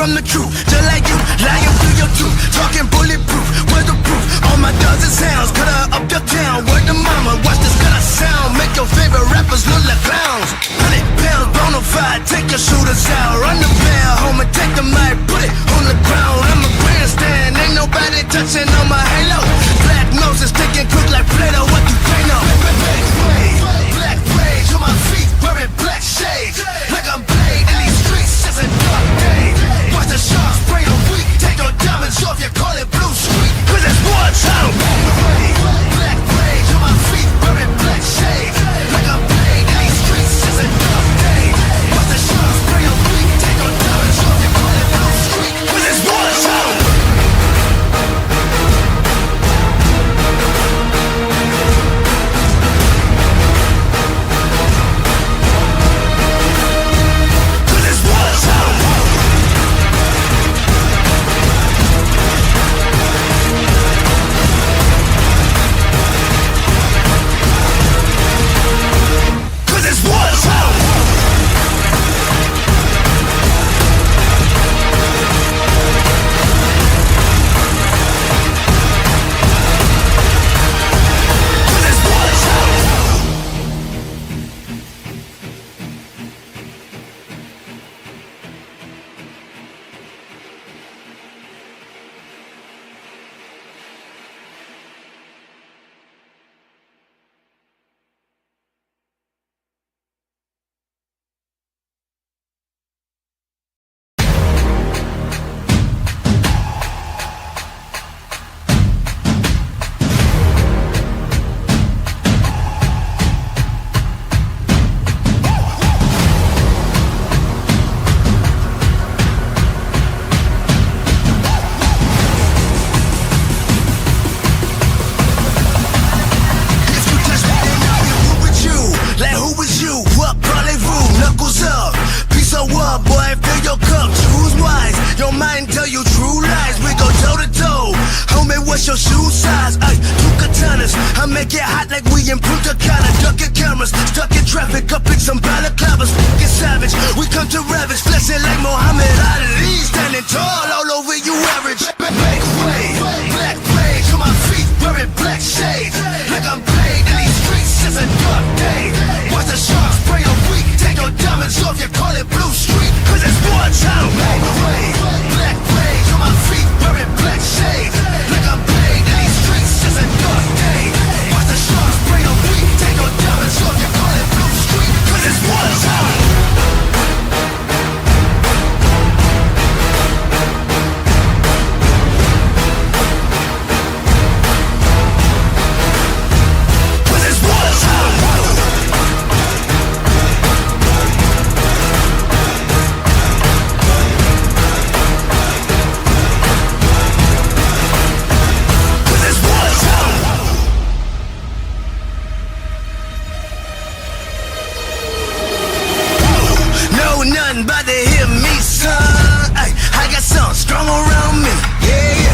from the truth. Just like you, lying through your tooth, talking bulletproof, weatherproof. All my dogs is hounds, cut her up your town. Word to mama, watch this cut sound. Make your favorite rappers look like clowns. 100 pounds, bona fide, take your shooters out. Run the bell, homie, take the mic, put it on the ground. I'm a grandstand, ain't nobody touching on my halo. Black noses sticking quick like Play-Doh, what you think of? Black rage on my feet, wearing black shades. Like I'm Blade in these streets, it's a dark day. Watch the sharks spray a week, take your diamonds off, you call it blue streak. 'Cause it's wartime. Black rage on my feet, wearing black shades. Like I'm Blade in these streets, it's a dark day. Watch the sharks spray a week, take your diamonds off, you call it blue streak. 'Cause it's wartime. 'Cause it's wartime. 'Cause it's wartime. 'Cause it's wartime. If you touch me, then I'll be who with you. Like who is you? What parlez-vous? Knuckles up. Peace of what, boy? Fill your cup. Choose wise. Your mind tell you true lies. We go toe to toe. Homie, what's your shoe size? Ay, two katanas. I make it hot like we in Punta Cana. Ducking cameras, stuck in traffic, up in some balaclavas. Get savage. We come to ravage, flexing like Muhammad Ali. Standing tall all over you average. Make way. Black rage on my feet, wearing black shades. Like I'm Blade in these streets, it's a dark day. Watch the sharks spray a week, take your diamonds off, you call it blue streak. 'Cause it's wartime. Make way. Black rage on my feet, wearing black shades. Like I'm Blade in these streets, it's a dark day. Watch the sharks spray a week, take your diamonds off, you call it blue streak. 'Cause it's wartime. 'Cause it's wartime. 'Cause it's wartime. No, nothing about to hit me, son. Ay, I got something strong around me. Yeah.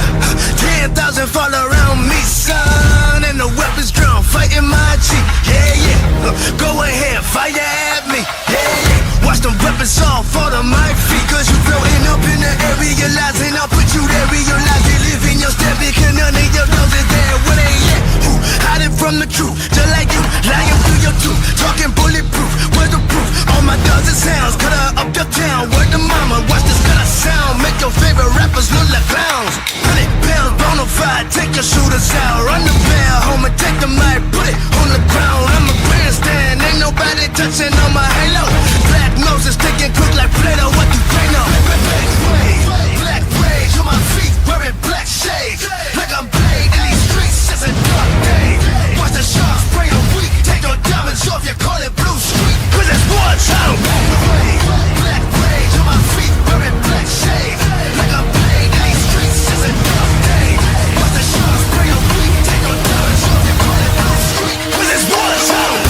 10,000 fall around me, son. And the weapons drawn, fighting my cheek. Yeah. Go ahead, fire at me. Yeah. Watch them weapons all fall to my feet. 'Cause you floating up in the air, realizing I'll put you there. Realize you live in your step because none of your dogs is there. Where they at? Who hiding from the truth? Just like you, lying through your tooth, talking bulletproof, weatherproof. All my dogs is hounds, cut her up your town. Word to mama, watch this cut sound. Make your favorite rappers look like clowns. 100 pounds, bona fide, take your shooters out. Run the bell, homie, take the mic, put it on the ground. I'm a grandstand, ain't nobody touching on my halo. Black noses sticking quick like Play-Doh, what you think of? Black rage on my feet, wearing black shades. Like I'm Blade in these streets, it's a dark day. Watch the sharks spray a week, take your diamonds off, you call it blue streak. 'Cause it's wartime. Black rage on my feet, wearing black shades. Like I'm Blade in these streets, it's a dark day. Watch the sharks spray a week, take your diamonds off, you call it blue streak. 'Cause it's wartime.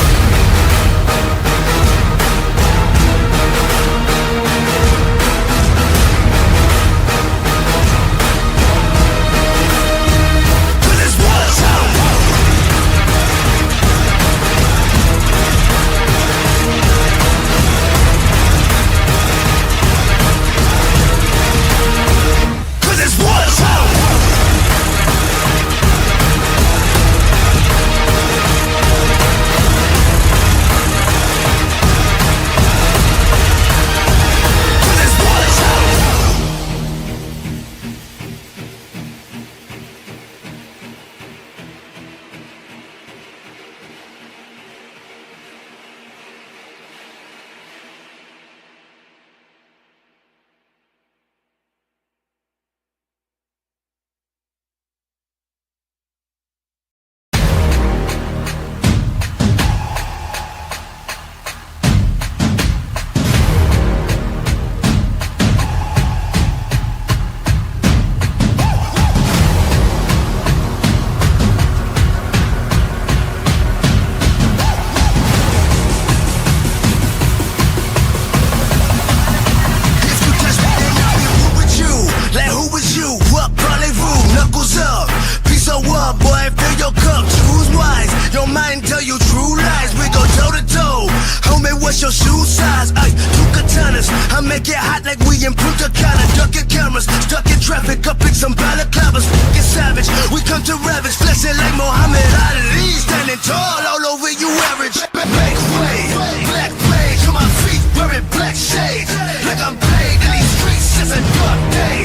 what's your shoe size? Ay, two katanas. I make it hot like we in Punta Cana. Ducking cameras, stuck in traffic, up in some balaclavas. Get savage, we come to ravage, flexing like Muhammad Ali. Standing tall all over you average. Make way, black blade to my feet, wearing black shades. Like I'm played in these streets since a dark day.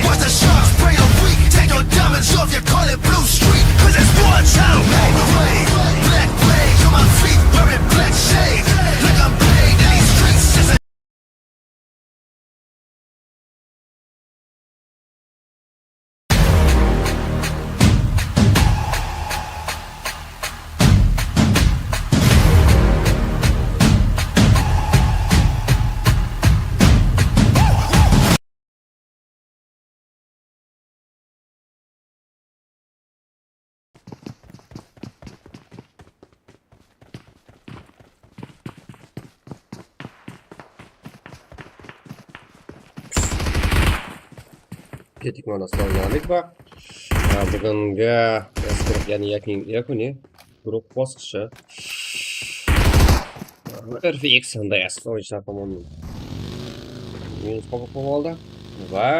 Watch the sharks spray a week, take your diamonds off, you call it blue street. Cause it's wartime. Make way, black blade to my feet, wearing black shades. Like I'm played in these streets since a Ketdik mana assalomu va bugungi ya'ni yakuniy guruh bosqichi RFX DS o'yinchilar tomonidan minus qabul qilib oldi va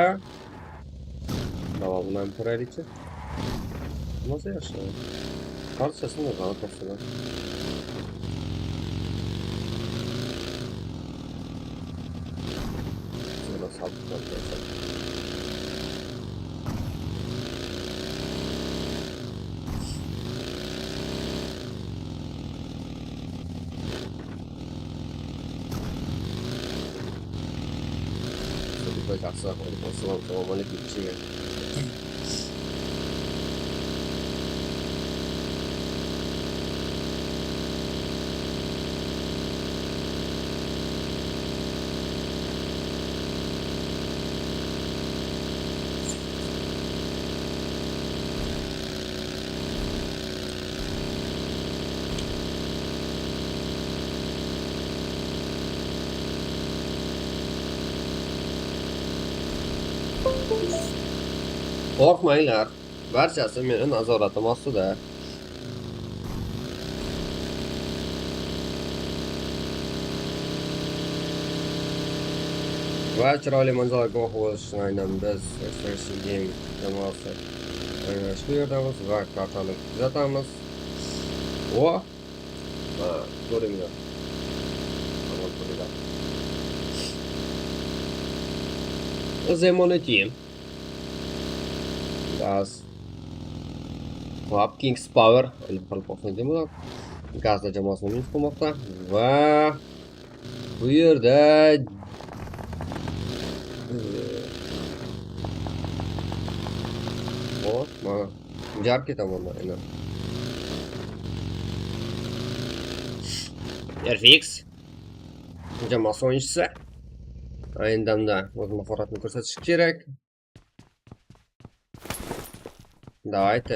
davomini ham ko'raylikchi. Bo'lmasa yaxshi. Barchasini g'alati topsalar. Assalomu alaykum. Qo'rqmanglar, barchasi meni nazoratim ostida. Va chiroyli manzara guvohi bo'lishni aynan biz Extraction Game jamoasi shu yerdamiz va kartani kuzatamiz. Va ko'ringlar. Tamom ko'ringlar. Zemon Team. Gaz. Hop, Kings Power Qoraqalpog'iston jamoasi Gazda jamoasini minus qilmoqda va bu yerda hop, mana Jarki tomondan endi. RFX jamoasi o'yinchisi ayni damda o'z mahoratini ko'rsatishi kerak. Давайте.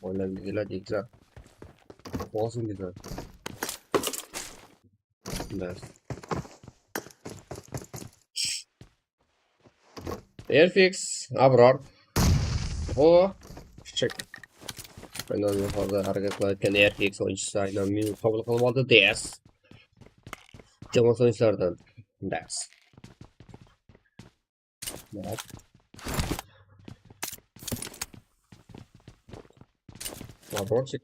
O'ynab yigitlar. Bosingizlar. Bas. Airfix, Abror. O, kichik. Aynan hozir harakat qilayotgan Airfix o'yinchisi aynan minus qabul qilib oldi. DS. Jamoasi o'yinchilaridan. DS. Abrorчик.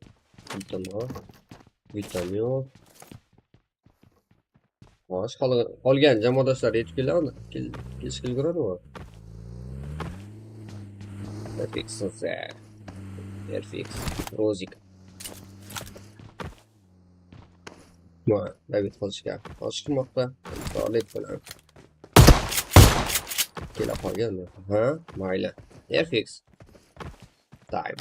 Bitta yo'q. Xo'sh, qolgan jamoadoshlar yetib keladimi? Kelishga ulguradimi? Airfix, Airfix, Rozik. David qilishga oshiqmoqda. Solib bilan kela qolgan. Ha, mayli. Airfix. Time.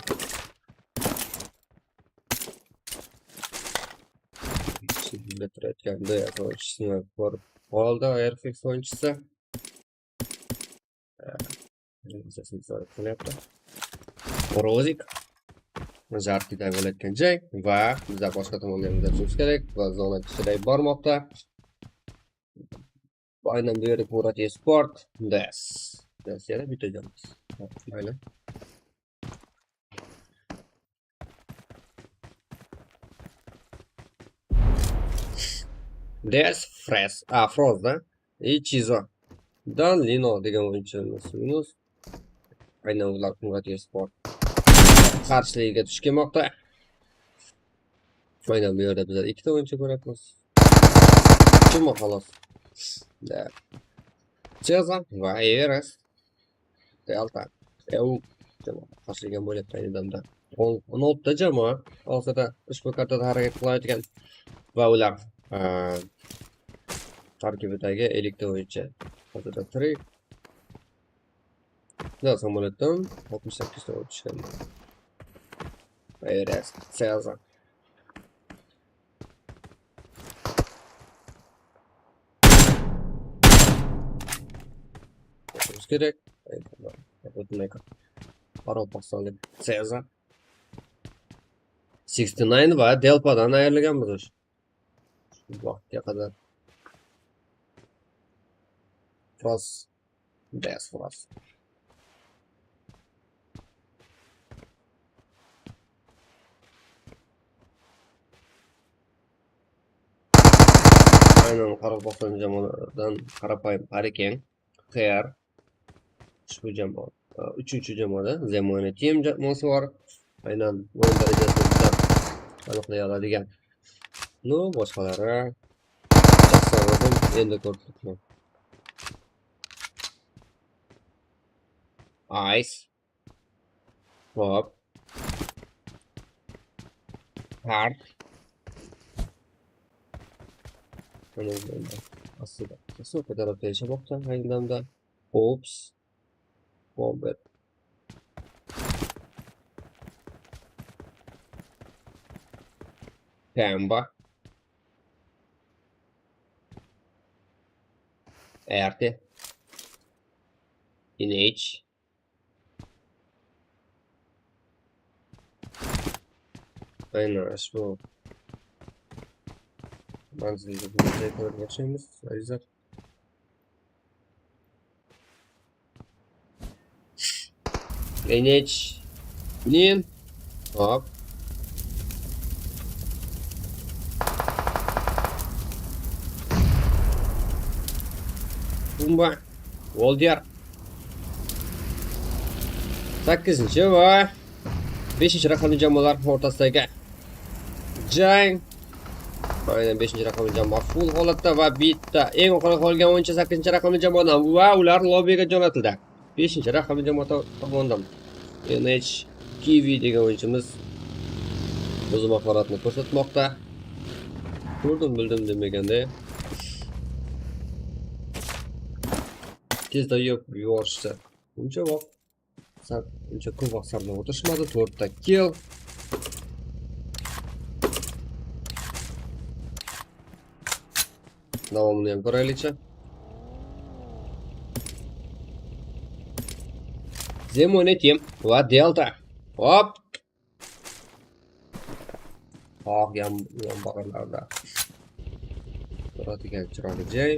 Turayotgan DS o'yinchisini ko'rib qoldi Airfix o'yinchisi. Qilyapti. Rozik Jarkida bo'layotgan jang va bizlar boshqa tomonga ham kuzatishimiz kerak va zona kichrayib bormoqda. Aynan bu yerda Murat Esport DS. DS yana bitta jamoasi. Mayli. Des Fres, Frozda и Chizo. Dan Lino degan o'yinchimiz minus. Aynan ular Qumg'at Esport qarshiligiga tush kelmoqda. Aynan bu yerda bizlar ikkita o'yinchi ko'ryapmiz. Juma xolos. Da. Ceza va Everest. Delta. EU jamoa qarshiligiga bo'lyapti ayni damda. 16 ta jamoa hozirda ushbu kartada harakat qilayotgan va ular tarkibidagi 50 ta o'yinchi hozirda tirik. Da, samolyotdan 68 ta tushgan. Everest, Ceza. O'tishimiz kerak. Qoraqalpog'istonlik Ceza. 69 va Delpadan ayrilganmiz. Shu vaqtga qadar. Frost. Des Frost. Aynan Qoraqalpog'iston jamoadan qarapayim Hurricane, PR ushbu jamoa uchinchi jamoada Zemona Team jamoasi bor. Aynan o'yin darajasini bizlar aniqlay oladigan. Ну, boshqalari shaxsan o'zim endi ko'rib turibman. Ice. Hop. Hard. Mana endi aslida So'ka tarafda yashamoqda ayni damda. Ops. Bomber. Pemba. RT. NH. Aynan ushbu manzilga ko'rib o'xshaymiz, azizlar. NH. Nin. Hop. Pumba. Voldiyar. 8 va 5 raqamli jamoalar o'rtasidagi jang. Aynan 5 raqamli jamoa full holatda va bitta eng oxirgi qolgan o'yinchi 8 raqamli jamoadan va ular lobbiga jo'natildi. 5 raqamli jamoa tomonidan NH Kiwi degan o'yinchimiz o'z mahoratini ko'rsatmoqda. Ko'rdim, bildim demaganda tezda yeb yuborishdi. Uncha vaqt uncha ko'p vaqt sarflab o'tirishmadi. 4 ta kill. Davomini ham ko'raylikchi. Zemone Team va Delta. Hop. Tog' yonbag'irlarda turadigan chiroyli joy.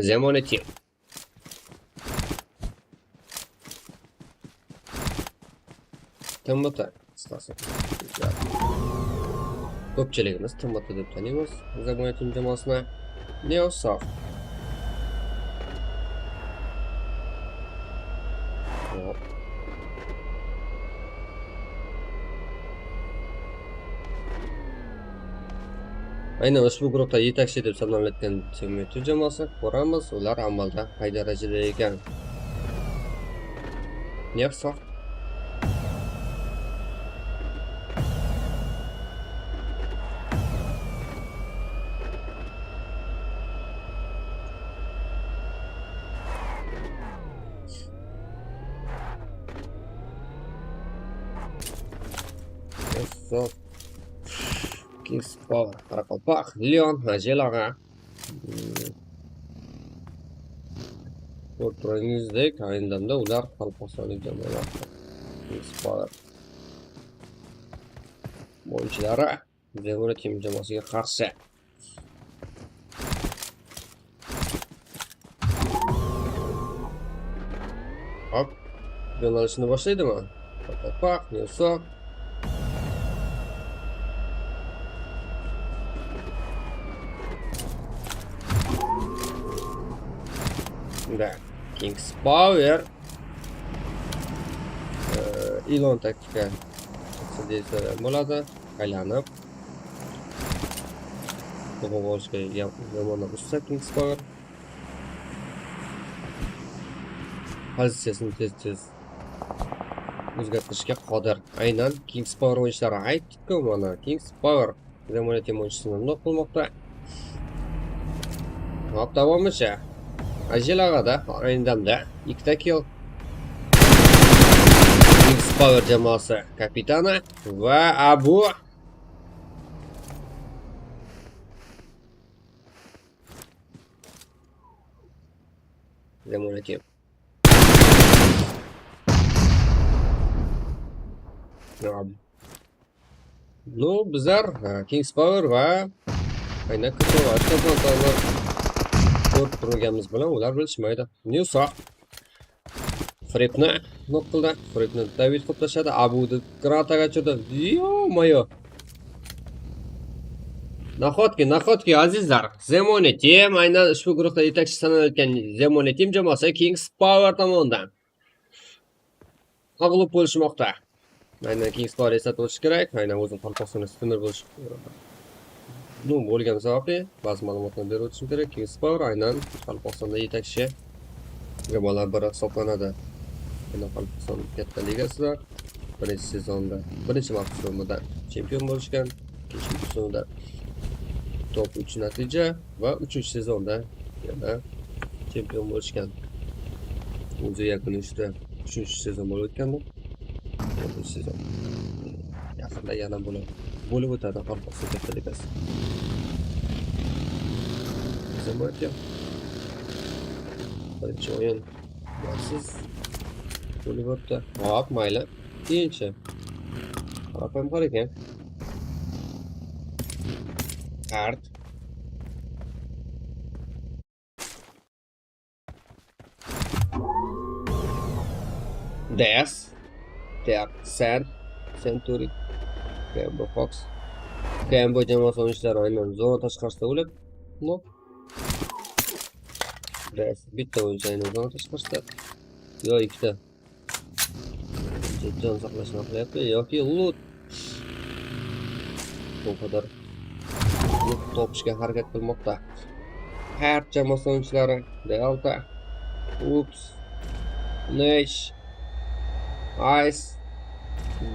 Zemone Team. TMT qisqasi. Ko'pchiligimiz TMT deb taniymiz Zemone Team jamoasini. Neosoft. Hop. Aynan ushbu guruhda yetakchi deb sanalayotgan TMT jamoasi ko'ramiz, ular amalda qay darajada ekan. Neosoft. Neosoft. Kings Power, Qoraqalpoq, Leon, Ajel og'a. Ko'rib turganingizdek, ayni damda ular Qoraqalpog'istonlik jamoalar. Kings Power o'yinchilari Zemona Team jamoasiga qarshi. Hop, yo'nalishini boshlaydimi? Qoraqalpoq, Neosoft. Da, Kings Power ilon taktika desa bo'ladi. Aylanib to'g'ri olishga yomondan usta Kings Power. Pozitsiyasini tez-tez o'zgartirishga qodir. Aynan Kings Power o'yinchilari aytdik-ku, mana Kings Power Zamonati o'yinchisini knock qilmoqda. Hop, davomicha. Ajel ag'ada ayni damda ikkita kill. Kings Power jamoasi kapitani va Abu Zamonati. Ну, bizlar Kings Power va aynan KTV ko'rib turganimiz bilan ular bilishmaydi. Newsa Fripni knock qildi. Fripni David qilib tashladi. Abuni granataga tushirdi. Ё-моё. Nahotki, nahotki azizlar, Zemoni Team aynan ushbu guruhda yetakchi sanalayotgan Zemoni Team jamoasi Kings Power tomonidan mag'lub bo'lishmoqda. Aynan Kings Power eslatib o'tish kerak. Aynan o'zim Qoraqalpog'istonda streamer bo'lish, ну, bo'lgani sababli ba'zi ma'lumotlarni berib o'tishim kerak. Kings Power aynan Qoraqalpog'istonda yetakchi jamoalar biri hisoblanadi. Aynan Qoraqalpog'iston katta ligasida birinchi sezonda, birinchi mavsumida chempion bo'lishgan, ikkinchi mavsumida top 3 natija va uchinchi sezonda yana chempion bo'lishgan. O'zi yakuni uchta uchinchi sezon bo'lib o'tgandi. To'rtinchi sezon yaqinda yana bo'lib o'tadi Qoraqalpog'iston katta ligasi. Zamoyatga birinchi o'yin golsiz bo'lib o'tdi. Hop, mayli. Keyinchi. Qarab bor ekan. Kart. Des. Ter. Sen. Century. Gambo Fox. Gambo jamoasi o'yinchilari aynan zona tashqarisida o'lib, knock. Des. Bitta o'yinchi aynan zona tashqarisida. Yo ikkita. Jon saqlashni qilyapti yoki loot. Bu qadar loot topishga harakat qilmoqda. Har jamoasi o'yinchilari Delta, Ups, Nash, Ice,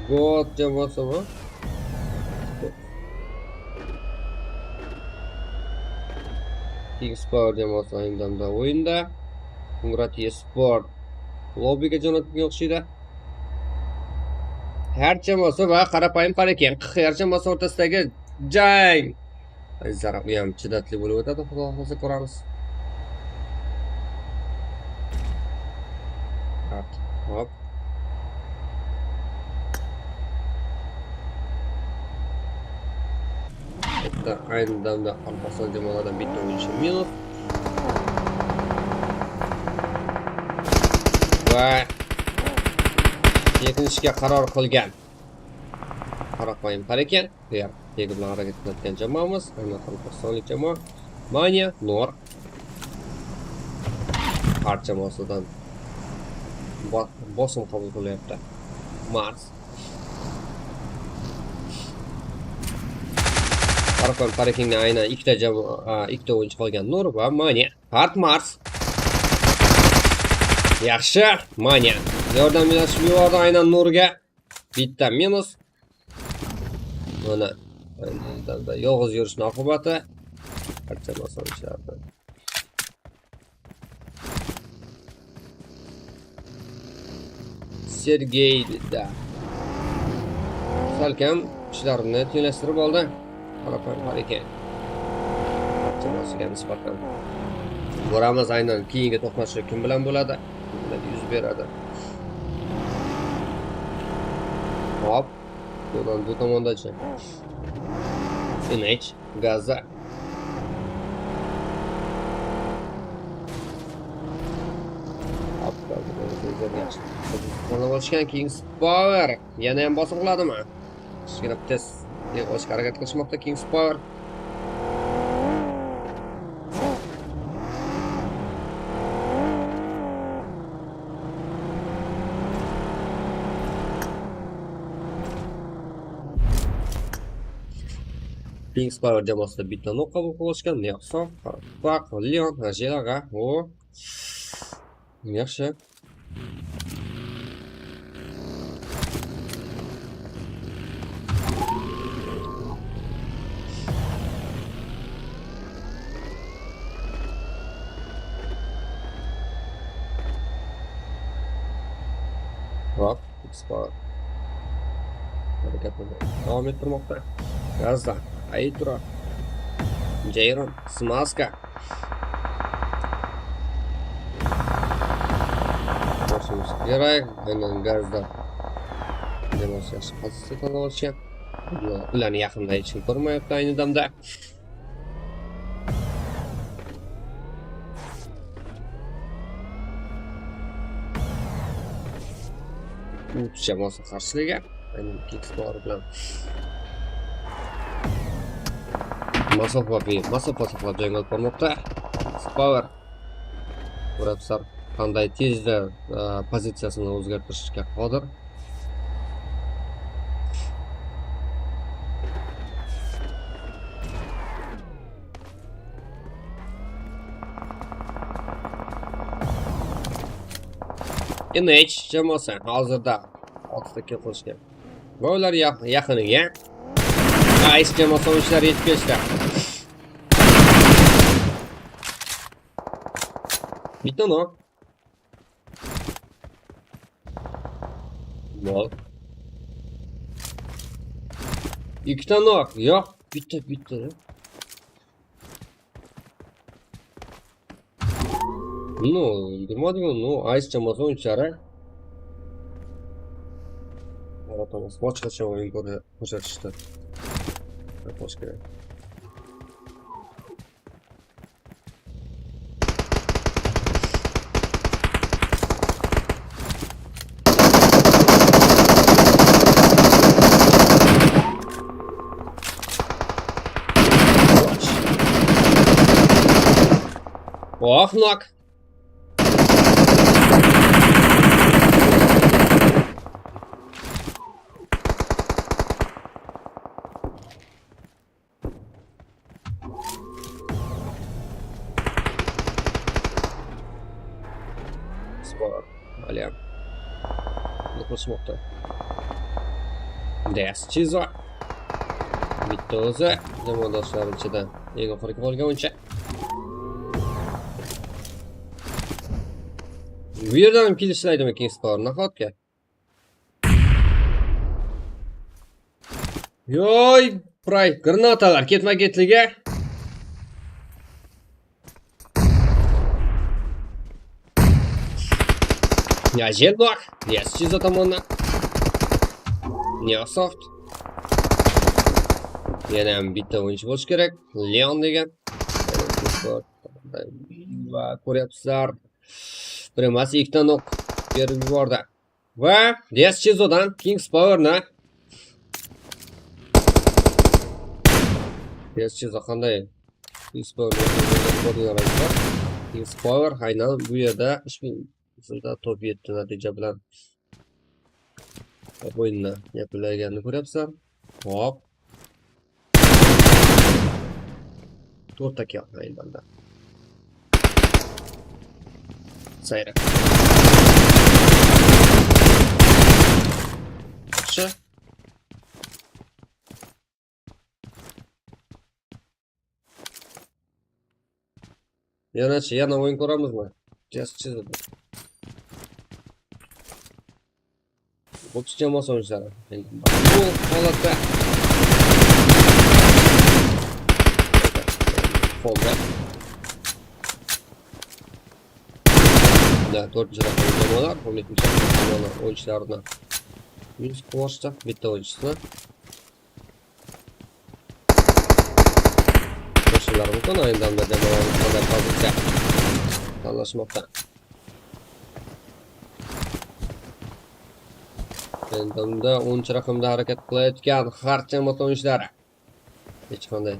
God jamoasimi? Kings Power jamoasi ayni damda o'yinda. Kungrad Esport lobbiga jo'natganga o'xshaydi. Har jamoasi va qarapayim qarakan. Har jamoasi o'rtasidagi jang. Azizlar, bu ham chidatli bo'lib o'tadi, xudo xohlasa ko'ramiz. Hop. Bitta ayni damda Qoraqalpog'iston jamoalaridan bitta o'yinchi minus. Va chekinishga qaror qilgan. Qarapayim qarakan. Yer tegi bilan harakat qilayotgan jamoamiz, aynan Qoraqalpog'istonlik jamoa Mania Nor. Har jamoasidan bosim qabul qilyapti. Mars. Qarapayim qarakanga aynan ikkita jamoa, ikkita o'yinchi qolgan Nur va Mania. Hart Mars. Yaxshi, Mania. Yordam berishib yubordi aynan Nurga. Bitta minus. Mana yolg'iz yurishning oqibati. Har jamoasi o'yinchilari. Sergeyda salkam ishlarini tenglashtirib oldi. Qarapayim har ekan. Jamoasiga nisbatan. Ko'ramiz aynan keyingi to'qnashuv kim bilan bo'ladi, kim bilan yuz beradi. Hop, bu tomondachi. NH Gaza. Hop, yaxshi. Tanlab olishgan Kings Power yana ham bosim qiladimi? Kichkina tez olishga harakat qilishmoqda Kings Power. Kings Power jamoasida bitta nok qabul qilishgan. Neosoft, Bak, Leon, Jelaga. O. Yaxshi. Hop, Kings Power harakatini davom ettirmoqda. Gazda, Aytura, Jayron, Smaska. Ko'rishimiz kerak. Aynan Gazda jamoasi yaxshi pozitsiya tanlab olishgan. Ularni yaqinda hech kim ko'rmayapti ayni damda. Uch jamoasi qarshiliga aynan Kings Power bilan masofaviy masofa saqlab jang olib bormoqda. Kings Power ko'ryapsizlar, qanday tezda pozitsiyasini o'zgartirishga qodir. NH jamoasi hozirda 6ta kill qilishgan. Va ular yaqiniga Ice jamoasi o'yinchilari yetib kelishdi. Bitta nok. Mol. Ikkita nok. Yo'q, bitta bitta. Ну, ulgurmadi-ku. Ну, Ice jamoasi o'yinchilari Yaratamiz. Boshqacha o'yin ko'rsatishdi. Aytmoq kerak. Oh, nok. Spor. Haliyam. Qo'shmoqda. Des Chizo. Bitta o'zi jamoadoshlari ichidan eng oxirgi qolgan o'yinchi. Bu yerdan ham kill ishlaydimi Kings Power nahotki? Yoy, Pray, granatalar ketma-ketligi. Jelbak, Des Chizo tomonidan. Neosoft. Yana ham bitta o'yinchi bo'lishi kerak. Leon degan. Va ko'ryapsizlar. Bir emas, ikkita nok berib yubordi. Va Des Chizodan Kings Powerni Des Chizo qanday Kings Power Kings Power aynan bu yerda ushbu usulda top 7 natija bilan o'yinni yakunlaganini ko'ryapsizlar. Hop. 4ta kill aynan. Sayra. Yaxshi. Yanachi, yana o'yin ko'ramizmi? Just chizib. Boks jamoasi o'yinchilari. Bu holatda Folda. Da, 4-chi raqamli jamoalar, 17-chi jamoalar o'yinchilarini minus qilishdi. Bitta o'yinchisini. Ko'rishlari mumkin. Ayni damda jamoalar qanday pozitsiya tanlashmoqda. Ayni damda 10 raqamda harakat qilayotgan har jamoa o'yinchilari hech qanday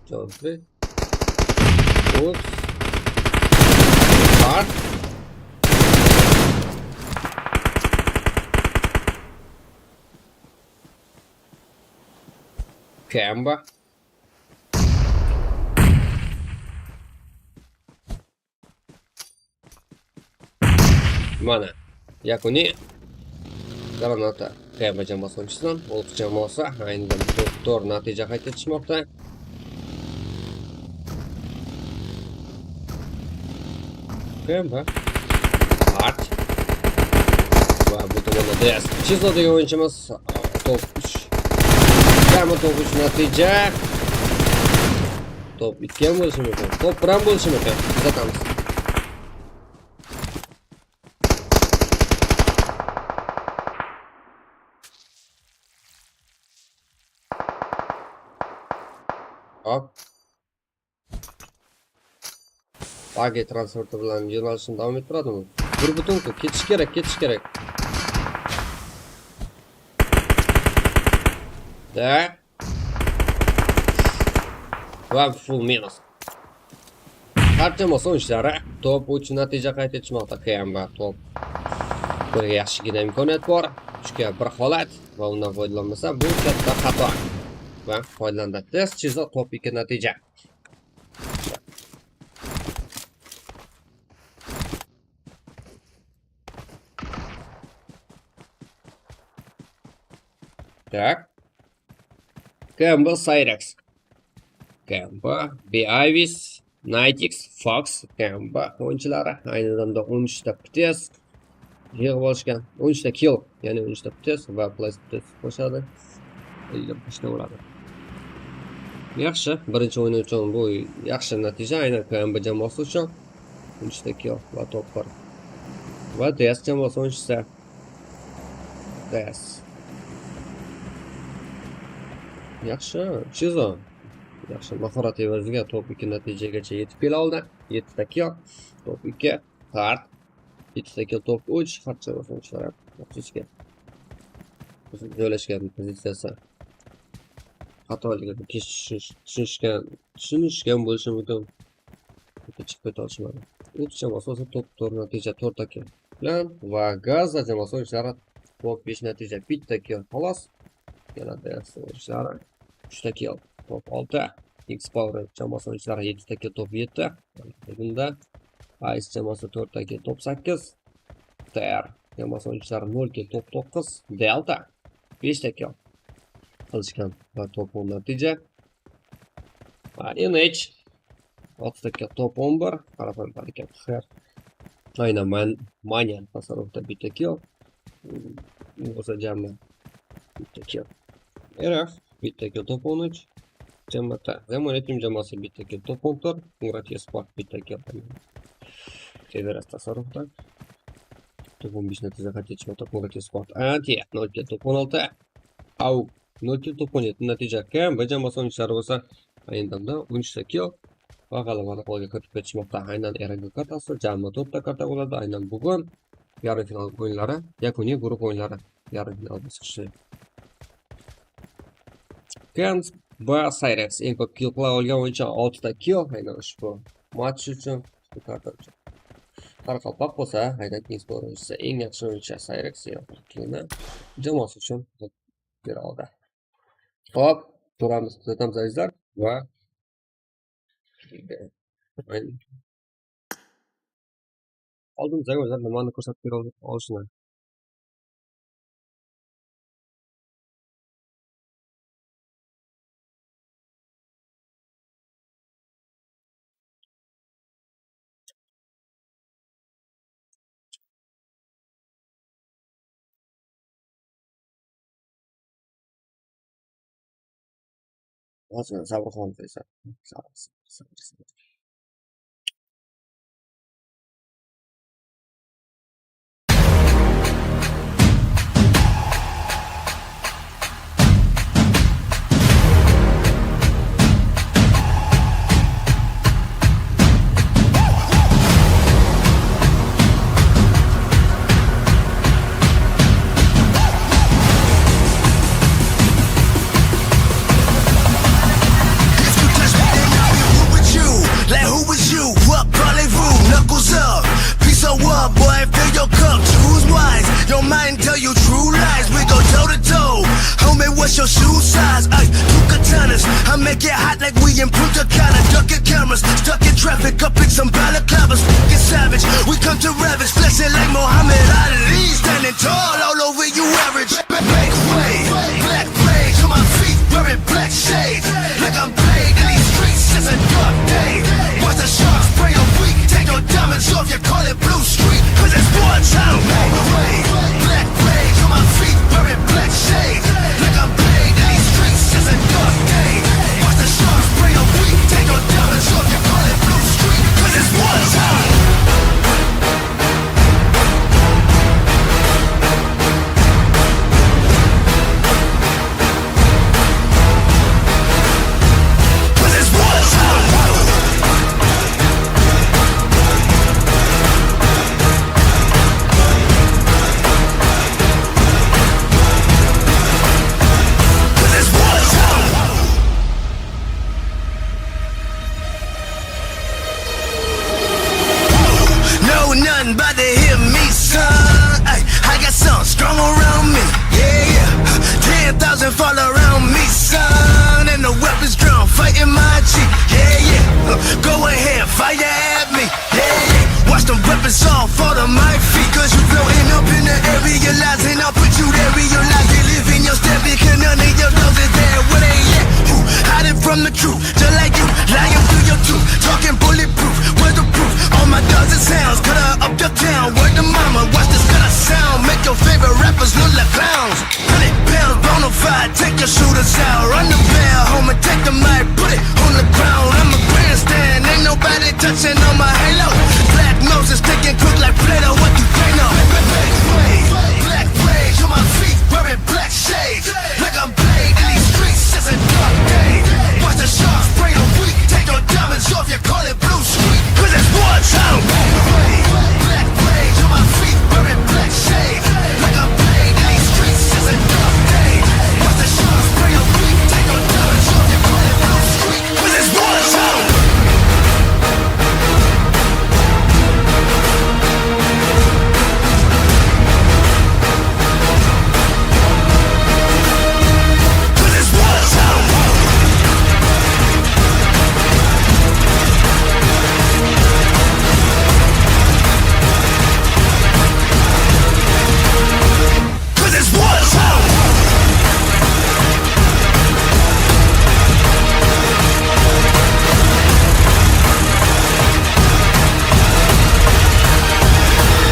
John 3. Ups. Hard. Kemba. Mana yakuniy granata Kemba jamoasi o'yinchisidan Wolf jamoasi aynidan top 4 natija qayd etishmoqda. Kemba. Hard. Va bu tomonda DS Chizo degan o'yinchimiz top 3. Jami top 3 natija. Top 2 ham bo'lishi mumkin. Top 1 ham bo'lishi mumkin. Kuzatamiz. Hop. Bagi transporti bilan yo'nalishini davom ettiradimi? Bir butun-ku, ketish kerak, ketish kerak. Da. Va full minus. Har jamoasi o'yinchilari top 3 natija qayd etishmoqda. KMB top birga yaxshigina imkoniyat bor. 3ga 1 holat va undan foydalanmasa bu katta xato. Va foydalandi. Test chiziq top 2 natija. Так. KMB Cyrex. KMB, Beavis, Nightix, Fox, KMB o'yinchilari ayni damda 13 ta PTS yig'ib olishgan. 13 ta kill, ya'ni 13 ta PTS va plus PTS qo'shadi. 55 ta bo'ladi. Yaxshi, birinchi o'yin uchun bu yaxshi natija, aynan KMB jamoasi uchun 13 ta kill va top 1. Va DS jamoasi o'yinchisi. DS. Yaxshi, Chizo. Yaxshi mahorat evaziga top 2 natijagacha yetib kela oldi. 7 ta kill, top 2, hard. 7 ta kill, top 3, hard jamoasi o'yinchilari joylashgan pozitsiyasi xatoligini tushunishgan bo'lishi mumkin. Chiqib keta olishmadi. 3 jamoasi bo'lsa top 4 natija 4 ta kill bilan va Gaza jamoasi o'yinchilari top 5 natija 1 ta kill xolos. Yana DS o'yinchilari 3 ta kill, top 6. X Power jamoasi o'yinchilari 7 ta kill, top 7. Bunda Ice jamoasi 4 ta kill, top 8. TR jamoasi o'yinchilari 0 kill, top 9. Delta 5 ta kill qilishgan va top 10 natija. Va NH 6 ta kill, top 11. Qarapayam harakat. Aynan Manian tasarrufida 1 ta kill. Bu bo'lsa jami 1 ta kill. RF 1 ta kill, top 13. Jamoata Zamonatim jamoasi 1 ta kill, top 14. Murat Sport 1 ta kill. Everest tasarrufida. Top 15 natija qayd etishmoqda. Murat Sport Anti 0 kill, top 16. Au 0 kill, top 17 natija. KMB jamoasi o'yinchilari bo'lsa ayni damda 13 ta kill va g'alabani qo'lga kiritib ketishmoqda. Aynan RG kartasi jami 4 ta karta bo'ladi. Aynan bugun yarim final o'yinlari, yakuniy guruh o'yinlari, yarim final bosqichi. KMB Cyrex eng ko'p kill qila olgan o'yinchi 6 ta kill aynan ushbu match uchun, ushbu karta uchun. Qoraqalpoq bo'lsa, aynan Kingsport o'yinchisi eng yaxshi o'yinchi Cyrex killni jamoasi uchun bera oldi. Hop, turamiz, kuzatamiz azizlar va oldimizdagi o'yinlar nimani ko'rsatib bera olishini. Ozgina sabr qilamiz esa. Sabr, sabr, sabr. If you touch what's your shoe size? Ay, two katanas. I make it hot like we in Punta Cana. Ducking cameras, stuck in traffic, up in some balaclavas. Get savage, we come to ravage, flexing like Muhammad Ali. Standing tall all over you average. Make way, black rage on my feet, wearing black shades. Like I'm played in these streets, it's a dark day. Watch the sharks spray a week, take your diamonds off, you call it blue street. 'Cause it's wartime. Make way, black rage on my feet, wearing black shades. Like I'm played in these streets, it's a dark day. Watch the sharks spray a week, take your diamonds off, you call it blue street. 'Cause it's wartime. 'Cause it's wartime. 'Cause it's wartime. No, nothing about to hit me, son. Ay, I got something strong around me. Yeah, yeah. 10,000 fall around me, son. And the weapons drawn, fighting my cheek. Yeah, yeah. Go ahead, fire at me. Yeah, yeah. Watch them weapons all fall to my feet. 'Cause you floating up in the air, realizing I'll put you there. Realize you live in your step because none of your dogs is there. Where they at? Who hiding from the truth? Just like you, lying through your tooth. Talking bulletproof, where's the proof? All my dogs and sounds, cut her up your town. Word to mama, watch this kind of sound. Make your favorite rappers look like clowns. 100 pounds, bona fide, take your shooters out. Run the bell, home and take the mic, put it on the ground. I'm a grandstand, ain't nobody touching on my halo. Black noses taking quick like Play-Doh, what you think of? Black rage on my feet, wearing black shades. Like I'm played in these streets, it's a dark day. Watch the sharks spray a week, take your diamonds off, you call it blue street. 'Cause it's wartime. Black rage on my feet, wearing black shades. Like I'm played in these streets, it's a dark day. Watch the sharks spray a week, take your diamonds off, you call it blue street. 'Cause it's wartime. 'Cause it's wartime. 'Cause it's wartime.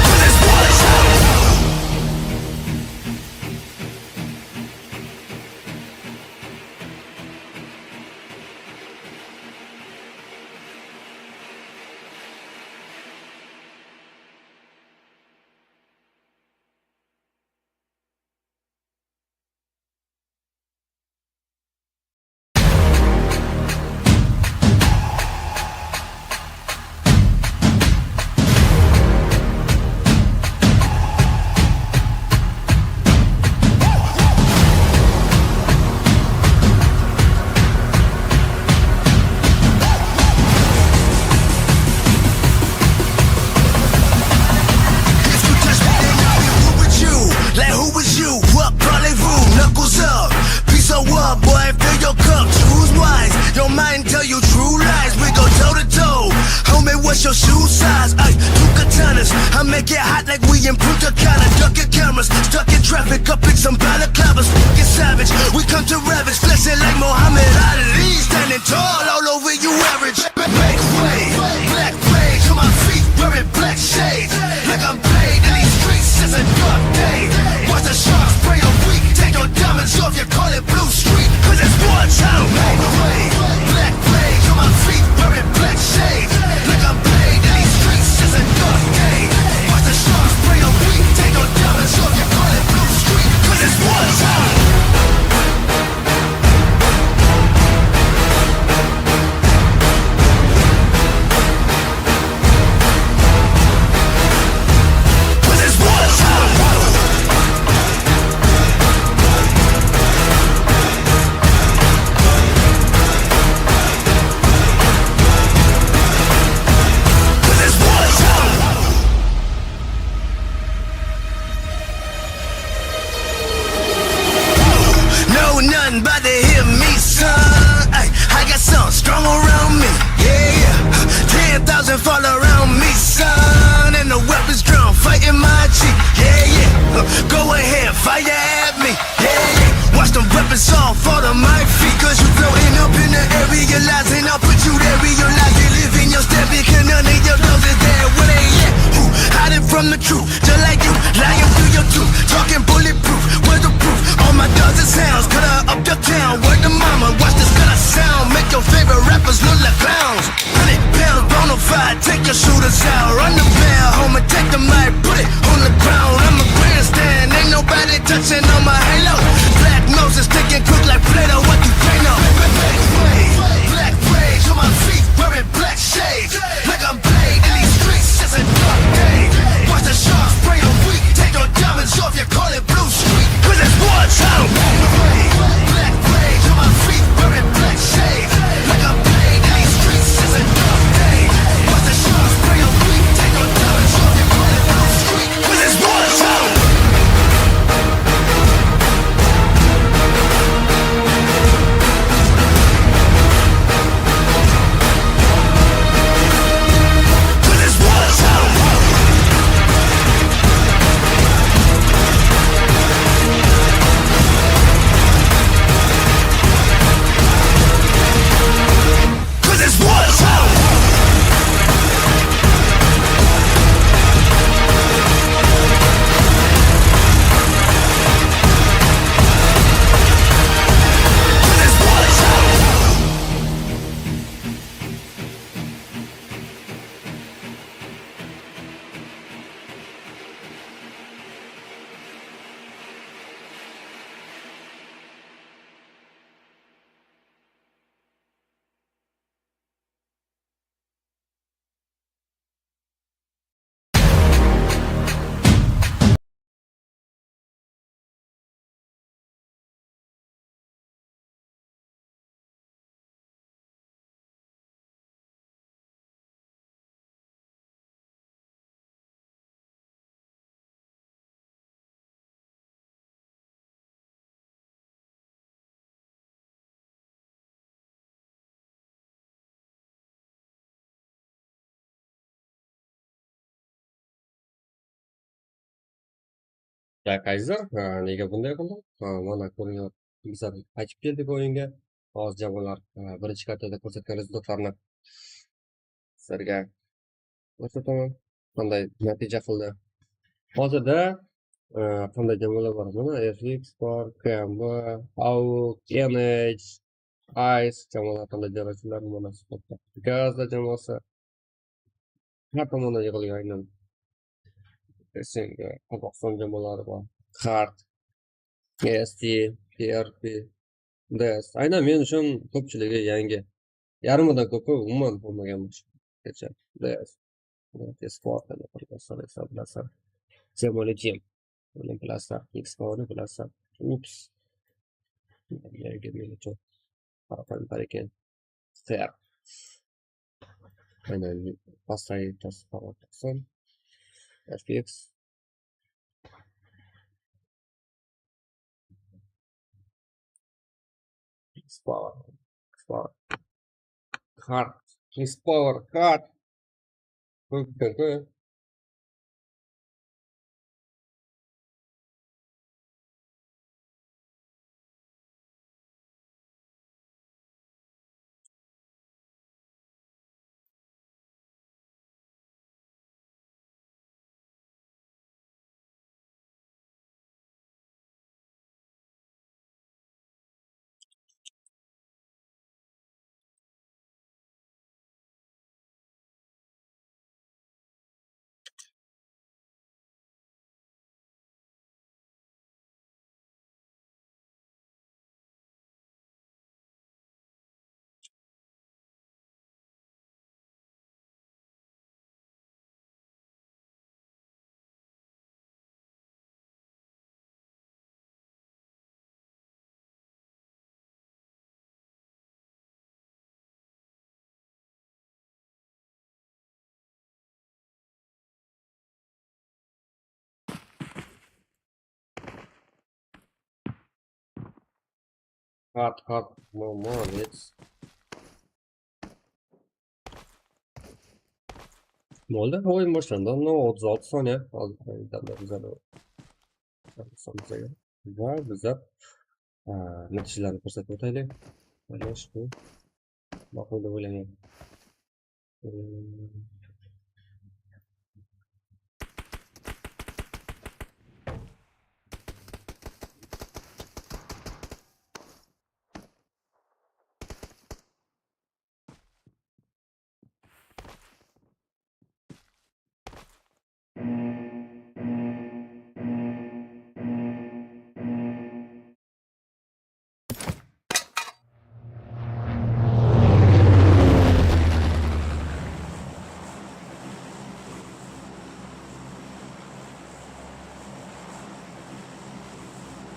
'Cause it's wartime. If you touch me, then I'll be who with you. Like who was you? What parlez-vous? Knuckles up. Be so up, boy. Fill your cup. Choose wise. Your mind tell you true lies. We go toe to toe. Homie, what's your shoe size? Ay, two katanas. I make it hot like we in Punta Cana. Ducking cameras, stuck in traffic, up in some balaclavas. Get savage. We come to ravage, flexing like Muhammad Ali. Standing tall all over you average. Make way, black rage on my feet, wearing black shades. Like I'm played in these streets, it's a dark day. Watch the sharks spray a week, take your diamonds off, you call it blue street. 'Cause it's wartime. Make way, black rage on my feet, wearing black shades. Like I'm played in these streets, it's a dark day. Watch the sharks spray a week, take your diamonds off, you call it blue street. 'Cause it's wartime. Так, azizlar, nega bunday qildim? Mana ko'ringan, bizlar qaytib keldik o'yinga. Hozir jamoalar birinchi kartada ko'rsatgan rezultatlarni sizlarga ko'rsataman. Qanday natija qildi. Hozirda qanday jamoalar bor? Mana FX bor, KMB, AUK, NH, ICE jamoalar qanday darajalar mana spotda. Gaza jamoasi har tomondan yig'ilgan aynan. SNG, Qozog'iston jamoalari bor. Hard, ST, PRP, DS. Aynan men uchun ko'pchiligi yangi. Yarmidan ko'pi umuman bo'lmagan kecha. DS. Sport, bilasizlar. Jamoali Team. Buni bilasizlar. X-Power'ni bilasizlar. Ups. Yangi men uchun qarapayim bor ekan. Fair. Aynan pastdagi tasvir FX. X-Power. X-Power. Hard. X-Power. Hard. Ko'p. Hard, hard, молодец. Bo'ldi, o'yin boshlandi. No, 36 soniya. Hozir va bizlar natijalarni ko'rsatib o'taylik. Mana shu ma'qul deb o'ylayman.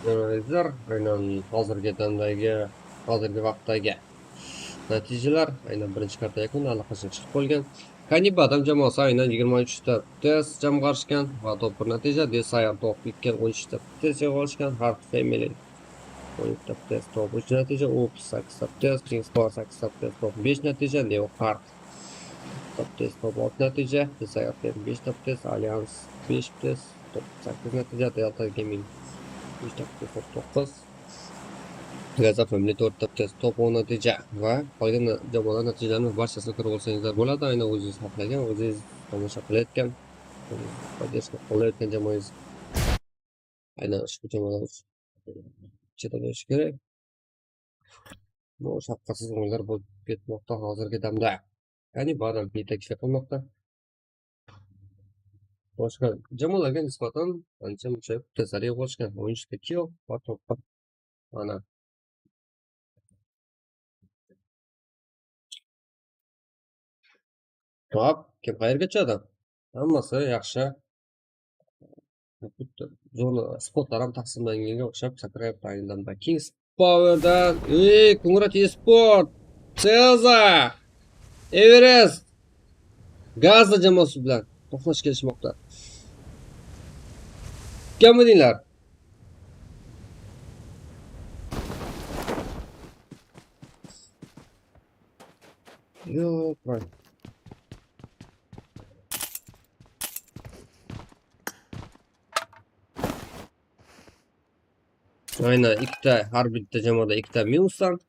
Azizlar, aynan hozirgi damdagi, hozirgi vaqtdagi natijalar aynan birinchi karta yakuni allaqachon chiqib qolgan. Kanibadam jamoasi aynan 23 ta test jamg'arishgan va top bir natija, Desire top 2 13 ta test yig'ishgan, Hard Family 12 ta test top 3 natija, Ops 8 ta test, Kings Power 8 ta test top 5 natija, Leo Hard top test top 6 natija, Desire 5 ta test, Alliance 5 test top 8 natija, Delta Gaming 3 ta top 9, Gaza Family 4 ta test top 10 natija va qolgan jamoalar natijalarini barchasini ko'rib olsangizlar bo'ladi. Aynan o'zingiz xohlagan, o'zingiz tomosha qilayotgan, поддержка qilayotgan jamoangiz aynan ushbu jamoalar chetda bo'lishi kerak. Bu shafqatsiz o'yinlar bo'lib ketmoqda hozirgi damda. Ya'ni Badam yetakchilik qilmoqda. Boshqa jamoalarga nisbatan ancha-muncha tezlar yig'ishgan. 13 ta kill va to'ppa. Mana top kim qayerga tushadi? Hammasi yaxshi. Zona spotlar ham taqsimlanganga o'xshab sakrayapti aynan. Kings Power'dan Kungrot Esport, Ceza, Everest, Gaza jamoasi bilan to'qnash kelishmoqda. Kamidinglar. Yo'q, voy. Aynan ikkita, har bitta jamoada ikkita minusdan.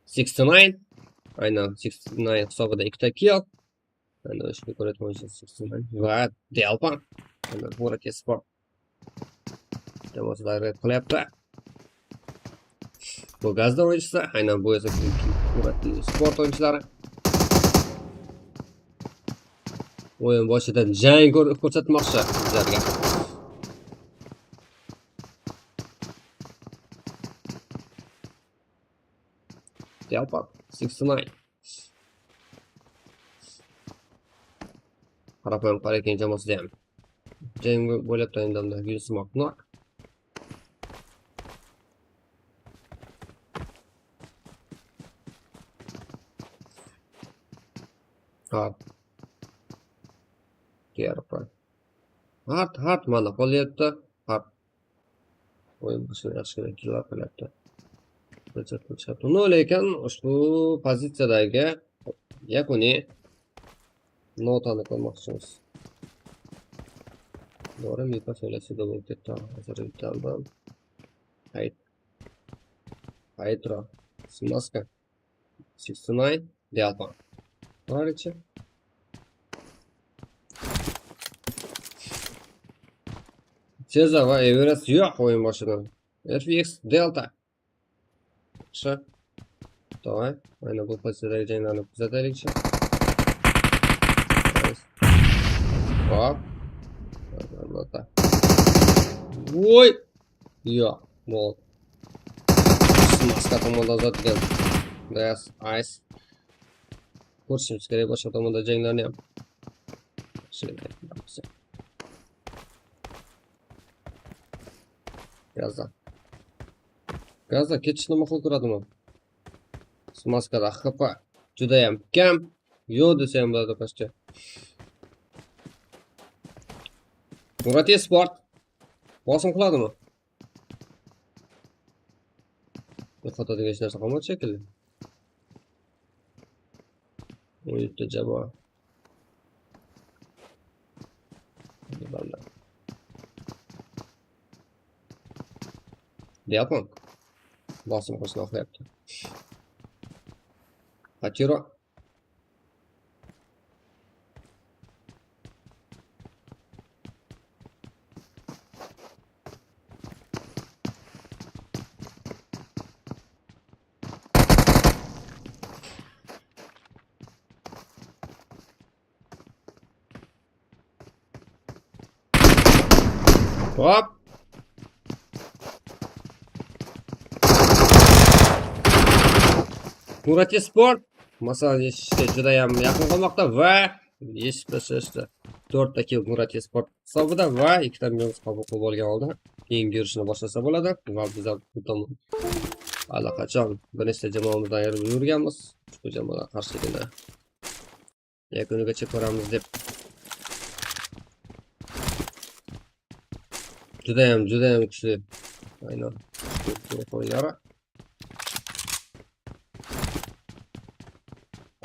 69. Aynan 69 hisobida ikkita kill. Aynan ushbu ko'rayotgan 69 va Delta. Aynan Murat Sport jamoasi harakat qilyapti. Bu Gazda o'yinchisi, aynan bu esa Murat Sport o'yinchilari. O'yin boshidan jang ko'rsatmoqchi bizlarga. Delta 69. Qarapayam qarayotgan jamoasida ham jang bo'lyapti endi Yusuf Knock. Hop. Hart, hart mana qolyapti. Hart. O'yin boshida yaxshigina killar qilyapti. No, lekin ushbu pozitsiyadagi yakuniy notani ko'rmoqchimiz. To'g'ri, Mipa so'ylashida bo'lib ketdi. Hozir bitta Hayt. Haytro. Smaska. 69 Delta. Qaraychi. Ceza va Everest yo'q o'yin boshidan. FX Delta. Yaxshi. Давай. Aynan bu pozitsiyadagi janglarni kuzataylikchi. Hop. Nota. Voy! Yo'q, bo'ldi. Smaska tomondan uzatgan. DS Ice. Ko'rishimiz kerak boshqa tomonda janglarni ham. Gaza. Gaza ketishni ma'qul ko'radimi? Smaskada HP juda ham kam. Yo'q desa ham bo'ladi почти. Murat Sport bosim qiladimi? Yo'qotadigan hech narsa qolmadi shekilli. 17 jamoa. Deyapman. Bosim qilishni xohlayapti. Hatiro. Hop. Murat Sport masalan yechishga juda ham yaqin qolmoqda va yechib tashlashdi. 4 ta kill Murat Sport hisobida va 2 ta minus qabul qilib olgan holda keyingi yurishini boshlasa bo'ladi va biz bu tomon allaqachon bir nechta jamoamizdan ayrilib yurganmiz. Ushbu jamoalar qarshiligini yakunigacha ko'ramiz deb. Judayam kuchli. Aynan. O'yinlari.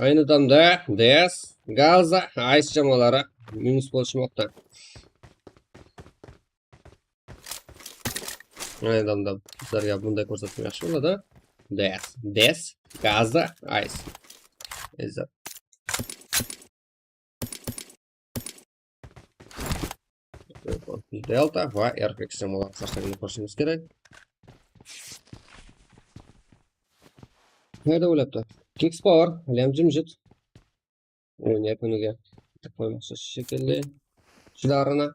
Ayni damda DS, Gaza, Ice jamoalari minus bo'lishmoqda. Ayni damda sizlarga bunday ko'rsatma yaxshi bo'ladi. DS, Gaza, Ice. Eza. Delta va RX jamoalari qarshiligini ko'rishimiz kerak. Qayerda bo'lyapti? Kings Power, haliyam jimjit. O'yin yakuniga qo'ymoqchi shekilli. Shularni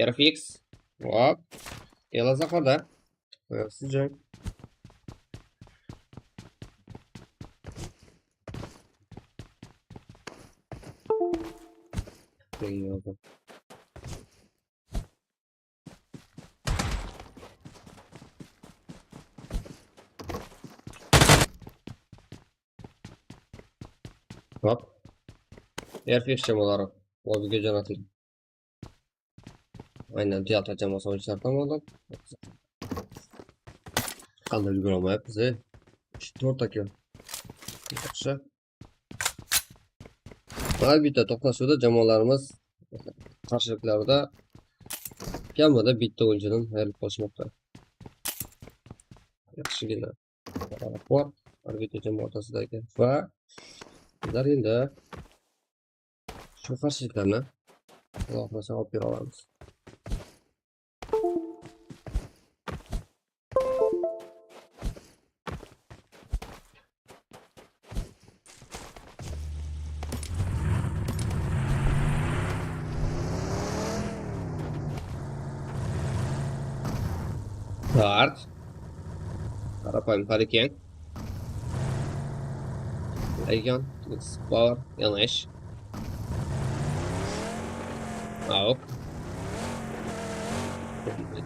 RFX. Hop. Ela zaxarda. Qo'yapsiz jang. Hop. RFX jamoalari lobbiga jo'natildi. Aynan Delta jamoasi o'yinchilari tomonidan. Qanday ulgura olmayapmiz, 4 ta kill. Yaxshi. Har bitta to'qnashuvda jamoalarimiz qarshiliklarida Kamida bitta o'yinchidan ayrilib qolishmoqda. Yaxshigina farq bor Arbitra jamoa o'rtasidagi va bizlar endi shu qarshiliklarni Xudo xohlasa olib bera olamiz. Start. Qarapayim Hurricane. Legion, Explorer, Yanish. AUK.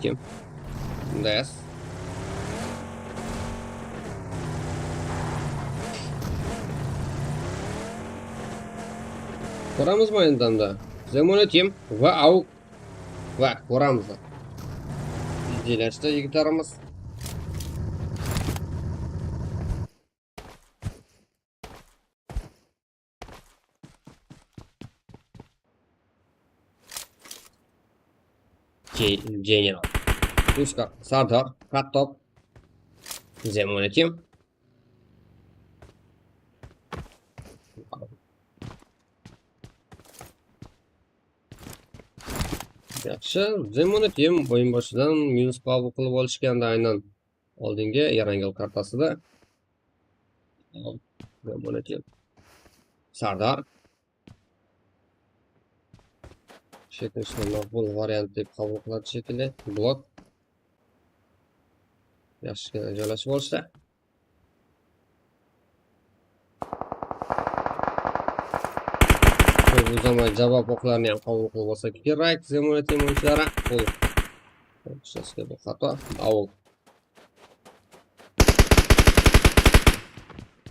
Kim? DS. Ko'ramizmi endi? Zemona Team va AUK va ko'ramiz. Jiddiylaştı yigitlarimiz. General. Uskar, Sardor, Hattob, Zemona Team. Yaxshi, Zemona Team o'yin boshidan minus qabul qilib olishganda aynan oldingi Erangel kartasida. Zemona Team. Sardor. Shekilli maqbul variant deb qabul qiladi shekilli. Blok. Yaxshigina joylashib olishdi. Ko'p uzamay javob o'qlarini ham qabul qilib olsa kerak. Zemona Team o'yinchilari. Bu xato. AUK.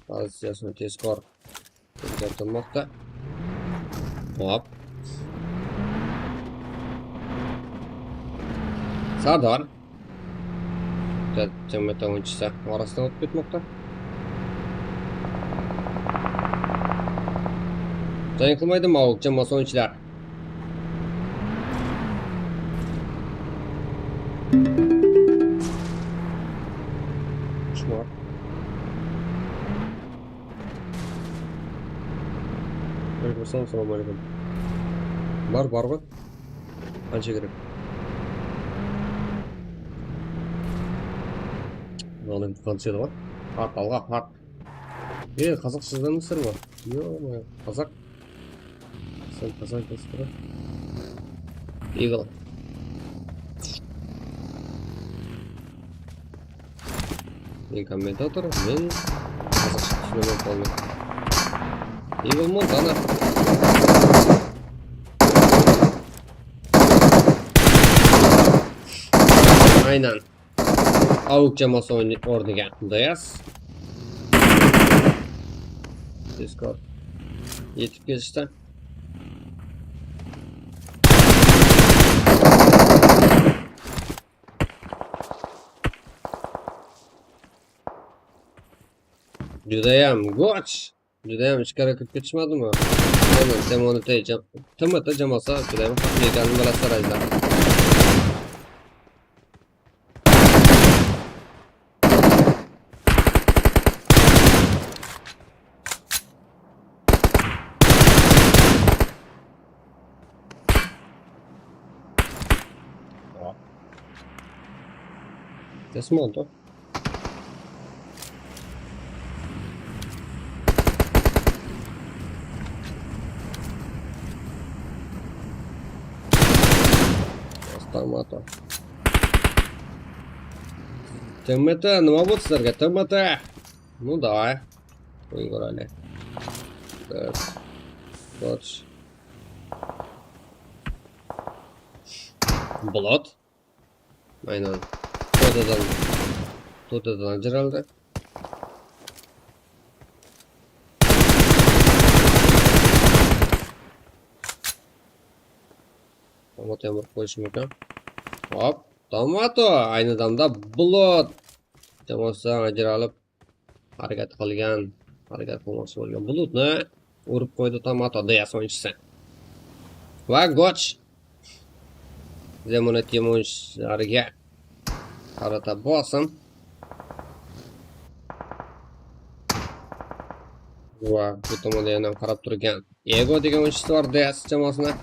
Pozitsiyasini tezkor o'zgartirmoqda. Hop. Sardor. TMT o'yinchisi orasidan o'tib ketmoqda. Jang qilmaydi AUK jamoasi o'yinchilar. Chumor. Assalomu alaykum. Bor, bor-ku. Qancha kerak? Мынаны қанша еді ғой? Харт, алға, харт. Е, қазақшаданбысыздар ма? Ё-моё, қазақ. Сен қазақ екенсің ғой. Игл. Мен комментатор, мен қазақша түсінемін полный. Игл Монтана. Aynan. AUK jamoasi o'rniga DS. Tezkor yetib kelishdi. Judayam go'ch. Judayam ichkari kirib ketishmadimi? Aynan TMT jamoasi judayam xavfli ekanini bilasizlar azizlar. Desmonto. Tomato. TMT, nima bo'ldi sizlarga? TMT. Ну давай. O'yin ko'raylik. Dodge. Blood. Aynan. To'dadan ajraldi. Tomato ham urib qo'yishi mumkin. Hop, Tomato ayni damda Blood jamoasidan ajralib harakat qilmoqchi bo'lgan Bloodni urib qo'ydi Tomato DS o'yinchisi. Va Goch. Zemona Team o'yinchilariga qarata bosim. Va bu tomonda yana qarab turgan Ego degan o'yinchisi bor DS jamoasini.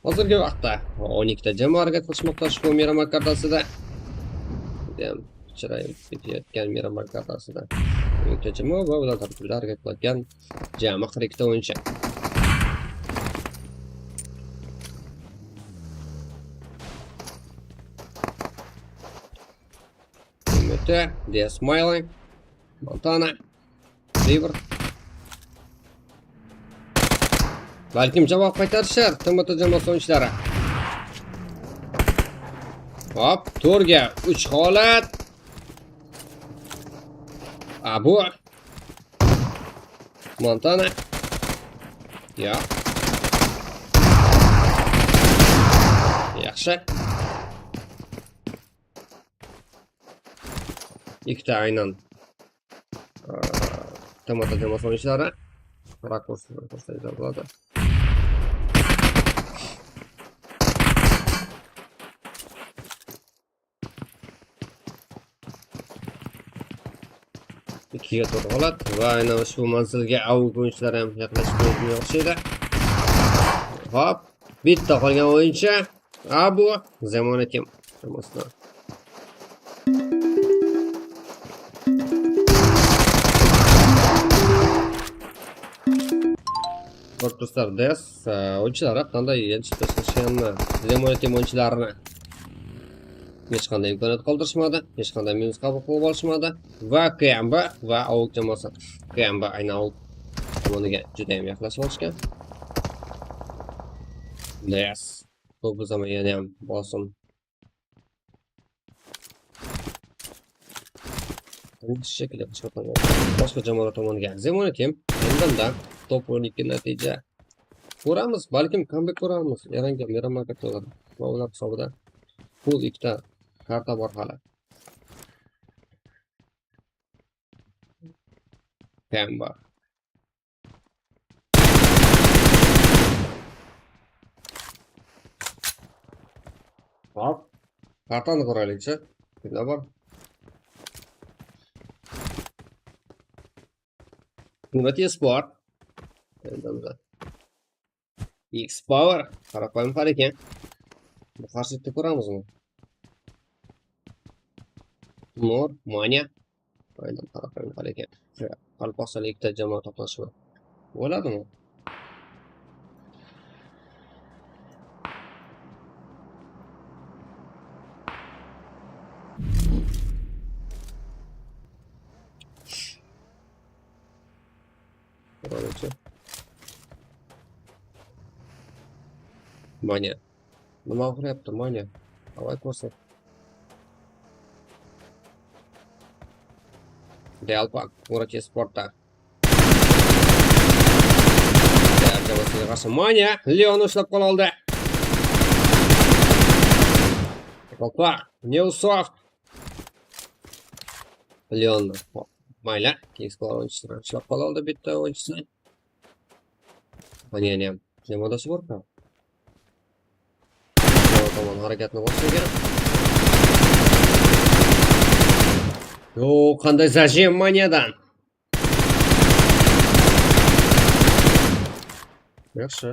Hozirgi vaqtda 12 ta jamoa harakat qilishmoqda ushbu Miramar kartasida. Judayam chiroyli ketayotgan Miramar kartasida. 12 ta jamoa va ular tarkibida harakat qilayotgan jami 42 ta o'yinchi. MT, DS Smiley, Montana, River. Balkim javob qaytarishar TMT jamoasi o'yinchilari. Hop, 4ga 3 holat. Abu Montana. Yo'q. Yaxshi. Ikkita aynan TMT jamoasi o'yinchilari rakurs ko'rsatsa bo'ladi. Ikkiga to'rt holat va aynan ushbu manzilga AUG o'yinchilari ham yaqinlashib kelganga o'xshaydi. Hop, bitta qolgan o'yinchi Abu Zamona Team jamoasidan. Ko'rib DS o'yinchilari qanday yenchib tashlashganini, Zamona Team o'yinchilarini hech qanday imkoniyat qoldirishmadi, hech qanday minus qabul qilib olishmadi va KMB va AUG jamoasi. KMB aynan AUG tomoniga juda ham yaqinlashib olishgan. DS bu zaman yana ham bosim shekilli boshqa jamoalar tomoniga. Zemona Team endanda top 12 natija ko'ramiz, balkim comeback ko'ramiz. Erangel Miramar kartalari va ular hisobida full ikkita karta bor hali. Pemba. Hop. Kartani ko'raylikchi. Kimlar bor? Nima Sport. Endi X Power qarab bor ekan. Bu qarshilikda ko'ramizmi? Timur, Manya. Aynan qarab bor ekan. Qoraqalpog'istonlik ikkita jamoa to'qnashuvi bo'ladimi? Ko'raylikchi. Manya. Nima uryapti Manya? Давай ko'rsat. Delpa, Murati Sportda. Jamoasiga qarshi Manya Leon ushlab qola oldi. Opa, Newsoft. Leon mayli, Kings o'yinchisini ushlab qola oldi bitta o'yinchisini. Manyani ham jamoadoshi bor-ku. Tomon harakatni boshlagan. Yo'q, qanday zajim Manyadan. Yaxshi.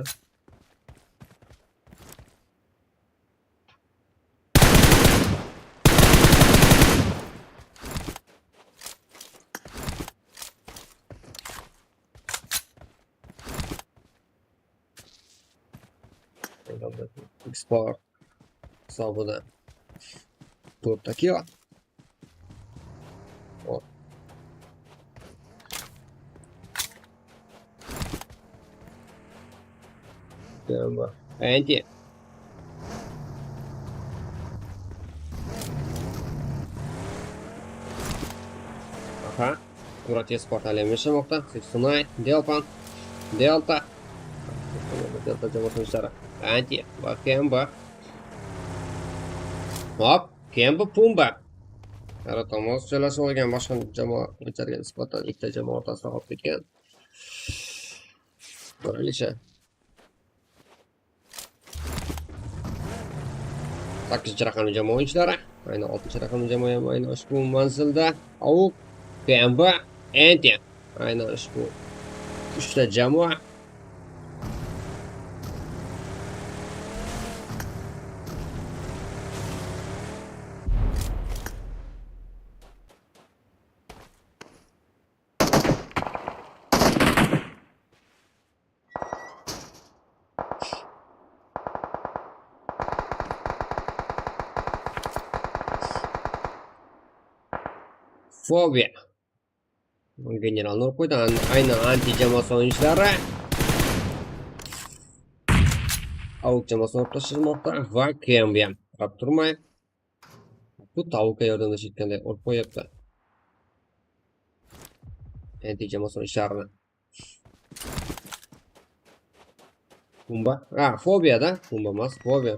Export hisobida to'rtta kill. Hop. Anti. Aha. Murati Sport hali ham yashamoqda. 69, Delpan, Delta. Delta jamoasi o'yinchilari. Anti va Kemba. Hop, Kemba Pumba. Tomos joylashib olgan boshqa jamoa o'yinchilariga nisbatan ikkita jamoa o'rtasida qolib ketgan. Ko'raylikchi. 8-raqamli jamoa o'yinchilari, aynan 6-raqamli jamoa ham aynan ushbu manzilda. AUK, KMB, Enti. Aynan ushbu 3ta jamoa. Fobiya. General urib qo'ydi. Aynan anti jamoasi o'yinchilari. AUK jamoasini urib tashlashmoqda va KMB ham qarab turmay bu tovuqqa yordamlashayotganday urib qo'yapti. Anti jamoasi o'yinchilarini. Pumba. Fobiyada. Pumba emas, fobiya.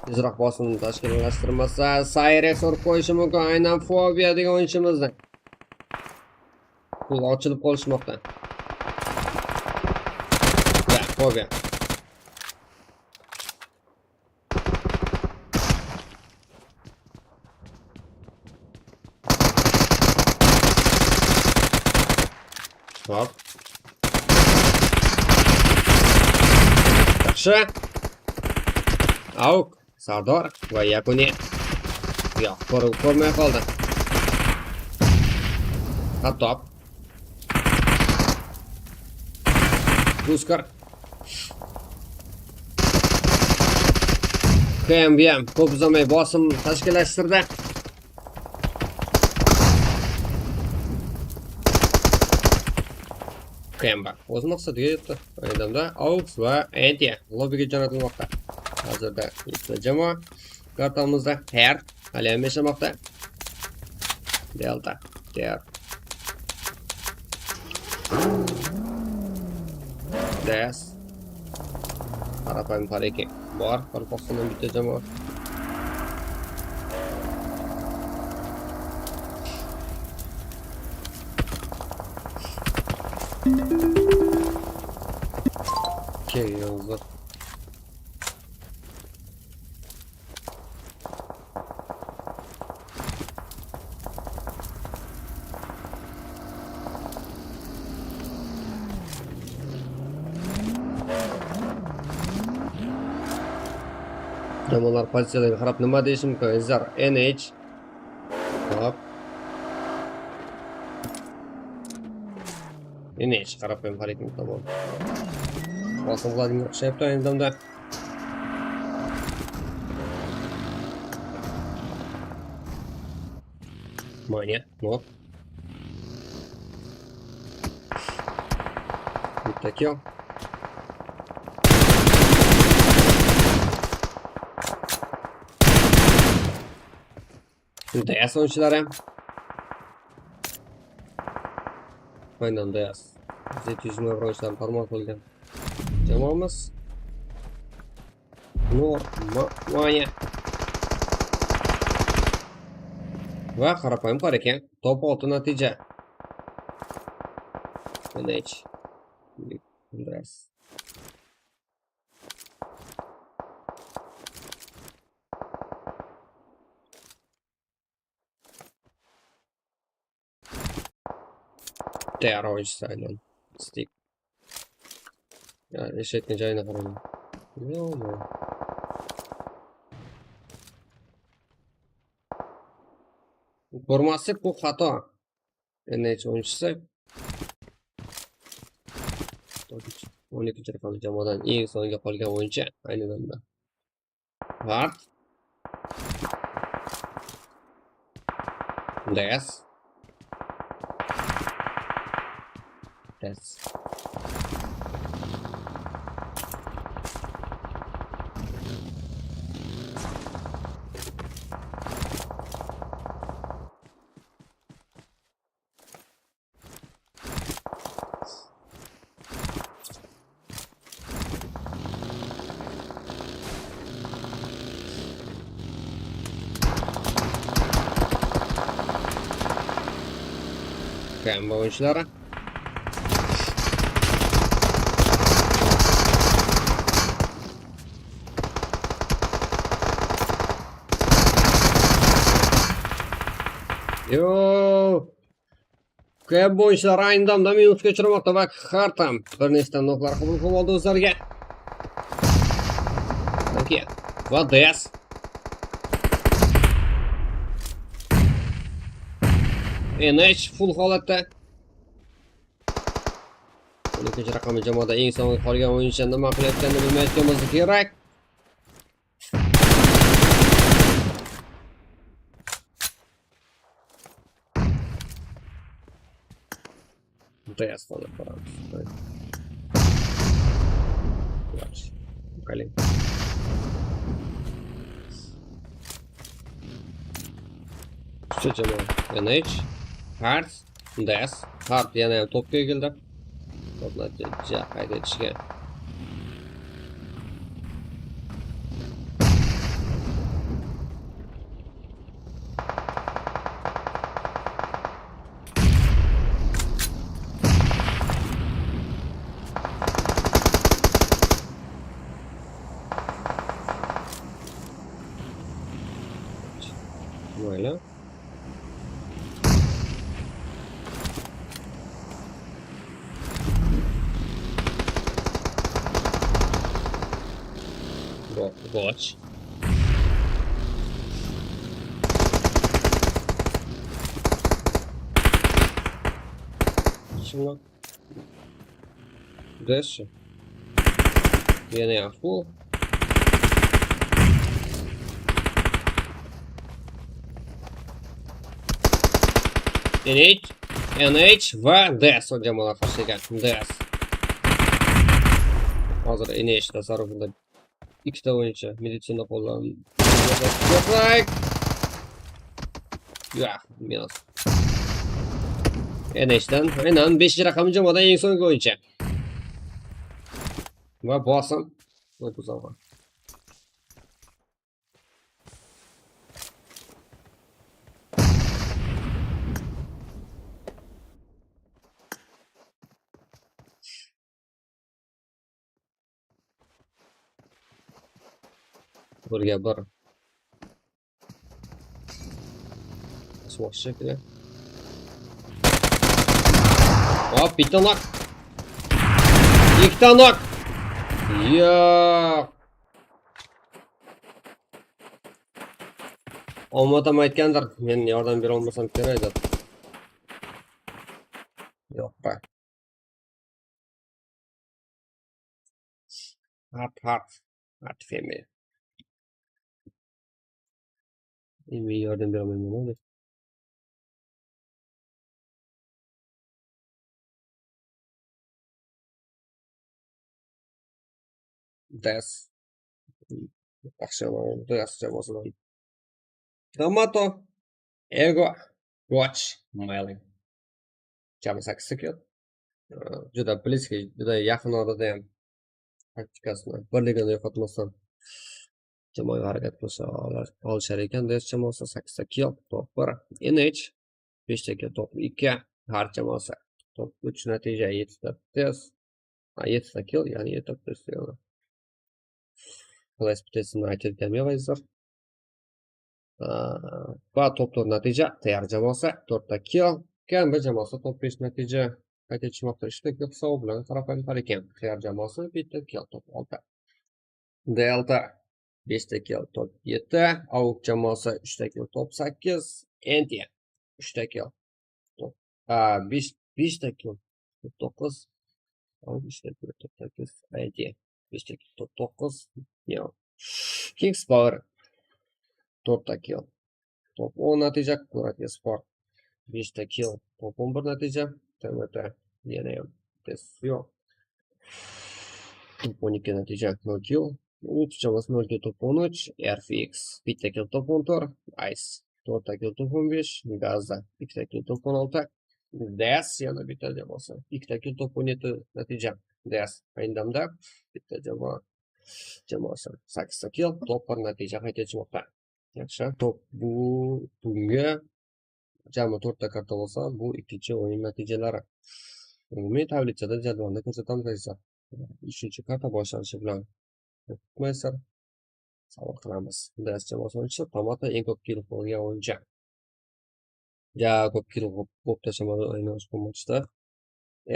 Tezroq bosimni tashkillashtirmasa, Sayrex urib qo'yishi mumkin aynan Fobiya degan o'yinchimizni. Pul ochilib qolishmoqda. Ya, Fobiya. Hop. Yaxshi. AUK, Sardor va yakuniy. Yo'q, ko'rmay qoldi. Hattob. Uskar. KMB ham ko'p uzamay bosim tashkillashtirdi. KMB o'z maqsadiga yetdi. Maydonda AUX va Entia lobbiga jo'natilmoqda. Hozirda ikkita jamoa kartamizda Her hali ham yashamoqda. Delta, TR. DS. Qarapayim Pariki bor. Qoraqalpog'istondan bitta jamoa. Keyin Jamoalar pozitsiyalariga qarab nima deyish mumkin? Azizlar, NH. Hop. NH qarapayim Pariki tomon. Bosim qiladigan o'xshayapti ayni damda. Manya, nok. Bitta kill. DS o'yinchilari. Aynan DS. 700 ming o'yinchilarni tarmoq qilgan jamoamiz. Nur, Manya. Va qarapayim bor ekan. Top 6 natija. NH. DS. TR o'yinchisi aynan. Stick. Ya, eshakni joyini qarang. Yo'q. Ko'rmaslik bu xato. NH o'yinchisi. 12 raqamli jamoadan eng so'nggi qolgan o'yinchi ayni damda. Vard. DS. DS. KMB o'yinchilari. Yo! KMB o'yinchilari ayni damda minusga uchramoqda va Xartam bir nechta noklar qabul qilib oldi o'zlariga. Keyin va DS. NH full holatda. 12 raqamli jamoada eng so'nggi qolgan o'yinchi nima qilayotganini bilmayotgan bo'lsa kerak. DS hozir ko'ramiz. Yaxshi. Qaling. Uchta jamoa. NH, Hart, DS. Hart yana ham topga egildi. Top natija qayd etishgan. Mayli. Watch. Şimdi Дальше. Yana ham full. NH, NH va DS jamoalar qarshi ekan. DS. Hozir NH tasarrufida ikkita o'yinchi meditsina qo'llanib. Yo'q, minus. NH'dan aynan 5 raqamli jamoadan eng so'nggi o'yinchi. Va bosim o'tkazolgan. Birga bir. Bosmoqchi shekilli. Hop, bitta nok. Ikkita nok. Yo'q. Omad ham aytgandir, men yordam bera olmasam kerak deb. Yo'q, ba. Hart, hart. Hart family. Men yordam bera olmayman deb. DS. Yaxshi, DS jamoasidan. Tomato, Ego, Watch, Mailing. Jami 8 kill. Juda близкий, juda yaqin orada ham taktikasini birligini yo'qotmasdan jamoaga harakat qilsa olishar ekan. DS jamoasi 8 kill, top 1. NH 5 ta kill, top 2. Har jamoasi top 3 natija 7 ta test. 7 ta kill, ya'ni 7 ta test. Velosipedini aytib yo'q. Va top 4 natija TR jamoasi 4 ta kill, KMB jamoasi top 5 natija qayd etishmoqda. 3 ta kill hisobi bilan tarafdan ekan. TR jamoasi 1 ta kill, top 6. Delta 5 ta kill, top 7. AUK jamoasi 3 ta kill, top 8. NT 3 ta kill, top 5 ta kill, top 9. AUK 3 ta kill, top 8. NT 5 ta kill, top 9. Yo'q. Kings Power 4 ta kill, top 10 natija. Kurat Sport 5 ta kill, top 11 natija. TMT yana ham test yo'q. Top 12 natija, 0 kill. 3 jamoasi 0 kill, top 13. RFX 1 ta kill, top 14. Ice 4 ta kill, top 15. Gaza 2 ta kill, top 16. DS yana bitta jamoasi 2 ta kill, top 17 natija. DS ayni damda bitta jamoa jamoasi 8 ta kill, top 1 natija qayd etishmoqda. Yaxshi. Top bu bugungi Jami 4 ta karta bo'lsa, bu ikkinchi o'yin natijalari. Umumiy tablitsada jadvalda ko'rsatamiz azizlar. 3-karta boshlanishi bilan kutmaysizlar. Sabr qilamiz. DS jamoasi o'yinchisi Tomato eng ko'p kill qilgan o'yinchi. Ja ko'p kill qo'yib tashlamadi aynan ushbu matchda.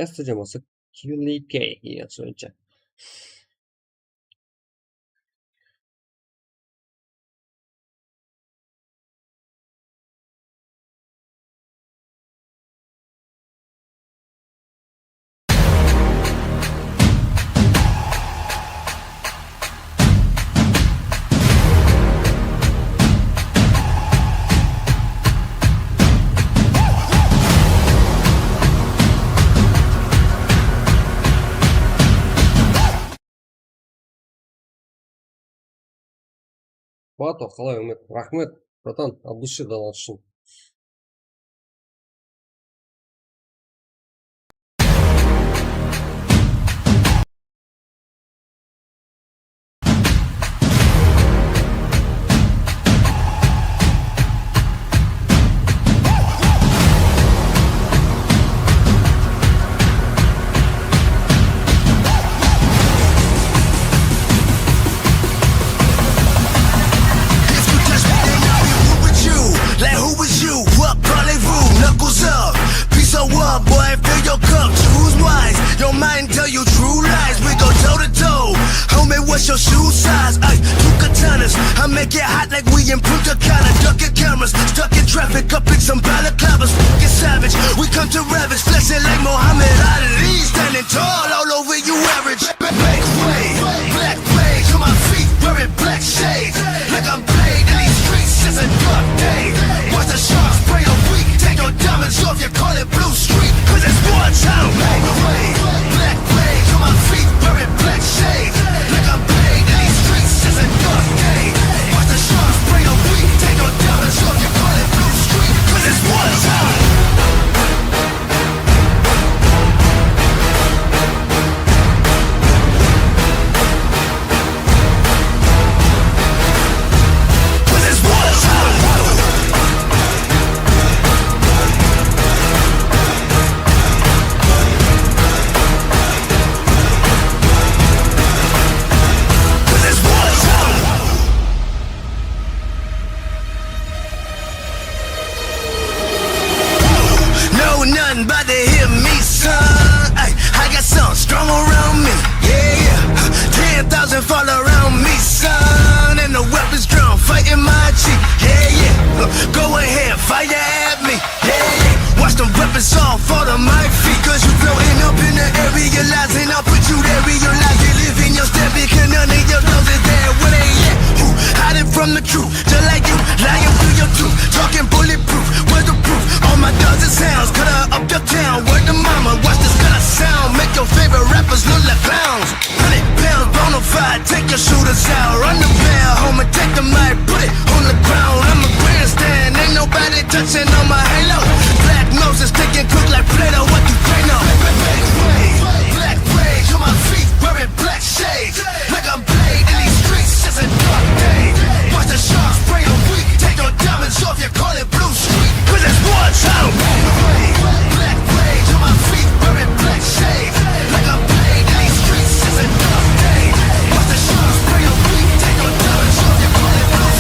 ST jamoasi QLK yaxshi o'yinchi. Bato, qalay Umid? Rahmat, братан, от души донат uchun. If you touch me, then I'll be rude with you. Like who was you? What parlez-vous? Knuckles up. Peace of up, boy. Fill your cup. Choose wise. Your mind tell you true lies. We go toe to toe. Homie, what's your shoe size? Ay, two katanas. I make it hot like we in Punta Cana. Ducking cameras. Stuck in traffic. Up in some balaclavas. Fucking savage. We come to ravage. Flexing like Muhammad Ali. Standing tall all over you average. Make way. Black rage on my feet. Wearing black shades. Like I'm Blade in these streets. It's a dark day. Watch the sharks spray a week. Take your diamonds off. You call it blue street. Cause it's wartime. Make way. Black rage on my feet. Wearing black shades. Like I'm Blade in these streets. It's a dark day. Watch the sharks spray a week. Take your diamonds off. You call it blue street. Cause it's wartime. Cause it's wartime. Cause it's wartime. No, nothing about to hit me, son. Ay, I got something strong around me. Yeah, yeah. 10,000 fall around me, son. And the weapons drawn, fighting my cheek. Yeah, yeah. Go ahead, fire at me. Yeah, yeah. Watch them weapons all fall to my feet. Cause you floating up in the air, realizing I'll put you there. Realize you live in your step because none of your dogs is there. Where they at? Who hiding from the truth? Just like you, lying through your tooth. Talking bulletproof, weatherproof. All my dogs is hounds, cut her up your town. Word to mama, watch this kind of sound. Make your favorite rappers look like clowns. 100 pounds, bona fide, take your shooters out. Run the bell, home and take the mic, put it on the ground. I'm a grandstand, ain't nobody touching on my halo. Black noses taking cook like Play-Doh, what you they know? Black rage, black rage on my feet, wearing black shades. Like I'm Blade in these streets, it's a dark day. Watch the sharks spray a week, take your diamonds off, you call it blue street. Cause it's wartime. Black rage on my feet, wearing black shades. Like I'm Blade in these streets, it's a dark day. Watch the sharks spray a week, take your diamonds off, you call it blue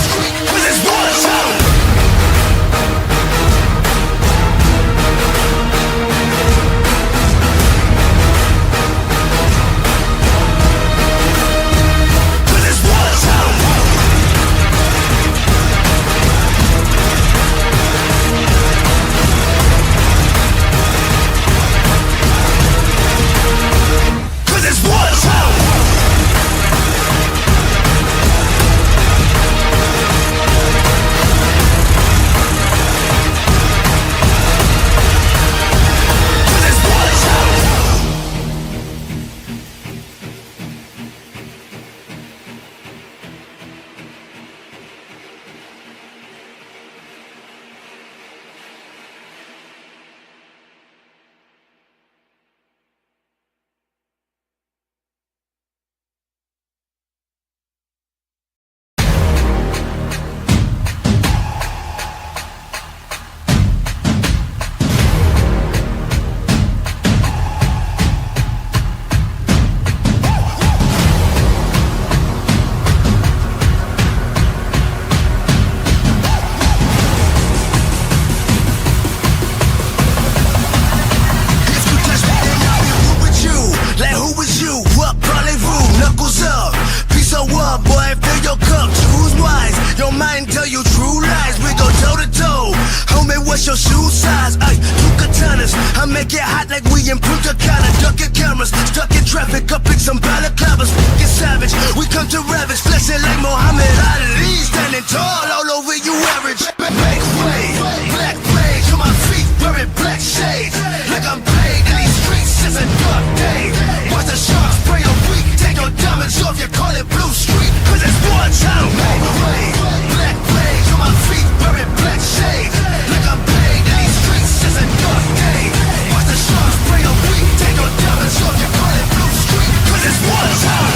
tell you true lies. We go toe to toe. Homie, what's your shoe size? Ay, two katanas. I make it hot like we in Punta Cana. Ducking cameras, stuck in traffic, up in some balaclavas. Get savage, we come to ravage. Flexing like Muhammad Ali. Standing tall all over you average. Make way, black rage on my feet, wearing black shades. Like I'm played in these streets since a dark day. Watch the sharks spray a week. Take your diamonds off, you call it blue street. 'Cause it's war time. Make way, black rage on my feet, wearing black shades. Like I'm played in these streets since a dark day. Watch the sharks spray a week. Take your diamonds off, you call it blue street. 'Cause it's war time.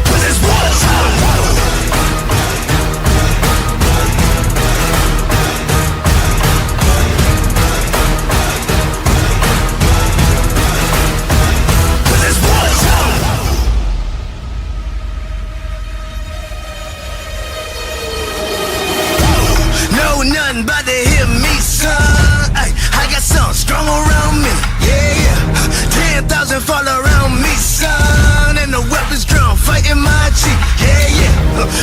'Cause it's war time. 'Cause it's war time. No, nothing about to hit me, son. Ay, I got something strong around me. Yeah, yeah. 10,000 fall around me, son. And the weapons drawn, fighting my cheek. Yeah, yeah.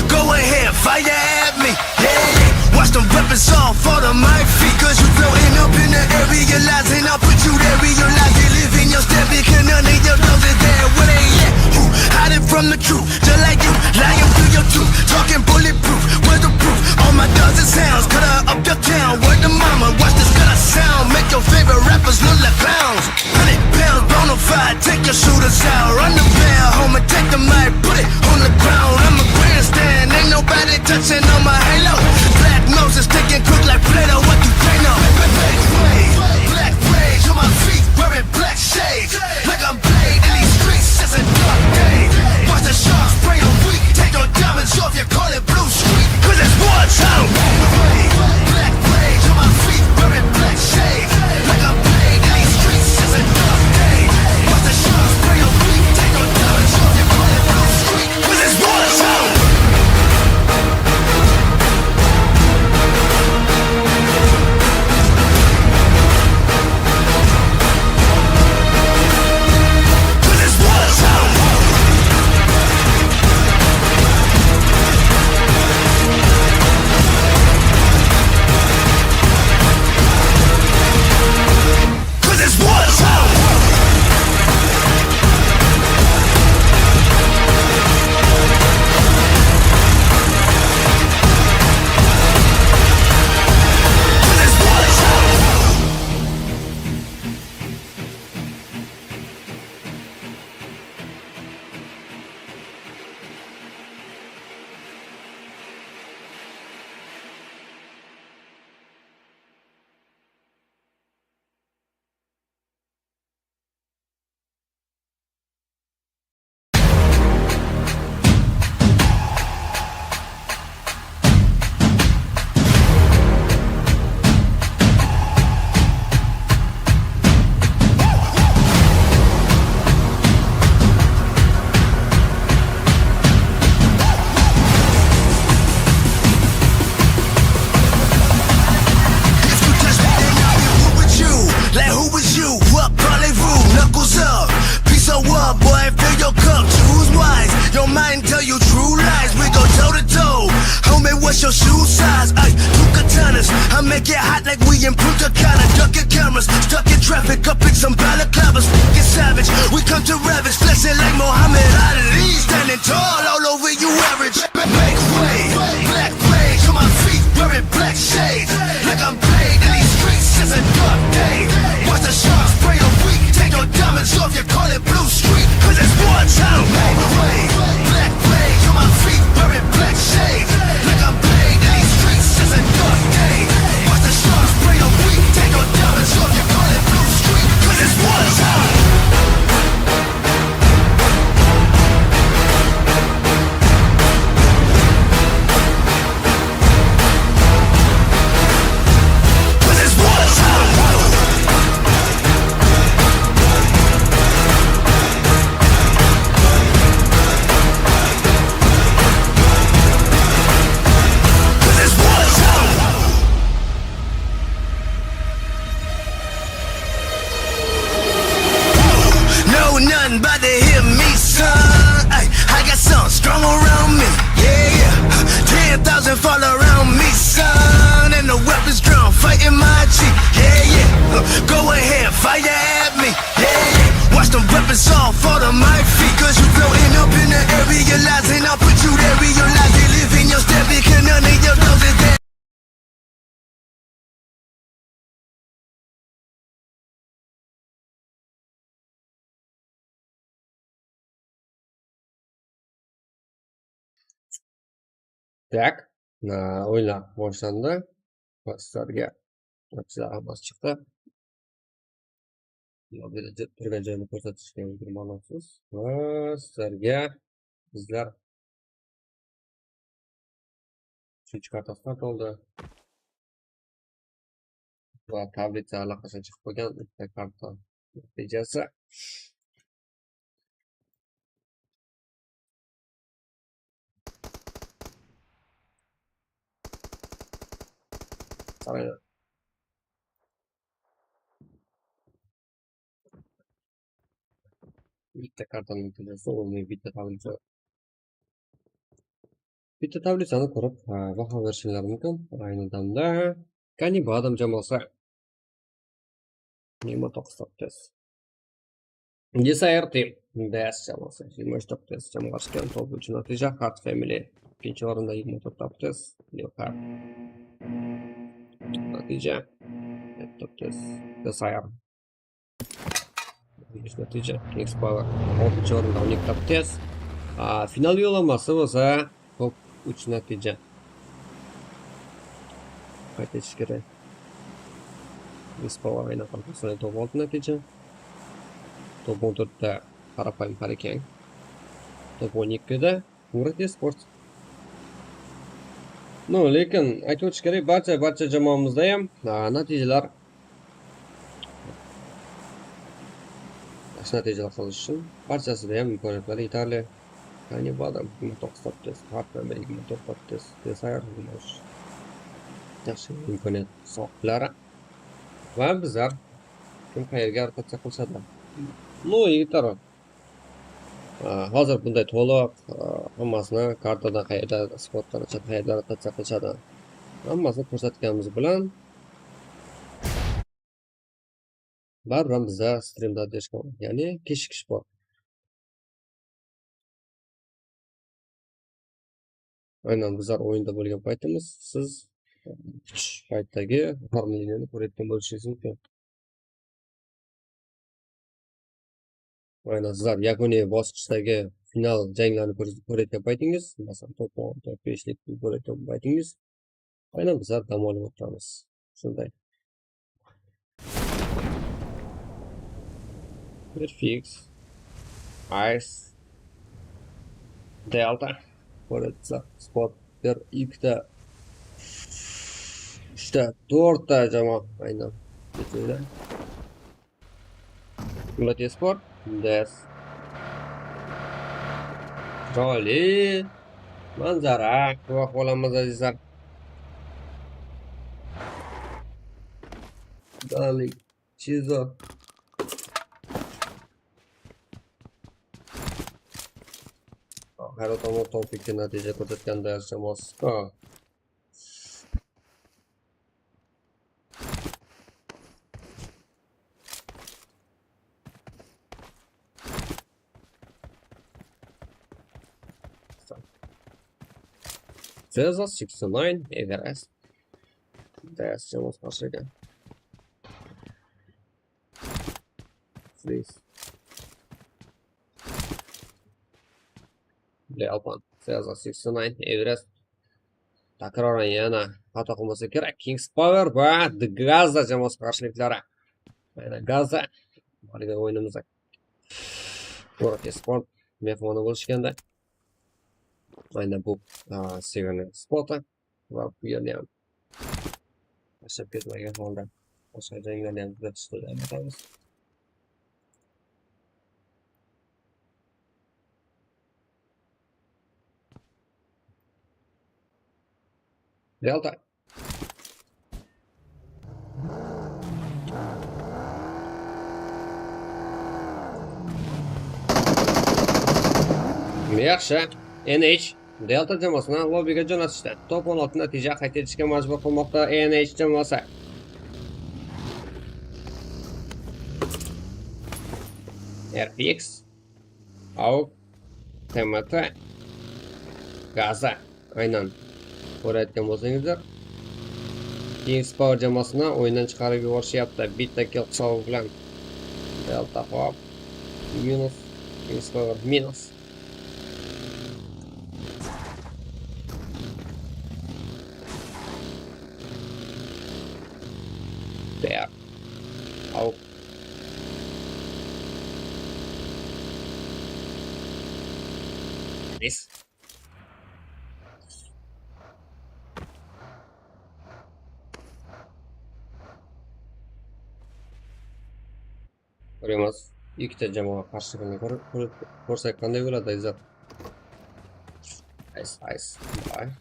Go ahead, fire at me. Yeah, yeah. Watch them weapons all fall to my feet. 'Cause you floating up in the air, realizing I'll put you there. Realize you live in your step because none of your dogs is there. Where they at? Who hiding from the truth? Just like you, lying through your tooth. Talking bulletproof, where's the proof? All my dogs and sounds, cut her up your town. Word to mama, watch this cut sound. Make your favorite rappers look like clowns. 100 pounds, bona fide, take your shooters out. Run the bell, home and take the mic, put it on the ground. I'm a grandstand, ain't nobody touching on my halo. Black Moses taking crook like Play-Doh, what you think of? Make way, black rage on my feet, wearing black shades. Like I'm played in these streets since a dark day. Watch the sharks spray a week, take your diamonds off, you call it blue street. 'Cause it's war time. Black rage on my feet, wearing black shades. Like I'm played in these streets since a dark day. Watch the sharks spray a week, take your diamonds off, you call it blue street. 'Cause it's war time. 'Cause it's war time. 'Cause it's war time. 'Cause it's war time. If you touch me, then I'll be who with you. Like who was you? What parlez-vous? Knuckles up. Peace so up, boy. Fill your cup. Choose wise. Your mind tell you true lies. We go toe to toe. Homie, what's your shoe size? Ay, two katanas. I make it hot like we in Punta Cana. Ducking cameras, stuck in traffic, up in some balaclavas. Get savage, we come to ravage. Flexing like Muhammad Ali. Standing tall all over you average. Make way, black rage on my feet, wearing black shades. Like I'm played in these streets since a dark day. Watch the sharks spray a week. Take your diamonds off, you call it blue street. 'Cause it's war time. Make way, black rage on my feet, wearing black shades. Like I'm played in these streets since a dark day. Watch the sharks spray a week. Take your diamonds off, you call it blue street. 'Cause it's war time. Так, o'yinlar boshlandi va sizlarga natijalar hammasi chiqdi. Turgan joyini ko'rsatishga ulgurmayapsiz va sizlarga bizlar 3 karta start oldi va tablitsa allaqachon chiqib qo'ygan ikkita karta natijasi. Bitta kartaning natijasi umumiy bitta tablitsa. Bitta tablitsani ko'rib baho berishingiz mumkin. Ayni damda Kanibadam jamoasi 29 test. Desire Team DS jamoasi 23 test jamg'arishgan top 3 natija. Hard Family ikkinchi o'rinda 24 test. Leopard natija 7 test. Desire 5 natija. Kings Power 6-o'rinda 12 test. Final yo'llanmasi bo'lsa top 3 natija. Qayd etish kerak. Kings Power aynan Qoraqalpog'istonda top 6 natija. Top 14 ta Qarapayim Hurricane. Top 12 da Murat Esports. No, lekin aytib o'tish kerak, barcha jamoamizda ham natijalar yaxshi natijalar qilish uchun barchasida ham imkoniyatlar yetarli. Kanibadam 29 test, Hard 24 test, Desire 23. Yaxshi imkoniyat sohiblari. Va bizlar kim qayerga rotatsiya qilishadi. No, yigitlar, hozir bunday to'liq hammasini kartada qayerda spotdan ochadi, qayerda rotatsiya qilishadi, hammasini ko'rsatganimiz bilan baribir bizda streamda adashgan, ya'ni kechikish bor. Aynan bizlar o'yinda bo'lgan paytimiz siz kutish paytdagi formuliniyani ko'rayotgan bo'lishingiz mumkin. Aynan sizlar yakuniy bosqichdagi final janglarni ko'rayotgan paytingiz, masalan top 10, top 5 lik ko'rayotgan paytingiz, aynan bizlar dam olib o'tiramiz. Shunday. Perfix, Ice, Delta, ko'rayotsa, Spot 1, 2ta, 3ta, 4ta jamoa aynan. Murat Esport, Des. Chiroyli manzara guvoh bo'lamiz azizlar. Dalik, Chizo. Hayrat tomon top 2 natija ko'rsatgan DS jamoasi. Cezos 69 Everest. DS jamoasi qarshiga. Freeze. Leopold, Cezos 69 Everest. Takroran yana xato qilmasa kerak. Kings Power va The Gaza jamoasi qarshiliklari. Mana Gaza haligi o'yinimizda Murat Esport mehmoni bo'lishganda. Aynan bu Severny spoti va bu yerni ham tashlab ketmagan holda boshqa janglarni ham kuzatishda davom etamiz. Delta. Yaxshi. NH Delta jamoasini lobbiga jo'natishdi. Top 16 natija qayd etishga majbur qilmoqda NH jamoasi. RPX, AUG, TMT, Gaza. Aynan ko'rayotgan bo'lsangizlar, Kings Power jamoasini o'yindan chiqarib yuborishyapti. Bitta kill hisobi bilan. Delta hop minus, Kings Power minus. TR. Au. Nice. Ko'ramiz. Ikkita jamoa qarshiligini ko'rsak qanday bo'ladi, azizlar? Nice, nice. Bye.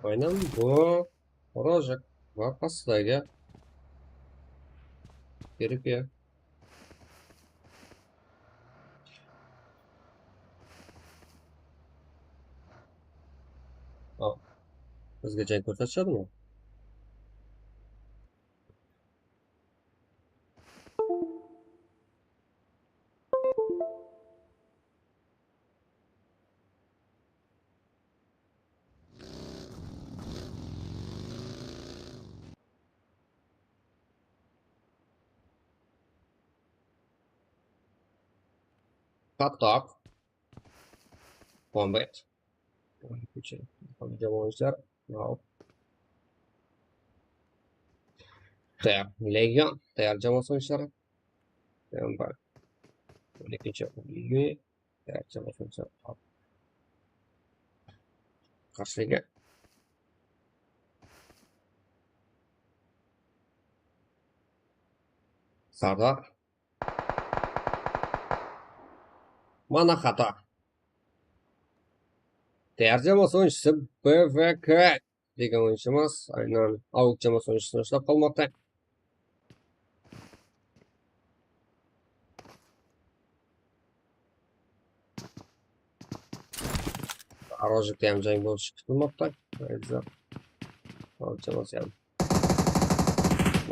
Aynan bu Rojak va pastdagi Perifia. Hop. Bizga jang ko'rsatishadimi? Qatok. Combat. Jamoalar. Hop. TR Legion, TR jamoasi o'yinchilari. TR 12 TR jamoasi o'yinchilari. Hop. Qarshiligi. Sardor. Mana xato. TR jamoasi o'yinchisi BVK degan o'yinchimiz aynan AUK jamoasi o'yinchisini ushlab qolmoqda. Arojikda ham jang bo'lishi kutilmoqda. Azizlar. AUK jamoasi ham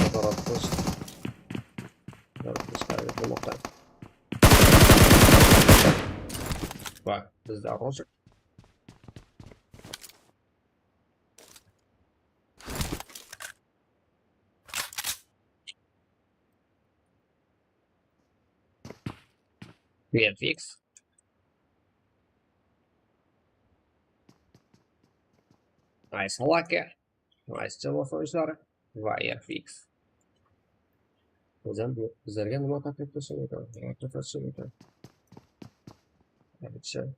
nazorat qilish harakat qilmoqda. Va bizda Arojik. VFX. Nice Lucky. Nice jamoasi o'yinchilari va RFX. O'zim bizlarga nima taklif qilishi mumkin? Nima ko'rsatishi mumkin? Aytishim.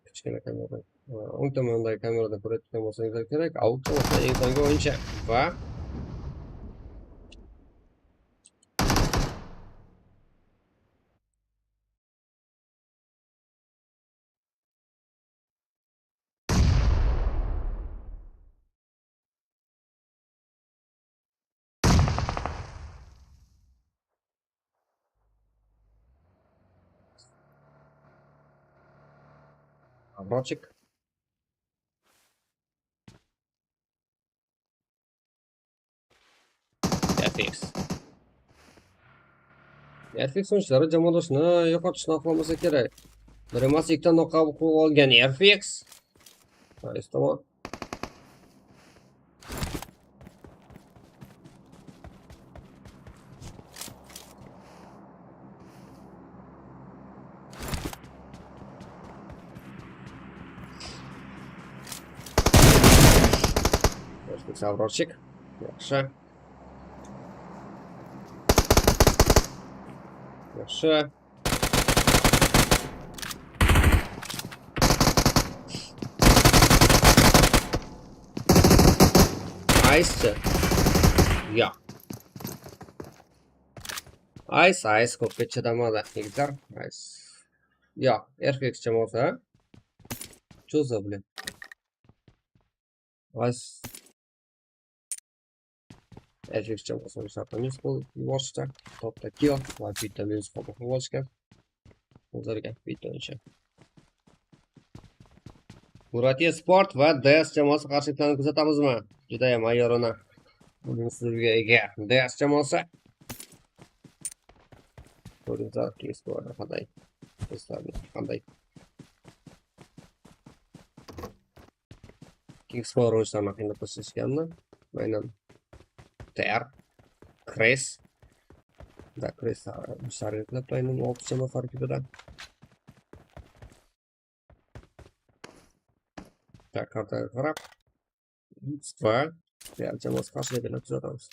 Kichkina kamera, o'ng tomondagi kamerada ko'rayotgan bo'lsangizlar kerak. AUK jamoasi eng so'nggi o'yinchi va Rochik. FX. FX o'yinchilari jamoadoshini yo'qotishni xohlamasa kerak. Bir emas, ikkita nokaut qo'lga olgan FX. Nice tomon. Savrorchik. Yaxshi. Yaxshi. Ice. Yo'q. Ice, Ice ko'pga chidamadi yigitlar. Ice. Yo'q, RFX jamoasi. Что за, блин? Ice. RFX jamoasi o'yinchilari minus qo'yib yuborishdi. To'rtta kill va bitta minus qo'yib yuborishgan. O'zlariga bitta o'yinchi. Muratiya Sport va DS jamoasi qarshiliklarni kuzatamizmi? Juda ham ayyorona uslubga ega DS jamoasi. Ko'ringizlar, qanday Do'stlar, qanday Kingsport o'yinchilarini qiynab tashlashganmi? Aynan TR, Kres. Da, Kres sarg'itlab aynan 6 jamoa tarkibida. Tak, kartaga qarab va TR jamoasi qarshiligini kuzatamiz.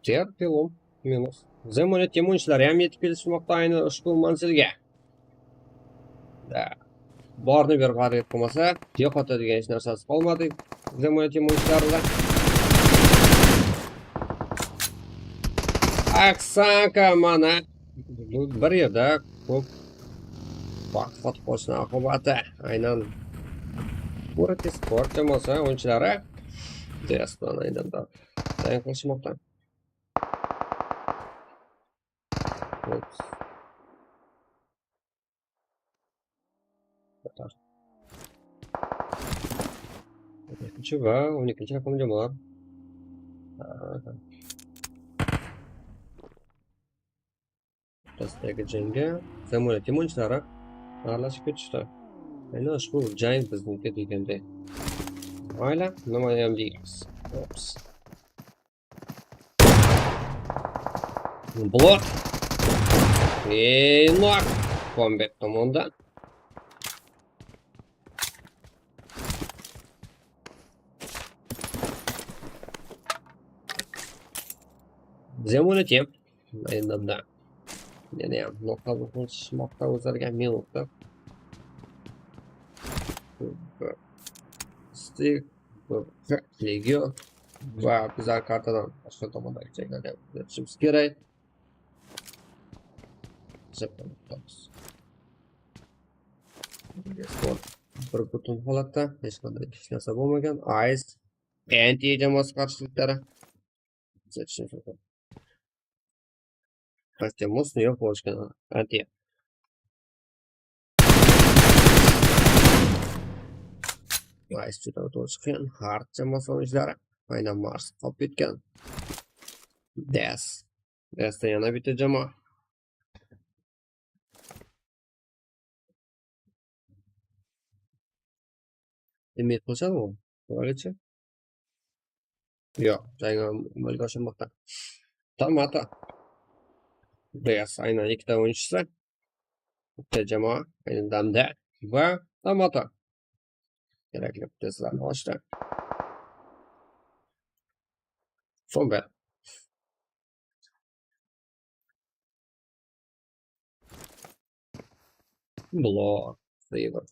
TR pilon minus. Zemon team o'yinchilari ham yetib kelishmoqda aynan ushbu manzilga. Da. Borni berib harakat qilmasa, yo'qotadigan hech narsasi qolmadi Zemon team o'yinchilarida. Aksanka mana bir yerda ko'p vaqt qotib qolishni oqibati aynan Purati Sport jamoasi o'yinchilari DS bilan aynan tayin qilishmoqda. Oops. Va 12 raqamli jamoalar. O'rtasidagi jangga Zamona team o'yinchilari aralashib ketishdi. Aynan ushbu jang bizniki deganday. Mayli, nima ham deymiz. Oops. Blok. Nok. Combat tomondan. Zemona team. Aynan da. Yana ham noqta qo'shmoqda o'zlariga minutda. Stik, Legio va bizlar kartadan boshqa tomondagi janglarni kuzatishimiz kerak. Sport bir butun holatda hech qanday hech narsa bo'lmagan. Ice anti jamoasi qarshiliklari kuzatishimiz mumkin. Jamoasini yo'q bo'lishgan anti. Ice juda o'tib Hard jamoasi o'yinchilari aynan Mars qolib ketgan. DS. DSda yana bitta jamoa. Emit qilishadimi? To'g'richi? Yo'q, jang amalga oshirilmoqda. Tomata. DS aynan ikkita o'yinchisi. Bitta jamoa aynan damda va Tomata. Kerakli testlarni ochdi. Combat. Blok, Flavor.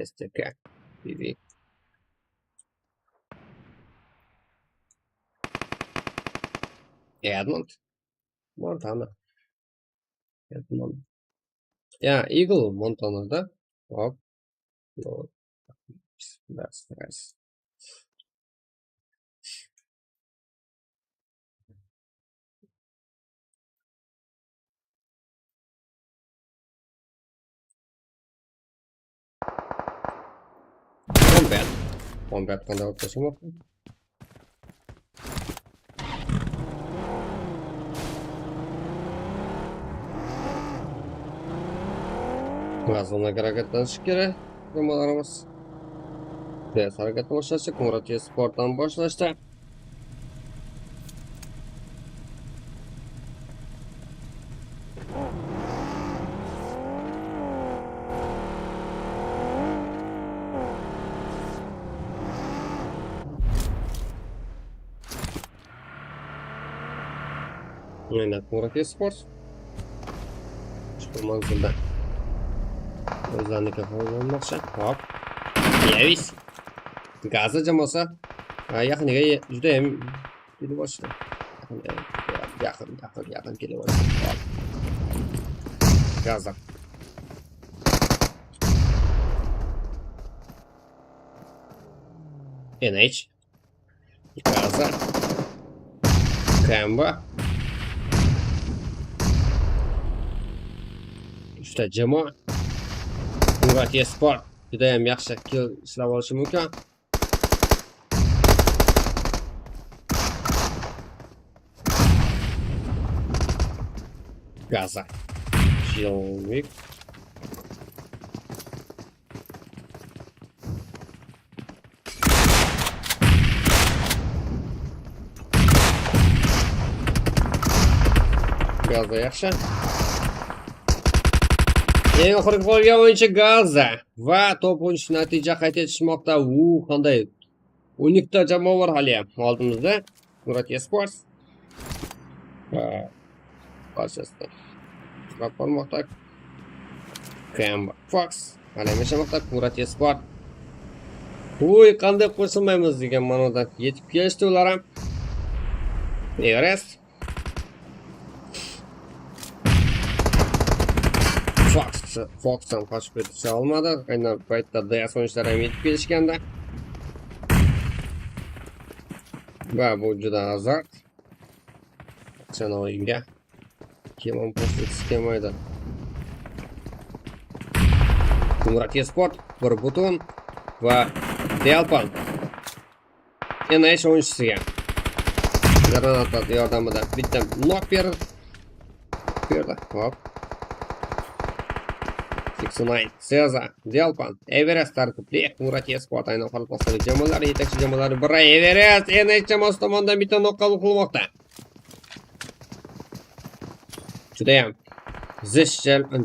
STK, PV. Edmund. Montana. Edmund. Ya, Eagle Montana'da. Hop. That's nice. Combat. Combat qanday o'tkazmoqda? Zonaga harakatlanish kerak. Jamoalarimiz DS harakatni boshlashdi. Qo'ng'irot Sportdan boshlashdi. Aynan Qo'ng'irot Sport ushbu manzilda o'zlariniki olmoqchi. Hop. Yavis. Gaza jamoasi yaqiniga juda ham kelib ochdi. Yaqin kelib ochdi. Hop. Gaza. NH. Gaza. Kemba. Uchta jamoa. Murat Esport judayam yaxshi kill ishlab olishi mumkin. Gaza. Jilvik. Gaza yaxshi. Eng oxirgi qolgan o'yinchi Gaza va top 13 natija qayd etishmoqda. U qanday? 12 ta jamoa bor hali ham oldimizda. Murat Esports va barchasida ishlab bormoqda. Kemba Fox hali ham yashamoqda. Murat Esport. Uy, qanday qo'shilmaymiz degan ma'noda yetib kelishdi ular ham. Everest. Fox, Fox ham qochib ketisha olmadi. Aynan paytda DS o'yinchilari ham yetib kelishganda. Va bu juda azart. Chana o'yinga kim ham qo'shilgisi kelmaydi. Murat Esport bir butun va Delpan NH o'yinchisiga granata yordamida bitta knock berdi. Berdi. Hop. 69 Seza, Delpan, Everest tarkibli Murat Esport aynan Qoraqalpog'iston jamoalari yetakchi jamoalari biri Everest NH jamoasi tomonidan bitta knock qabul qilmoqda. Judayam zich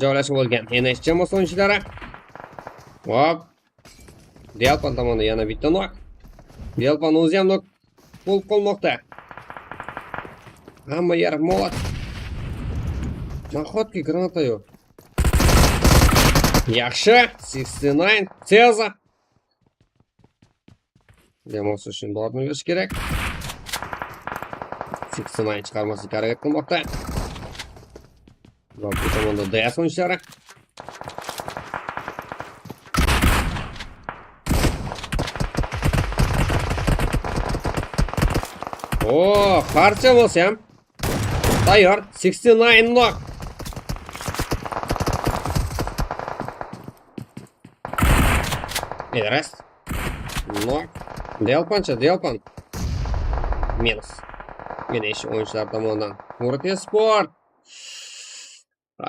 joylashib olgan NH jamoasi o'yinchilari. Hop. Delpan tomonidan yana bitta knock. Delpan o'zi ham knock bo'lib qolmoqda. Hamma yarim molot. Nahotki granata yo'q. Yaxshi, 69 Seza. Jamoasi uchun dodni berish kerak. 69 chiqarmaslikka harakat qilmoqda. Va bu tomonda DS o'yinchilari. O, parcha bo'lsa ham tayyor. 69 knock. Everest. Knock. Delpancha, Delpan. Minus. Yana ish o'yinchilar tomonidan. Murat Esport.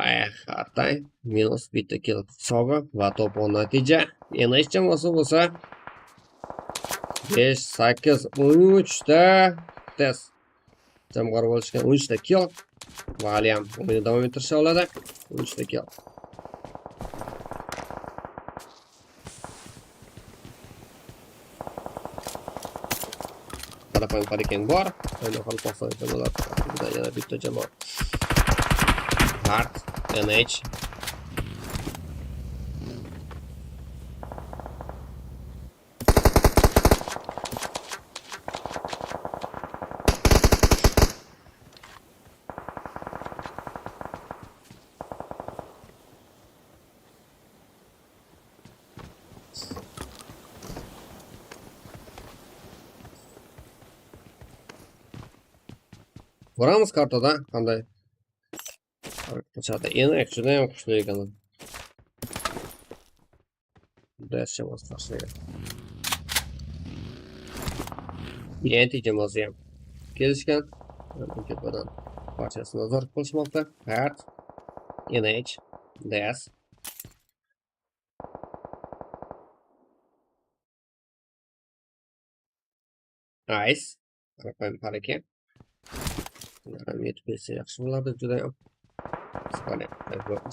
Ay, hatay. Minus bitta kill hisobi va top 10 natija. NH jamoasi bo'lsa 5, 8, 13 ta tez jamg'arib olishgan 13 ta kill va hali ham o'yinni davom ettirisha oladi. 13 ta kill. Qarapayim Hurricane bor. Endi Qoraqalpog'iston jamoalar tarkibida yana bitta jamoa. Hard, NH. Ko'ramiz kartada qanday harakat. NH juda ham kuchli ekan. DS jamoasi qarshiga. BNT jamoasi ham kelishgan. Tepadan barchasi nazorat qilishmoqda. Hard, NH, DS. Ice. Qarapayim harakat. Ular ham yetib kelsa yaxshi bo'lardi judayam.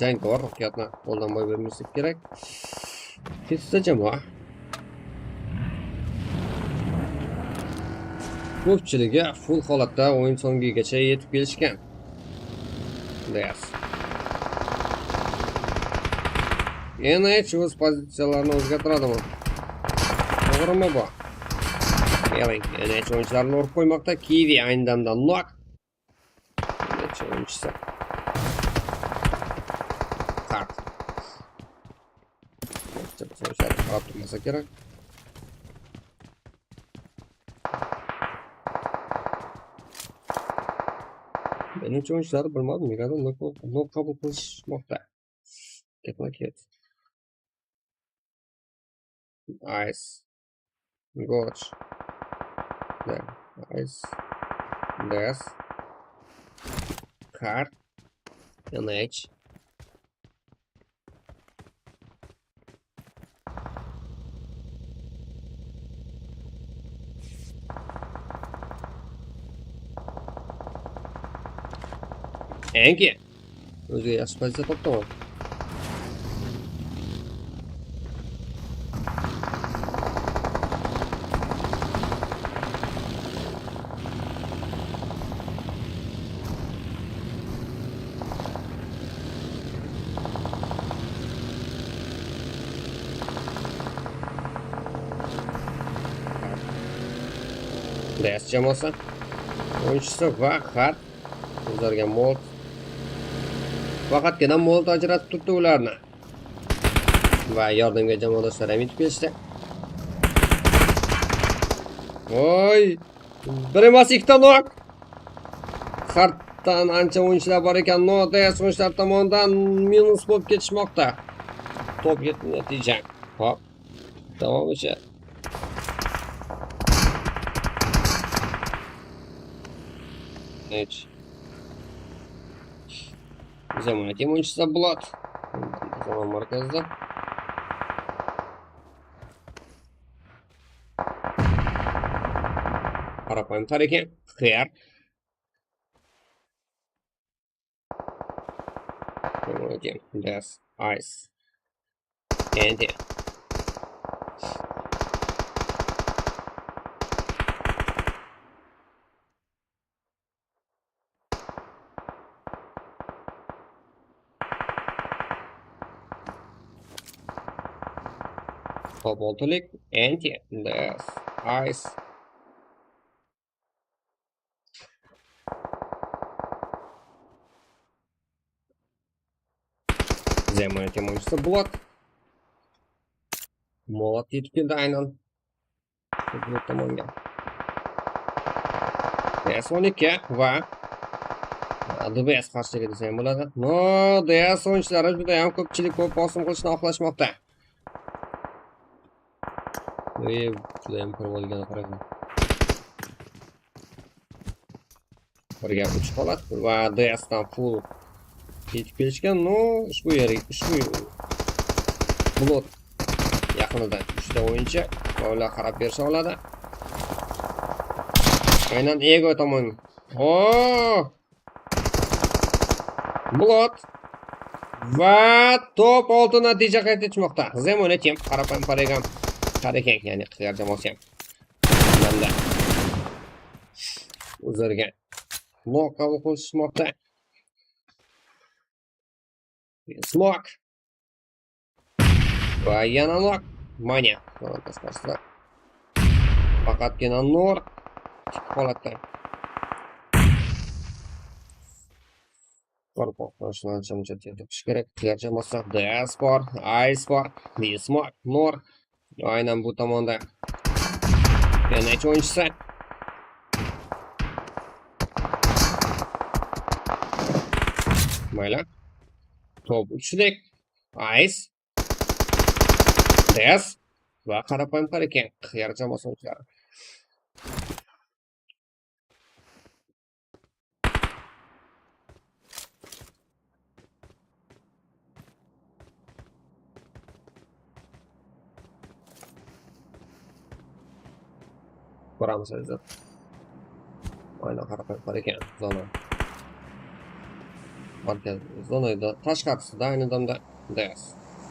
Jang bor, ruhiyatni qo'ldan boy bermaslik kerak. Yettita jamoa. Ko'pchiligi full holatda o'yin so'ngigacha yetib kelishgan. DS. NH o'z pozitsiyalarini o'zgartiradimi? To'g'rimi bu? Keling, NH o'yinchilarini urib qo'ymoqda. Kiwi ayni damda knock. NH o'yinchisi. Kart. O'yinchilar qarab turmasa kerak. Menimcha o'yinchilar bilmadim, negadir nok qabul qilishmoqda. Ketma-ket. Ice. Goch. Ice. Des. Card. NH. Enki. O'ziga yaxshi pozitsiya topdimi? DS jamoasi o'yinchisi va Xar o'zlariga Molt, faqatgina Molt ajratib turibdi ularni. Va yordamga jamoadoshlar ham yetib kelishdi. Oy! Bir emas, ikkita nok. Xartdan ancha o'yinchilar bor ekan. No, DS o'yinchilar tomonidan minus bo'lib ketishmoqda. Top 7 natija. Hop. Davom o'sha. Nech. Zamon o'yinchisi Bulat. Zamon markazida. Qarapayim tar ekan. Xiyar. Des, Ice. Endi. Top oltilik. Anti. Des, Ice. Zemon o'yinchisi Bulat. Molat yetib keldi aynan. Bulat tomonga. DS12 va DBS qarshiligi desa ham bo'ladi. No, DS o'yinchilari juda ham ko'pchilik ko'p bosim qilishni xohlashmoqda. Juda ham ko'rib olgan qarang. Birga 3 holat va DS dan full yetib kelishgan. No, ushbu yerga, ushbu blok yaqinida 3 ta o'yinchi va ular qarab berisha oladi. Aynan Ego tomon. Oh! Blok va top 6 natija qayd etishmoqda. Zemon Team qarapayim Paragon Qarakan, ya'ni Qiyar jamoasi ham. Hamda o'zlariga nok qabul qilishmoqda. Smok. Va yana nok. Manya. Faqatgina Nur holatda. Kerak. Qiyar jamoasi DS bor, Ice bor, Smok, Nur. Aynan bu tomonda yana necha o'yinchisi. Mayli. Top 3lik. Ice. DS va qarapayim Qarakan. Qiyar jamoasi o'yinchilari. Ko'ramiz azizlar. Aynan qarapayim Qarakan zona. Markaz zonada tashqarisida ayni damda DS.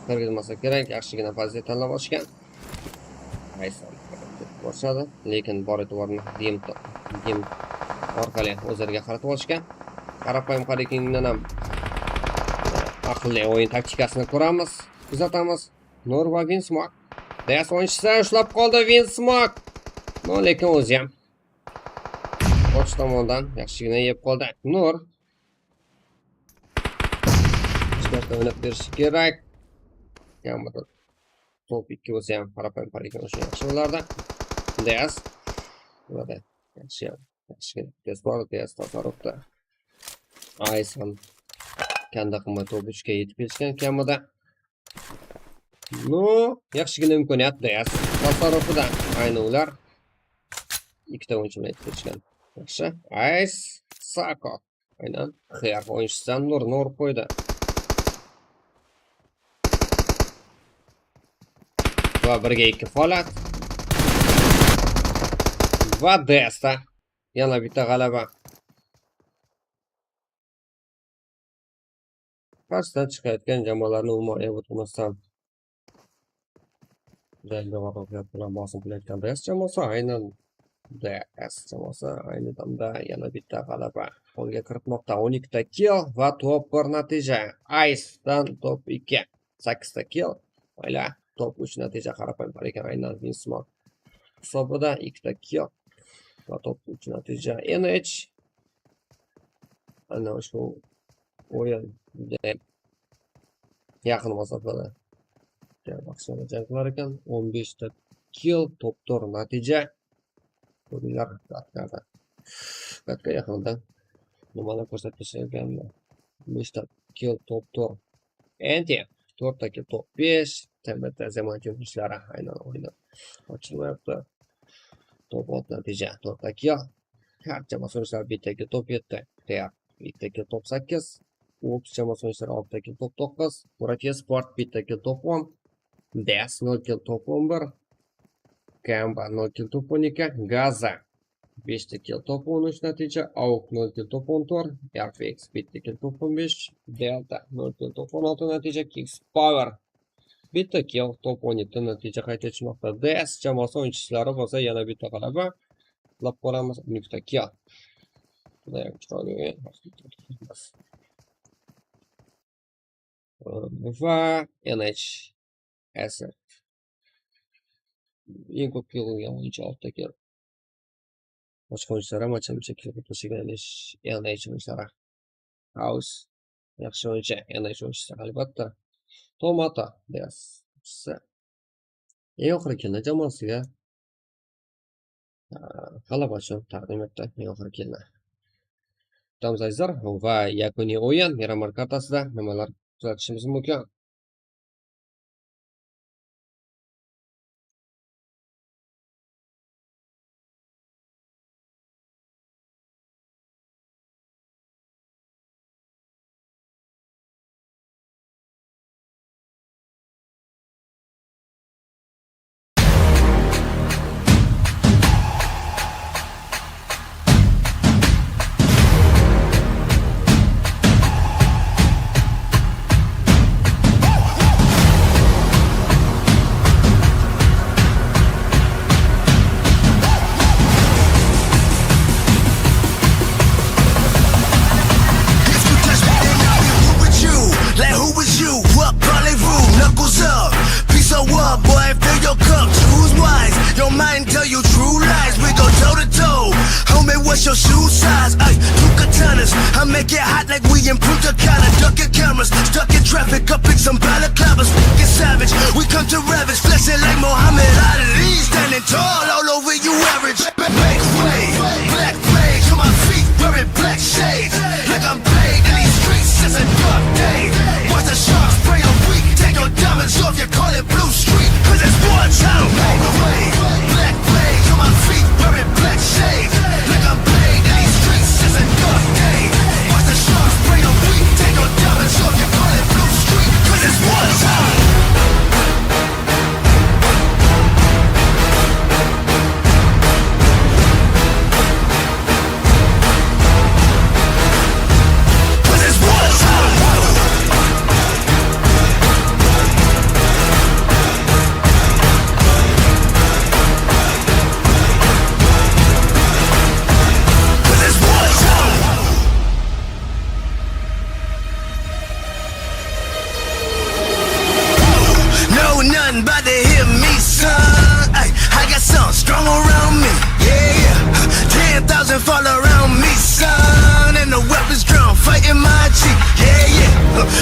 Kirgizmasa kerak, yaxshigina pozitsiya tanlab olishgan. Borishadi, lekin bor e'tiborni dim orqali o'zlariga qaratib olishgan. Qarapayim Qarakandan ham aqlli o'yin taktikasini ko'ramiz, kuzatamiz. Nur va Winsmok. DS o'yinchisi ushlab qoldi Winsmok. No, lekin o'zi ham och tomondan yaxshigina yeb qoldi. Nur ichkarida o'ynab berishi kerak. Kamida top 2 bo'lsa ham qarapayim Qarakan o'sha yaxshi bo'lardi. DS bo'ladi. Yaxshi ham. Yaxshigina tez bor, DS tasarrufda. Ice ham qanday qilmay top 3 ga yetib kelishgan kamida. Ну, yaxshigina imkoniyat DS tasarrufida. Ayni ular ikkita o'yinchi bilan yetib kelishgan. Yaxshi. Ice Sako. Aynan Xer o'yinchisidan nurni urib qo'ydi. Va 1ga 2 holat. Va DSda yana bitta g'alaba. Qarshıdan chiqayotgan jamoalarni umuman ayab o'tmasdan jangda mag'lubiyat bilan bosim qilayotgan DS jamoasi, aynan DS jamoasi ayni damda yana bitta g'alaba qo'lga kiritmoqda. 12 ta kill va top 1 natija. Ice'dan top 2, 8 ta kill. Mayli, top 3 natija qarapayim bor ekan, aynan Vinsmon hisobida 2 ta kill va top 3 natija NH. Ana shu o'yin yaqin masofada jang qilar ekan. 15 ta kill, top 4 natija. Ko'ringlar, katta yaqinda nimalar ko'rsatishgan ekanmi? 5 ta kill, top 4. Enti 4 ta kill, top 5. TMT Zeman ishlari aynan o'yinda ochilmayapti. Top 6 natija, 4 ta kill. Har jamoasi o'yinchilari bitta kill, top 7. TR bitta kill, top 8. Ops jamoasi o'yinchilari 6 ta kill, top 9. Muratiya Sport bitta kill, top 10. DS 0 kill, top 11. Kamba 0 kill, top 12. Gaza 5 ta kill, top 13 natija. AUK 0 kill, top 14. RFX bitta kill, top 15. Delta 0 kill, top 16 natija. Kings Power bitta kill, top 17 natija qayd etishmoqda. DS jamoasi o'yinchilari bo'lsa yana bitta g'alaba. Lab ko'ramiz, 12 ta kill. Judayam chiroyli o'yin. Va NH Asset. Eng ko'p kill qilgan o'yinchi 6 ta kill. Boshqa o'yinchilar ham ancha-muncha kill qilib NH o'yinchilari. House yaxshi o'yinchi, NH o'yinchisi albatta. Tomato DS. Eng oxirgi killni jamoasiga g'alaba uchun taqdim etdi. Eng oxirgi killni. Kutamiz azizlar va yakuniy o'yin Miramar kartasida nimalar kuzatishimiz mumkin? If you touch me, then I'll be rude with you. Like who was you? What rendezvous? Knuckles up. Peace of what, boy? Fill your cup. Choose wise. Your mind tell you true lies. We go toe to toe. Homie, what's your shoe size? Ay, two katanas. I make it hot like we in Punta Cana. Ducking cameras, stuck in traffic, up in some balaclavas. Get savage. We come to ravage, flexing like Muhammad Ali. Standing tall all over you average. Make way, black rage on my feet, wearing black shades. Like I'm played in these streets since a dark day. Watch the sharks prey on weak. Take your diamonds off, you call it blue street. Cause it's war time. Make way, black rage on my feet, wearing black shades. Like I'm played in these streets since a dark day. Watch the sharks prey on weak. Take your diamonds off, you call it blue street. Cause it's war time. Cause it's war time. Cause it's war time. No, nothing about to hit me, son. Ay, I got something strong around me. Yeah, yeah. 10,000 fall around me, son. And the weapons drawn, fighting my cheek. Yeah, yeah.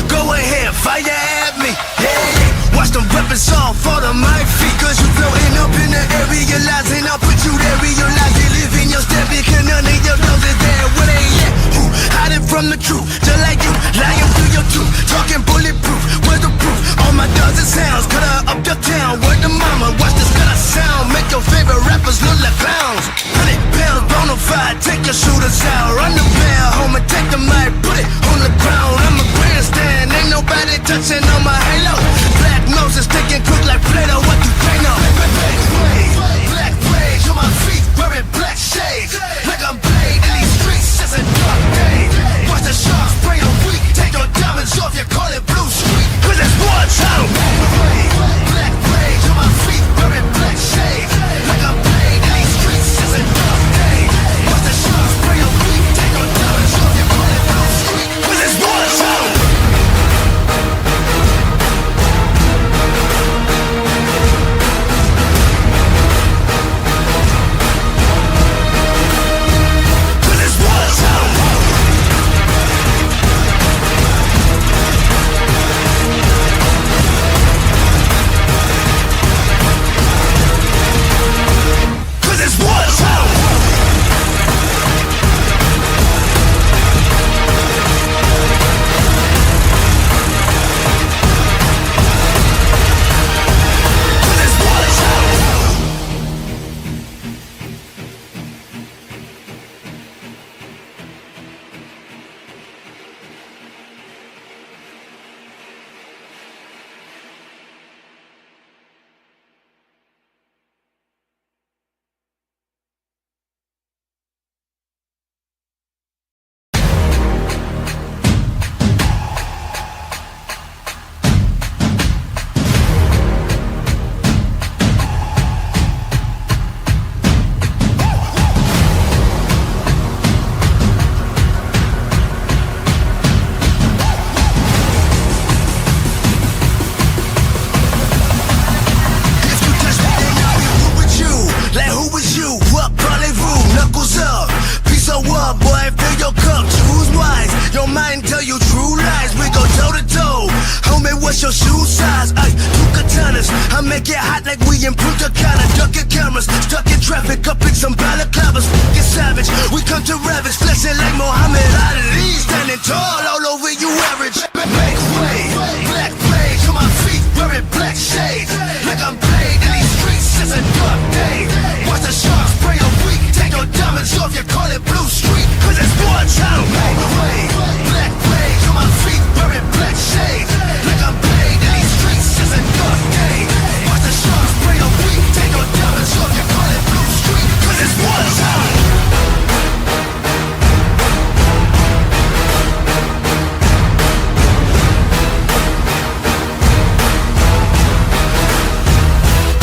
Go ahead, fire at me. Yeah, yeah. Watch them weapons all fall to my feet. Cause you floating up in the air, realizing I'll put you there, realize you live in your step because none of your dogs is there. Where they at? Who hiding from the truth? Talking bulletproof, weatherproof. All my dogs is hounds. Cut her up your town. Word to mama, watch this cut sound. Make your favorite rappers look like clowns. 100 pounds, bona fide. Take your shooters out. Run the bell, homie. Take the mic, put it on the ground. I'm a grandstand. Ain't nobody touching on my halo. Black noses taking quick like Play-Doh. What you think of? Black rage on my feet, wearing black shades. Like I'm Blade in these streets, it's a dark day. Watch the sharks spray a week. Take your diamonds off, you call it blue streak. 'Cause it's war time. Black rage on my feet, wearing black shades. Like I'm Blade in these streets, it's a dark day. Watch the sharks spray a week. Take your diamonds off, you call it blue streak. 'Cause it's war time. 'Cause it's war time. 'Cause it's war time. 'Cause it's war time. If you touch me, then I'll be who with you. Like who was you? What parlez-vous? Knuckles up. Peace of up, boy. Fill your cup. Choose wise. Your mind tell you true lies. We go toe to toe. Homie, what's your shoe size? Ay, two katanas. I make it hot like we in Punta Cana. Ducking cameras. Stuck in traffic. Up in some balaclavas. Get savage. We come to ravage. Flexing like Muhammad Ali. Standing tall all over you average. Make way. Black rage on my feet. Wearing black shades. Like I'm Blade in these streets. It's a dark day. Watch the sharks spray a week. Take your diamonds off, you call it blue streak. 'Cause it's war time. Make way. Black rage on my feet. Wearing black shades. Like I'm Blade in these streets. It's a dark day. Watch the sharks spray a week. Take your diamonds off, you call it blue streak. 'Cause it's war time.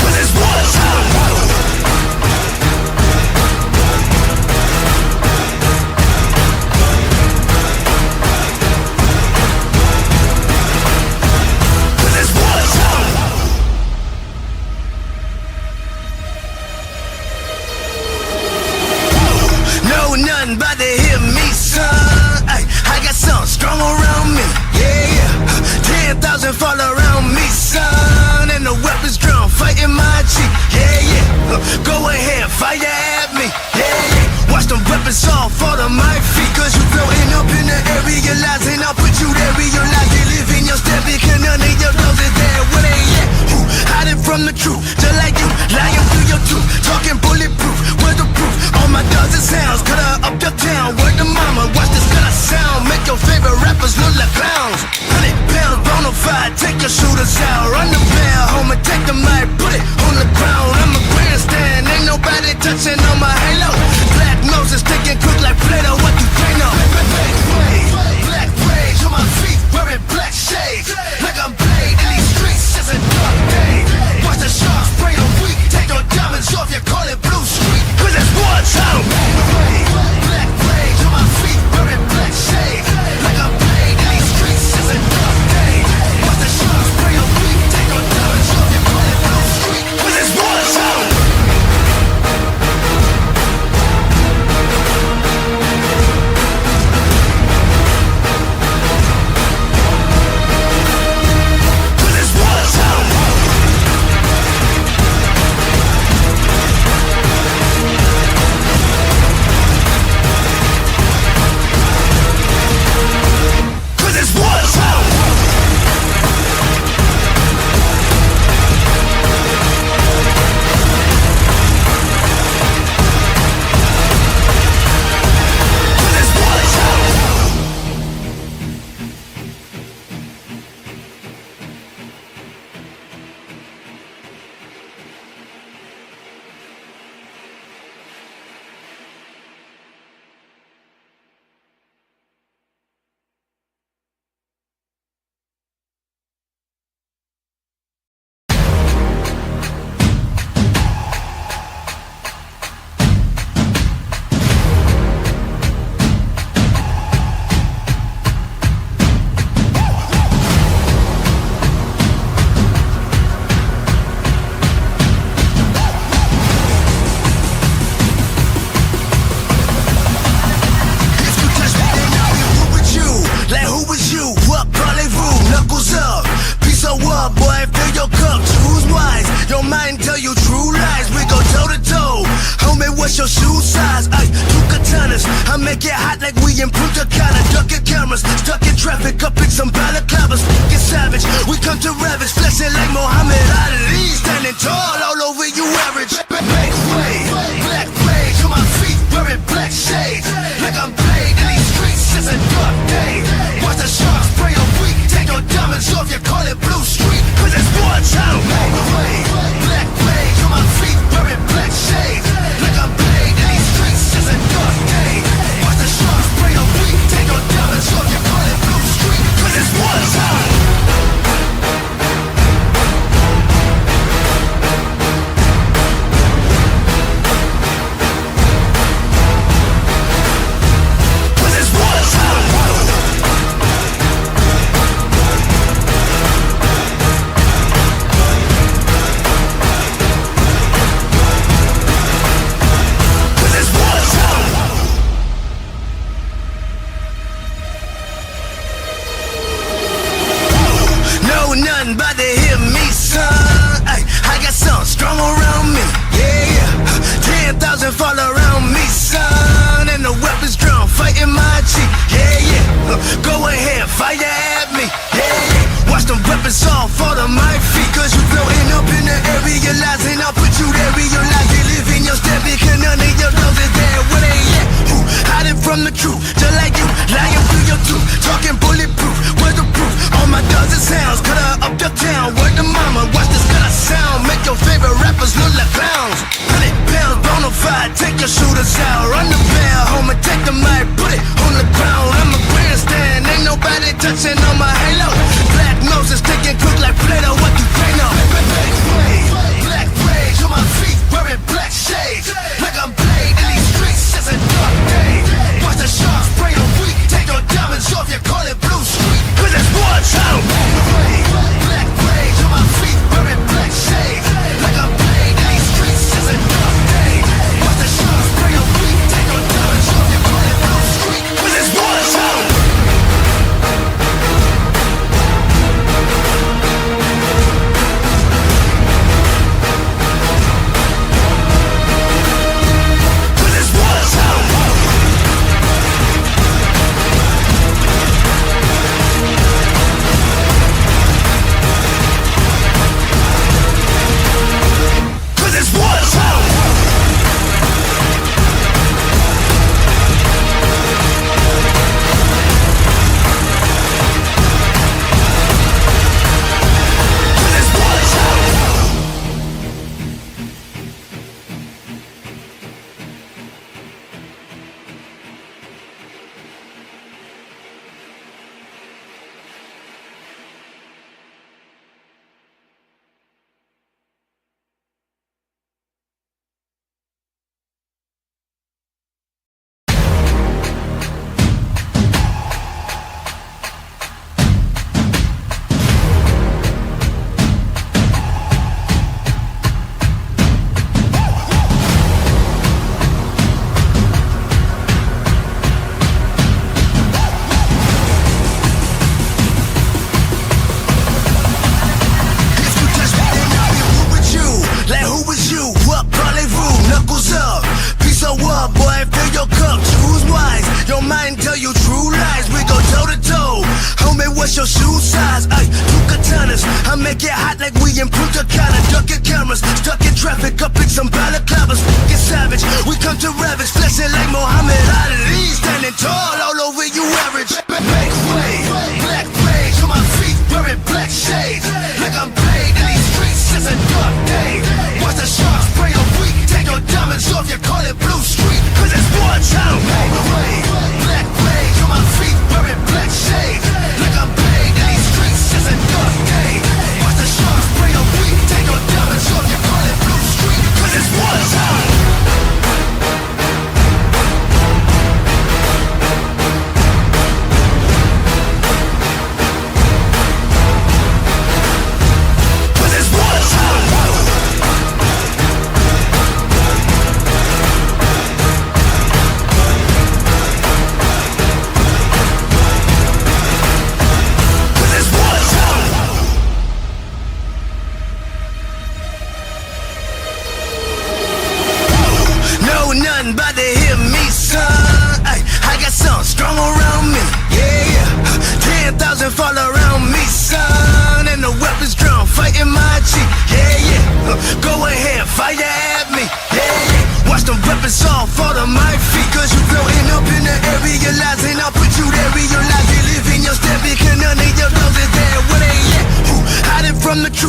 'Cause it's war time. 'Cause it's war time. No, nothing about to hit me, son. Ay, I got something strong around me. Yeah, yeah. 10,000 fall around me, son. And the weapons drawn, fighting my cheek. Yeah, yeah. Go ahead, fire at me. Yeah, yeah. Watch them weapons all fall to my feet. 'Cause you floating up in the air, realizing I'll put you there. Realize you live in your step because none of your dogs is there. Where they at? Who hiding from the truth? Just like you, lying through your tooth. Talking bulletproof, weatherproof. All my dogs is hounds. Cut her up your town. Word to mama, watch this cut sound. Make your favorite rappers look like clowns. 100 pounds, bona fide. Take your shooters out. Run the bell, homie. Take the mic, put it on the ground. I'm a grandstand. Ain't nobody touching on my halo. Black noses taking quick like Play-Doh. What you think of? Make way. Black rage on my feet, wearing black shades. Like I'm Blade in these streets. It's a dark day. Watch the sharks spray a week. Take your diamonds off, you call it blue streak. 'Cause it's war time. Black rage on my feet, wearing black shades. Like I'm Blade in these streets. It's a dark day. Watch the sharks spray a week. Take your diamonds off, you call it blue streak. 'Cause it's war time. make it hot like we in Punta Cana. Ducking cameras, stuck in traffic, up in some balaclavas. Get savage, we come to ravage, flexing like Muhammad Ali. Standing tall all over you average. Make way, black rage on my feet, wearing black shades. Like I'm played in these streets, it's a dark day. Watch the sharks spray a week, take your diamonds off, you call it blue street. 'Cause it's wartime. Make way, black rage on my feet, wearing black shades. Like I'm played in these streets, it's a dark day. Watch the sharks spray a week, take your diamonds off, you call it blue street. 'Cause it's wartime. 'Cause it's wartime. 'Cause it's wartime. No, nothing about to hit me, son. Ay, I got something strong around me. Yeah, yeah. 10,000 fall around me, son. And the weapons drawn, fighting my cheek. Yeah, yeah. Go ahead, fire at me. Yeah, yeah. Watch them weapons all fall to my feet. 'Cause you floating up in the air, realizing I'll put you there. Realize you live in your step because none of your dogs is there. Where they at? Who hiding from the truth? Just like you, lying through your tooth. Talking bulletproof, where's the proof? All my dogs and sounds, cut her up the town. Word to mama, watch this kind of sound. Make your favorite rappers look like clowns. 100 pounds, bona fide, take your shooters out. Run the bell, home and take the mic, put it on the ground. I'm a grandstand, ain't nobody touching on my halo. Black noses taking quick like Play-Doh, what you think of? Black rage, black rage on my feet, wearing black shades. Like I'm played in these streets, it's a dark day. Watch the sharks spray a week, take your diamonds off, you call it blue street. 'Cause it's wartime. Black rage on my feet, wearing black shades. Like I'm played in these streets, it's a dark day. Watch the sharks spray a week, take your diamonds off, you call it blue street. 'Cause it's wartime. 'Cause it's wartime. 'Cause it's wartime. 'Cause it's wartime. If you touch me, then I'll be who with you. Like who was you? What parlez-vous? Knuckles up. Peace so up, boy. Fill your cup. Choose wise. Your mind tell you true lies. We go toe to toe. Homie, what's your shoe size? Ay, two katanas. I make it hot like we in Punta Cana. Ducking cameras, stuck in traffic, up in some balaclavas. Get savage. We come to ravage, flexing like Muhammad Ali. Standing tall all over you average. Make way, black rage on my feet, wearing black shades. Like I'm played in these streets, it's a dark day. Watch the sharks spray a week, take your diamonds off, you call it blue street. 'Cause it's wartime. Make way, black rage on my feet, wearing black shades. Like I'm played in these streets, it's a dark day. Watch the sharks spray a week, take your diamonds off, you call it blue street. 'Cause it's wartime.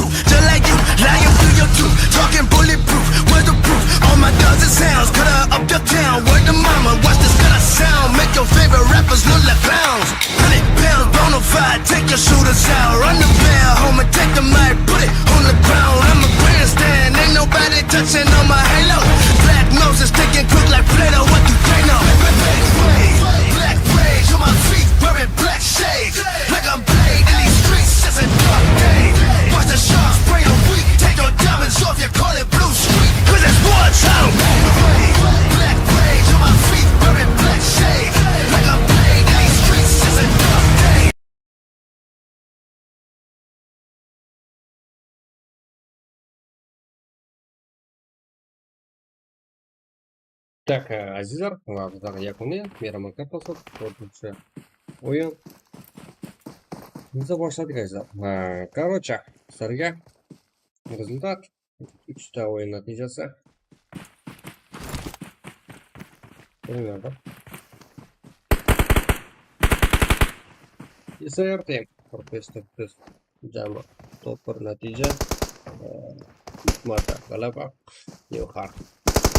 crew. Just like you, lying through your tooth, talking bulletproof, where's the proof? All my dozen sounds, cut her up your town. Word to mama, watch this cut of sound. Make your favorite rappers look like clowns. 100 pounds, bona fide, take your shooters out. Run the bell, home and take the mic, put it on the ground. I'm a grandstand, ain't nobody touching on my halo. Black noses thinking quick like Play-Doh, what do they know? Black rage, black rage on my feet, wearing black shades. Like I'm Blade in these streets, it's a dark day. Watch the sharks spray a week, take your diamonds off, you call it blue streak. 'Cause it's wartime. Black rage on my feet, wearing black shades. Like I'm Blade in these streets, it's a dark day. Так, azizlar, va bizlar yakuniy Miramar Capsule to'rtinchi o'yin. Biz boshladik, azizlar. Короче, sizlarga результат 3 ta o'yin natijasi. Ko'ringlarda. SRT 45 jami top 1 natija. 3 marta g'alaba. New Heart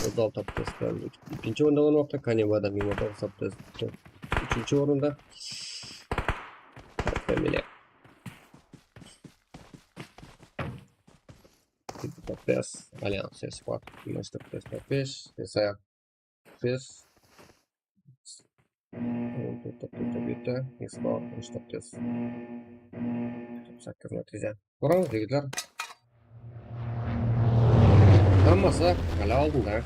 36 test bilan ikkinchi o'rinda bo'lmoqda. Kanevada 1090 test uchinchi o'rinda. Family. Test Alliance Squad Master Test 5 SR 5 4.bitta Explore 3.8 sakkiz natija. Ko'ramiz, yigitlar. Hammasi hali oldinda.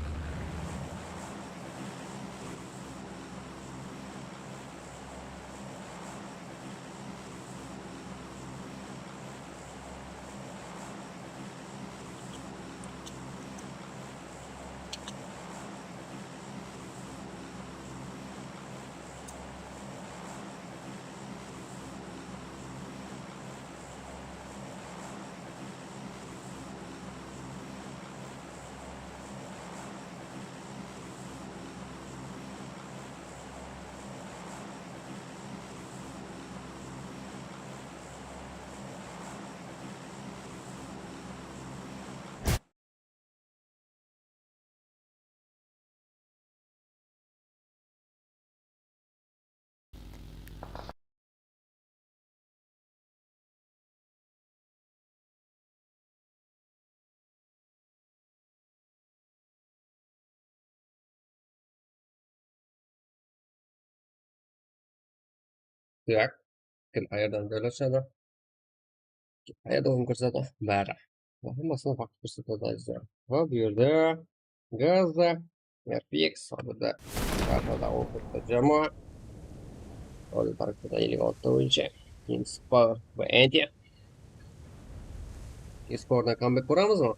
Так, kim qayerdan joylashadi? Qayerda o'yin ko'rsatadi? Bari. Va hammasini faqat ko'rsatadi, azizlar. Va bu yerda Gaza, RPX hozirda kartada 14 ta jamoa. Hozir tarkibida 56 ta o'yinchi. Kings Power va Anti. Kings Powerdan comeback ko'ramizmi?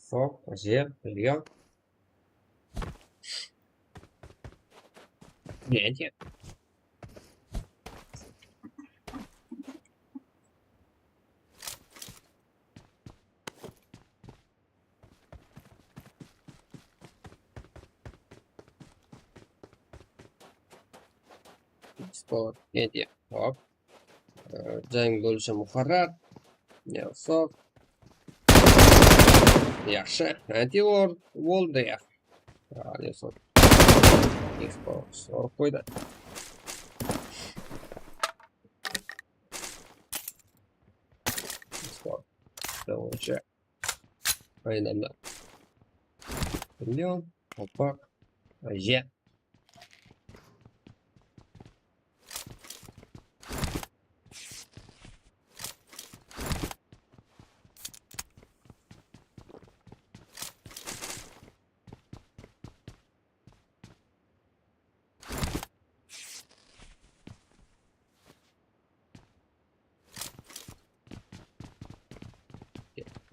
F, F, G, L. Anti. Kings Power, Anti. Hop. Jang bo'lishi muqarrar. Nelsof. Yaxshi. Anti bo'ldi. Nelsof. Kings Power urib qo'ydi. Kings Power o'yinchi. Aynan Leon, Opak, J.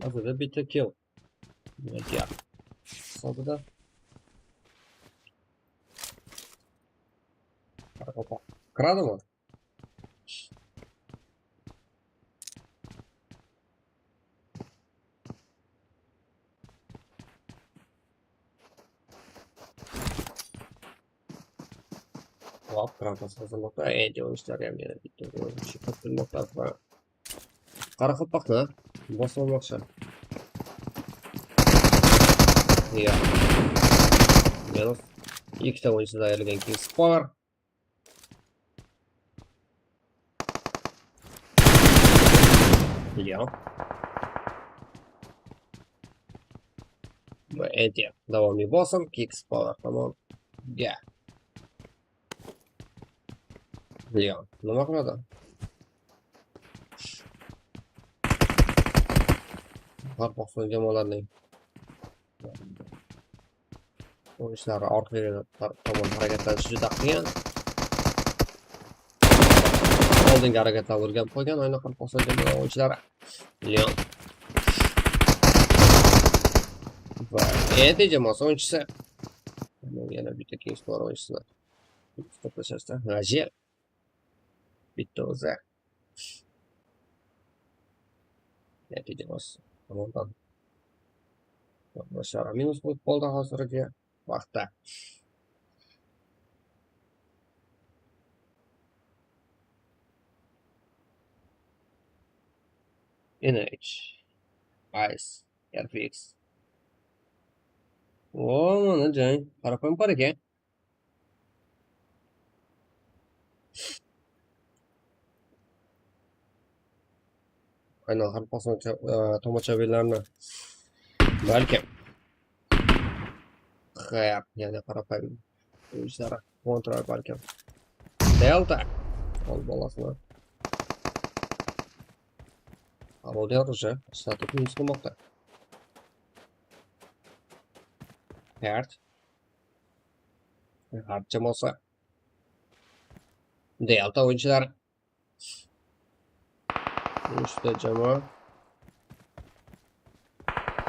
Hozirda bitta kill. Demak, hisobida. Opa. Kiradimi? Hop, granatasi hozirmoqda. Endi o'yinchilar ham yana bitta o'yinchi topilmoqda va Qoraqalpoqni bosib olmoqchi. Yo'q. Minus. Ikkita o'yinchidan ayrilgan Kings Power. Yo'q. Va Endi davomiy bosim Kings Power tomonga. Leon nima qiladi? Qoraqalpog'iston jamoalarining o'yinchilari orqaga tomon harakatlanishi juda qiyin. Oldingi harakatlar o'rganib qo'ygan aynan Qoraqalpog'iston jamoalari o'yinchilari. Leon va Endi jamoasi o'yinchisi yana bitta Kings Power o'yinchisini to'plashdi. Rajel bitta o'zi. Natija jamoasi tomonidan Bashara minus bo'lib qoldi hozirgi vaqtda. NH, Ice, RPX. O, mana jang qarapam bor ekan. Aynan Qoraqalpog'iston tomoshabinlarni balkim Xayr, ya'ni qarapayim o'yinchilari quvontirar balkim. Delta ol bolasini. Parodiya уже ishlatib minus qilmoqda. Hert. Hert jamoasi. Delta o'yinchilari. Uchta jamoa.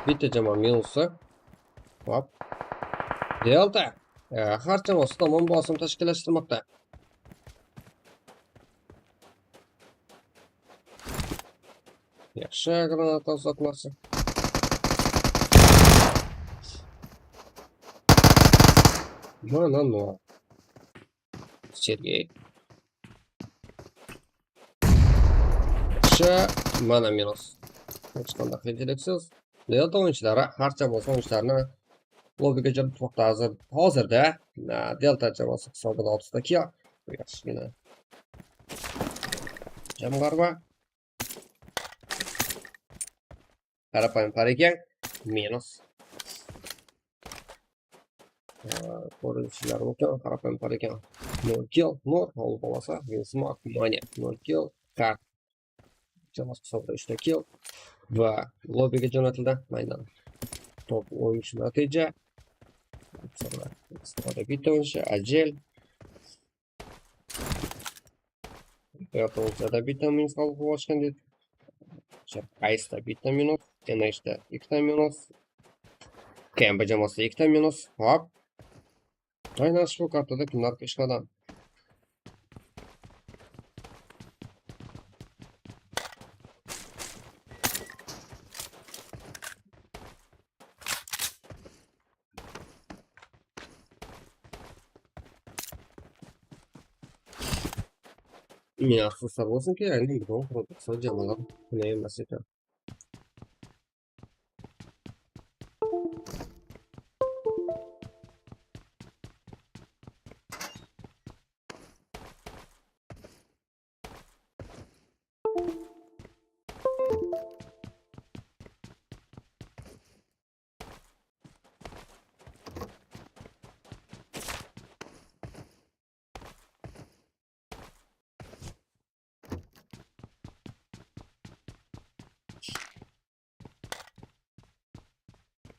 Bitta jamoa minusi. Hop. Delta. Har jamoasi tomon bosim tashkillashtirmoqda. Yaxshi granata uzatmasi. Mana no. Sergey. Yaxshi, mana minus. Hech qanday qiyinchiliksiz. Delta o'yinchilari har jamoasi o'yinchilarini lobiga jalb etmoqda. Hozirda Delta jamoasi hisobida 30 ta kill. Yaxshigina jamg'arma. Qarapayim par ekan. Minus. Ko'rinishlari mumkin. Qarapayim par ekan. 0 kill, 0 ol bolasi, Winsmark, Mani 0 kill, Kart jamoasi hisobida 3 ta kill va lobiga jo'natildi. Maydan top o'yinchi natija. Bitta o'yinchi Ajel. Delta o'yinchida bitta minus qabul qilib olishgan dedi. Ice'da bitta minus, NH'da ikkita minus, KMB jamoasida ikkita minus. Hop. Aynan shu kartada kimlar peshqadam? Ming afsuslar bo'lsinki, aynan bugun Qoraqalpog'iston jamoalar bunday emas ekan.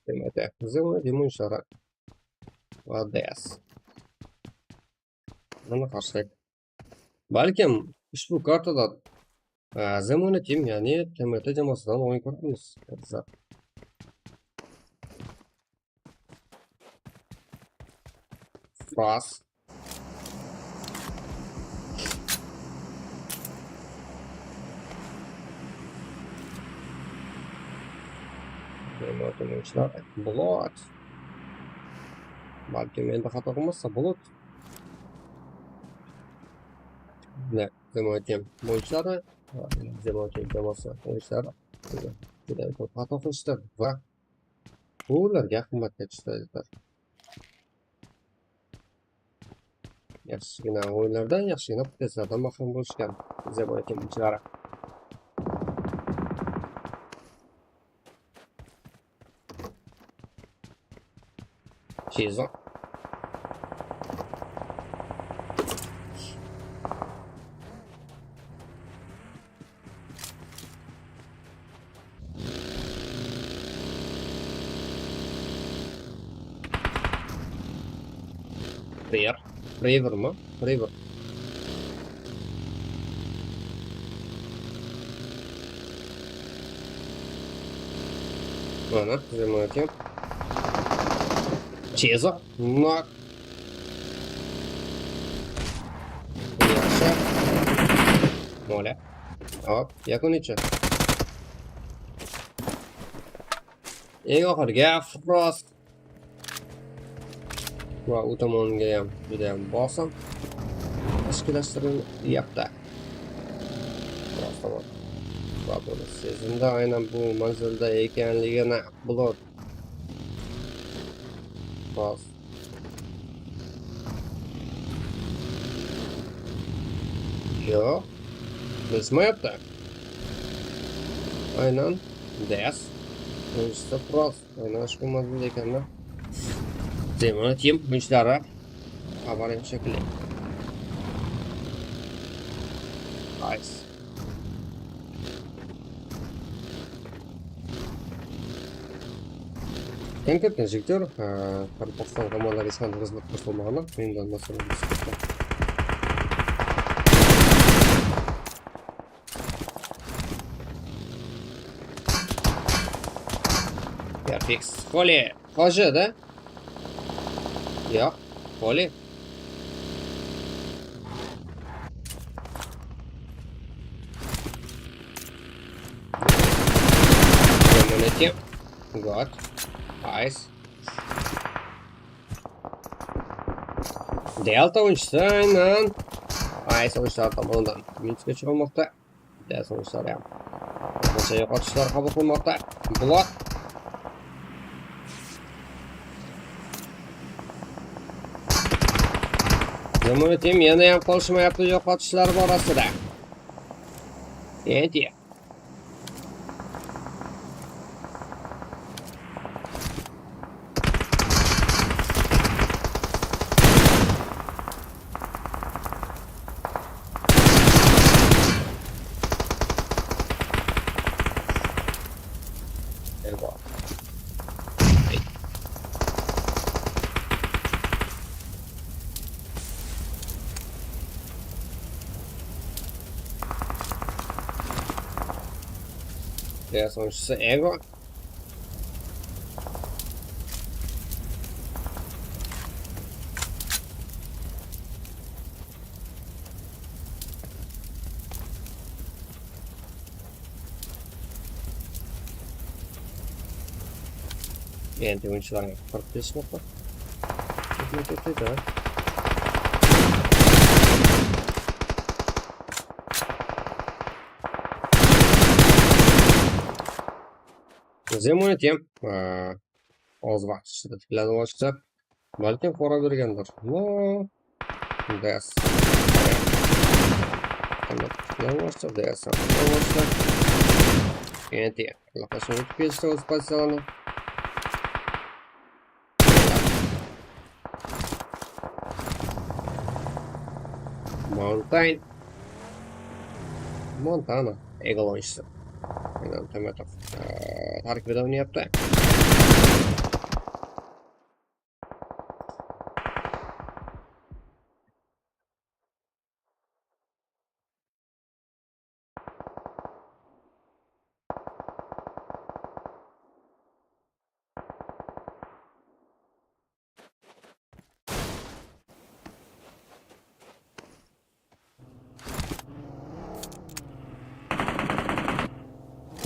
TMT Zimma o'yinchilari va DS. Mana qarshilik. Balkim ushbu kartada Zemona Team, ya'ni TMT jamoasidan o'yin ko'ramiz. Fras. O'yinchilar Bulut. Balkim endi xato qilmasa Bulut. Zemon Team o'yinchilari va Zemon Team jamoasi o'yinchilari juda ko'p xato qilishdi va bu ularga qimmatga tushdi. Yaxshigina o'yinlardan, yaxshigina testlardan mahrum bo'lishgan Zemon Team o'yinchilari. Chizo. Braver mı? Braver. Mana, Zemon. Chizo. Nok. Yaxshi. Mola. Hop, yakunichi. Eng oxirgi Frost. Va u tomonga ham juda ham bosim tashkillashtirilyapti. Frost tomon. Va buni sezimda aynan bu manzilda ekanligini Blood. Frost. Yo'q. Bilishmayapti. Aynan Des. O'yinchisi Frost. Aynan ushbu manzilda ekanlar. Zemon Team o'yinchilari xabar shekilli. Nice. Конкретно жігіттер, Қарақалпақстан командалары ешқандай қызмет қосылмағаны енді мәселе. Perfect. Холи. Hoji, да? Yo'q, Холи. Community. God. Nice. Delta o'yinchisi aynan Ice o'yinchilari tomonidan minusga chiqilmoqda. Delta o'yinchilari ham qo'shimcha yo'qotishlar qabul qilmoqda. Block. Zemon Team yana ham qolishmayapti yo'qotishlar borasida. Endi Ego. DS o'yinchisi Ego. Endi o'yinchilarga qirib ketishmoqda. Ketdi. Zemon Team oz vaqt ichida tiklanib olishdi. Balkim pora bergandir. No. DS. Tiklanib olishdi, DS tiklanib olishdi. Endi allaqachon o'tib ketishdi o'z pozitsiyalarini. Mountain. Montana Eagle o'yinchisi. Aynan Tomatov tarkibida o'ynayapti.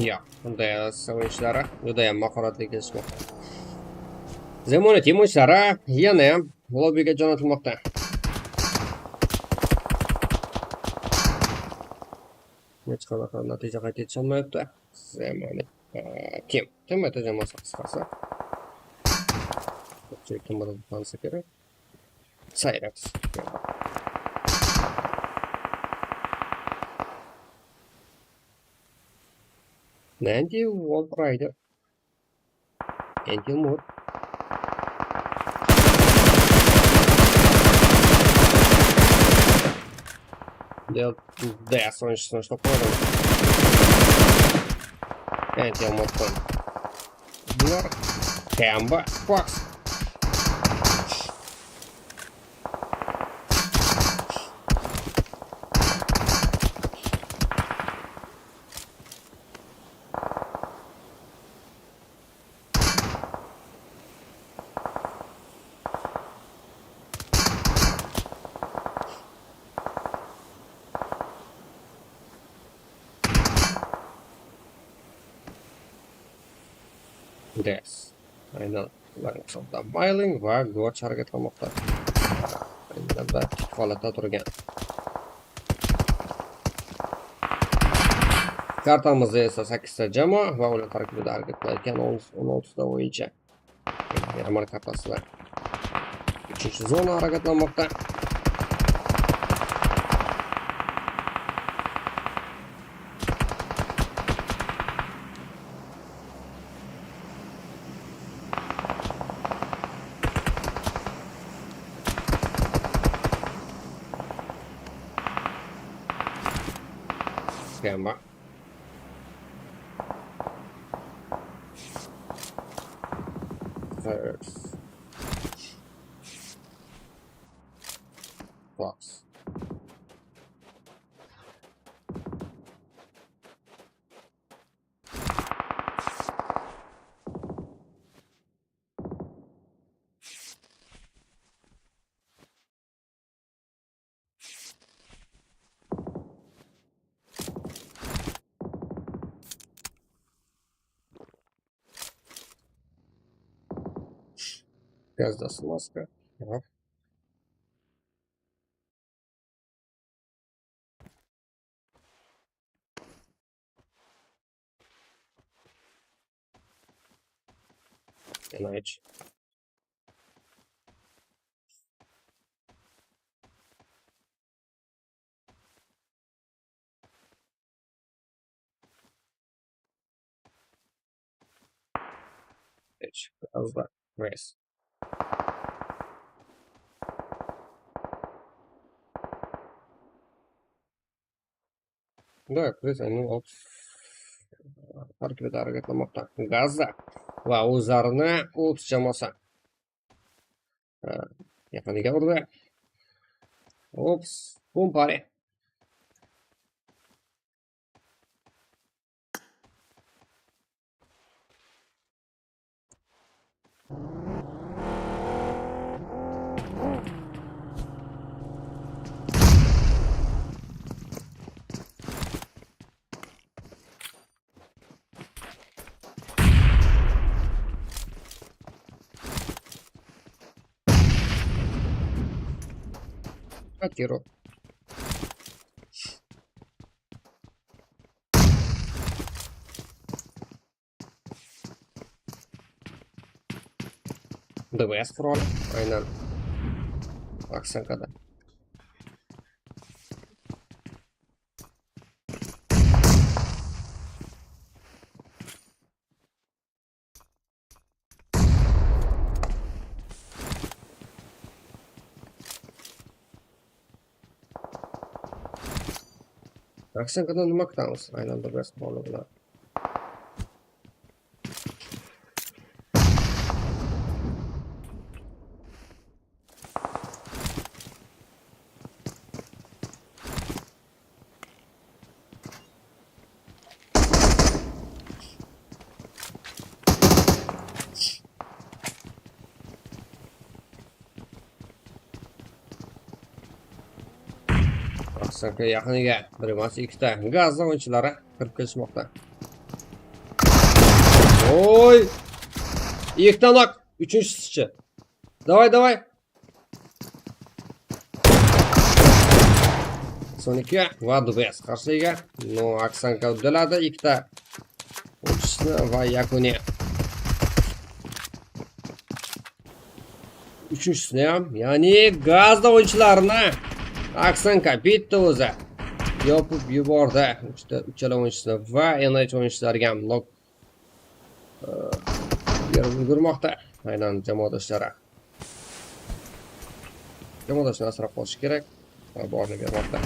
Yo'q, bunday o'yinchilari juda ham mahoratli kelishmoqda. Zemon Team o'yinchilari yana ham lobbiga jo'natilmoqda. Hech qanaqa natija qayd etisholmayapti. Zemani Tim. TMT jamoasi qisqasi. Ko'pchilik TMT tanisa kerak. Cyrex. Nandy Wolf Rider. Angel Moore. DS o'yinchisini ushlab qo'yadi. Angel Moore'dan. Bular Kemba Fox. DS. Aynan ularning hisobida Myling va Gorch harakat qilmoqda. Aynan holatda turgan. Kartamizda esa 8 ta jamoa va ular tarkibida harakat qilayotgan 16 ta o'yinchi. Miramar kartasida 3-zona harakatlanmoqda. Kemba. First. Fox. Gazda maska. Aha. NH. H. Gazda. Race. Да, Chris aynan Ops tarkibida harakatlanmoqda. Gaza va o'zlarini Ops jamoasi yaqiniga urdi. Ops, Bumpari. Akiro. DVS quroli aynan Aksenkada. Aksenkadan nima kutamiz? Aynan DVS quroli bilan. Aksenka yaqiniga bir emas ikkita Gaza o'yinchilari kirib kelishmoqda. Oy! Ikkita nok, uchinchisichi. Давай, давай. 8-12 va Dubes qarshiligiga. No, Aksanka uddaladi ikkita o'yinchini va yakuniy uchinchisini ham, ya'ni gazda o'yinchilarini Aksanka bitta o'zi yopib yubordi. Uchala o'yinchisini va NH o'yinchilariga ham nok berib ulgurmoqda. Aynan jamoadoshlari. Jamoadoshini asrab qolish kerak va borini bermoqda.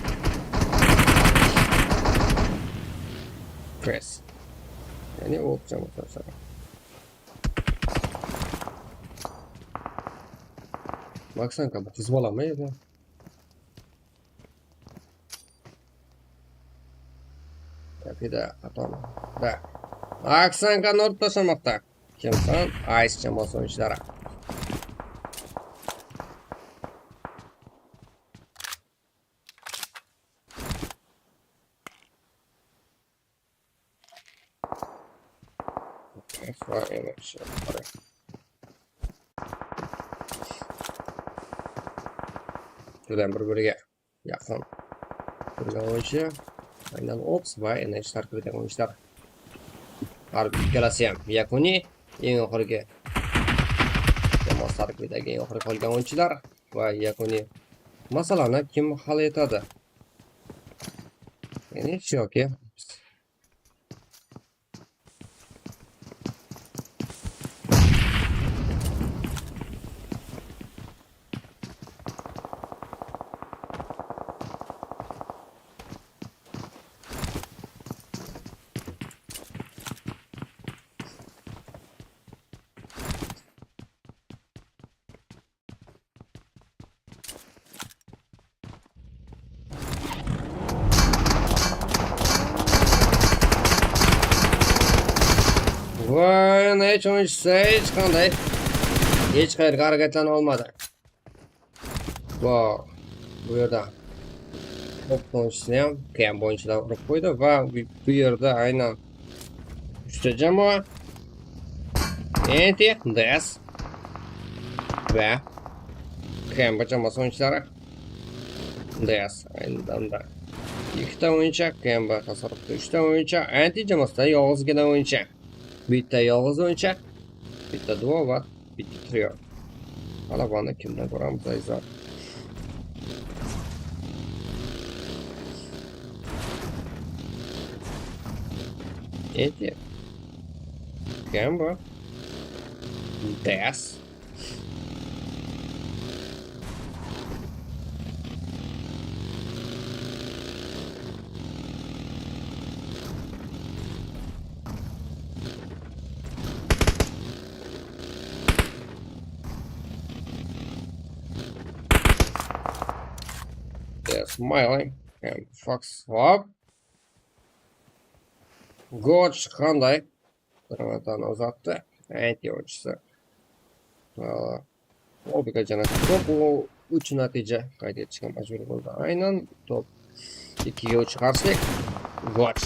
Press. Ya'ni o'q jamoadoshlari. Maksanka bu qiz bolami edi? Kapida xatomi? Da. Aksankani urib tashlamoqda. Kimsan? Ice jamoasi o'yinchilari. Juda bir-biriga yaqin turgan o'yinchi. Aynan Ops va NH tarkibidagi o'yinchilar. Har ikkalasi ham yakuniy eng oxirgi jamoa tarkibidagi eng oxirgi qolgan o'yinchilar va yakuniy masalani kim hal etadi? NH yoki Va NH o'yinchisi hech qanday hech qayerga harakatlana olmadi. Va bu yerda top o'yinchisini ham Kemp o'yinchilar urib qo'ydi va bu yerda aynan 3 ta jamoa Enti, Des va Kemp jamoasi o'yinchilari. Des aynan ikkita o'yinchi, Kemp tasarrufida 3 ta o'yinchi, Anti jamoasida yolg'izgina o'yinchi. Bitta yolg'iz o'yinchi, bitta duo va bitta trio. G'alabani kimdan ko'ramiz azizlar? Enti, Kemba, Des. Smiling and Fox hop. Goch qanday granatani uzatdi. Anti o'yinchisi. Obiga jana top 3 natija qayd etishga majbur bo'ldi. Aynan top 2-3 qarshilik. Goch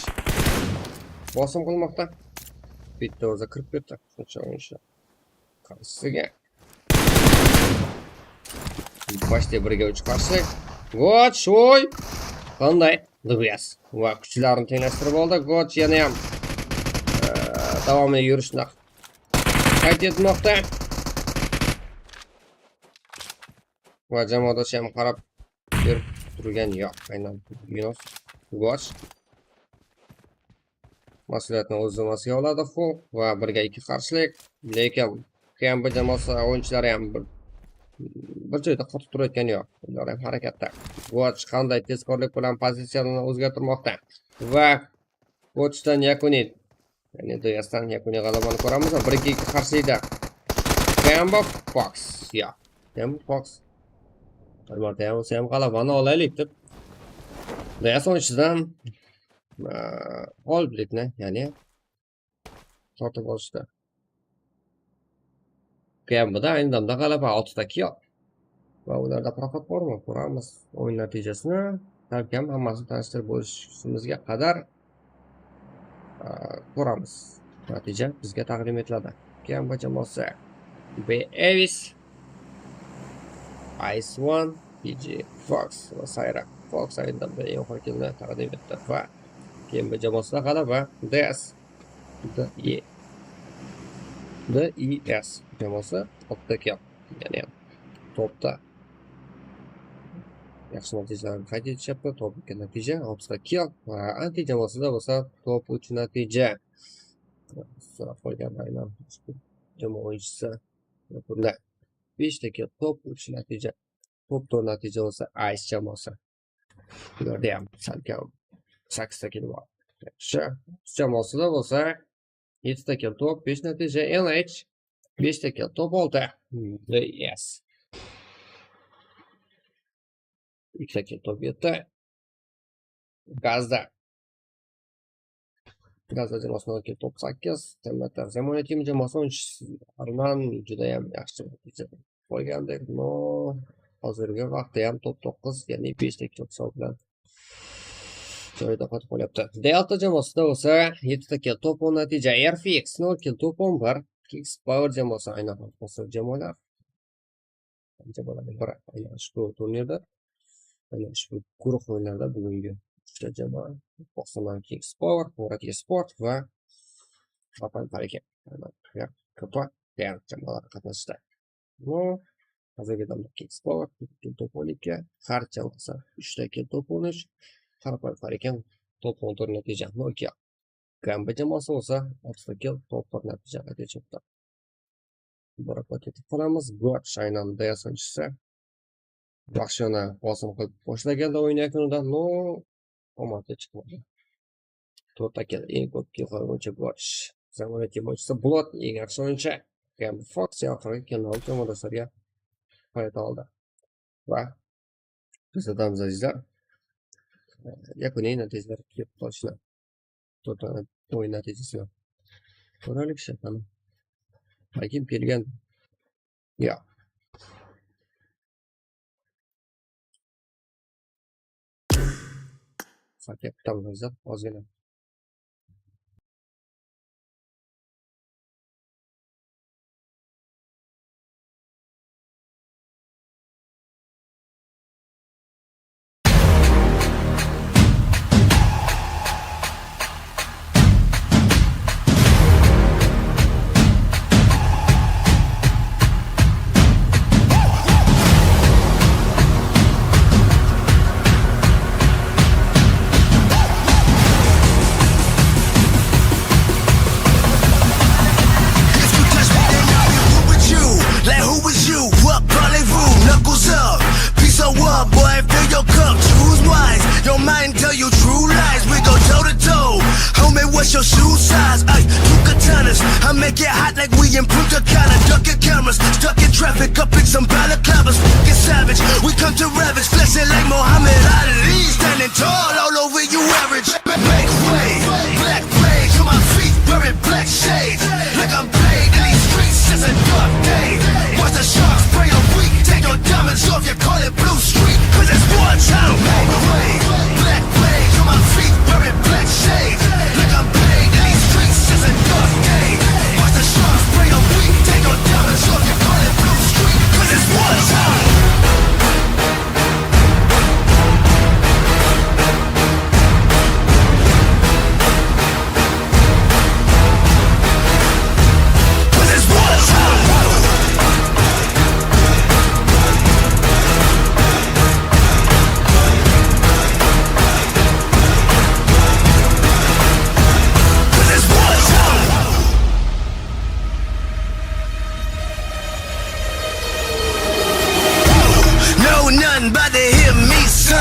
bosim qilmoqda. Bitta o'zi kirib ketdi. Shuncha o'yinchi qarshisiga. Почти 1-3 qarshilik. Goch, oy! Qanday? Dubes va kuchlarini tenglashtirib oldi. Goch yana ham davomli yurishni qayd etmoqda. Va jamoadoshi ham qarab berib turgan yo'q. Aynan minus Goch mas'uliyatni o'z zimmasiga oladi Xu va 1-2 qarshilik. Lekin KMB jamoasi o'yinchilari ham bir joyda qotib turayotgani yo'q. Ular ham harakatda. Goch qanday tezkorlik bilan pozitsiyani o'zgartirmoqda. Va Gochdan yakuniy, ya'ni Duyasdan yakuniy g'alabani ko'ramiz. 1-2 qarshilikda KMB Fox. Ya, KMB Fox. Bir marta ham bo'lsa ham g'alabani olaylik deb Duyas o'yinchisidan g'oliblikni, ya'ni sotib olishdi. KMBda ayni damda g'alaba 6ta yo'q. Va ularda prokot bormi? Ko'ramiz o'yin natijasini. Salkam hammasini tanishtirib bo'lishimizga qadar ko'ramiz. Natija bizga taqdim etiladi. KMB jamoasi B Avis, Ice One, PG Fox va Sayra. Fox aynan eng oxirgi killni taqdim etdi va KMB jamoasida g'alaba DS DE DIS jamoasi 6 kill, ya'ni topda yaxshi natijalarni qayd etishyapti. Top 2 natija, 6 kill va anti jamoasida bo'lsa top 3 natija. So'rab qolgan aynan jamoa o'yinchisi bunda 5 ta kill, top 3 natija. Top 4 natija bo'lsa Ice jamoasi. Ularda ham salkam 8 ta kill bor. Yaxshi. Jamoasida bo'lsa 7 ta kill, top 5 natija. NH 5 ta kill, top 6. DS 2 ta kill, top 7. Gazda. Gazda jamoasida kill top 8. TMT Zamona Team jamoasi o'yinchilaridan juda ham yaxshi natija qo'ygandek, no hozirgi vaqtda ham top 9, ya'ni 5 ta kill hisob bilan joyida qotib qolyapti. Delta jamoasida bo'lsa 7 ta kill, top 10 natija. RFX 0 kill, top 11. Kicks Power jamoasi aynan hozir jamoalar. Jamoalarning biri aynan ushbu turnirda, aynan ushbu guruh o'yinlarida bugungi 3 ta jamoa Boston Kicks Power, Murat Sport va Vatan Pariki. KP jamoalar qatnashdi. Bu hozirgi damda Kicks Power top 12, har jamoasi 3 ta kill, top 13. Har Farikan top 14 natija 0 kill. Gamba jamoasi bo'lsa 6 ta kill, top 4 natija qayd etyapti. Muborakbod etib qolamiz. Goch aynan DS o'yinchisi yaxshiyona bosim qilib boshlaganda o'yin yakunida, no omadi chiqmadi. 4 ta kill, eng ko'p kill bo'yicha Goch. Zamona Team o'yinchisi Blot eng yaxshi o'yinchi. Gamba Fox oxirgi killni olib jamoadoshlariga foyda oldi. Va bizdan azizlar yakuniy natijalar kelib qolishini, to'rtta o'yin natijasini ko'raylik. Shaytoni balkim kelgan yo'q. Salkam kutamiz ozgina. What's your shoe size? Ay, two katanas. I make it hot like we in Punta Cana. Ducking cameras, stuck in traffic, up in some balaclavas. Get savage, we come to ravage, flexing like Muhammad Ali. Standing tall all over you average. Make way, black rage on my feet, wearing black shades. Like I'm played in these streets, it's a dark day. Watch the sharks spray a week, take your diamonds off, you call it blue street. Cause it's war time. Make way, black rage on my feet, wearing black shades. Like I'm played in these streets, it's a dark day. Watch the sharks spray a week, take your diamonds off, you call it blue street. Cause it's war time. Cause it's war time. Cause it's war time. No, nothing about to hit me, son.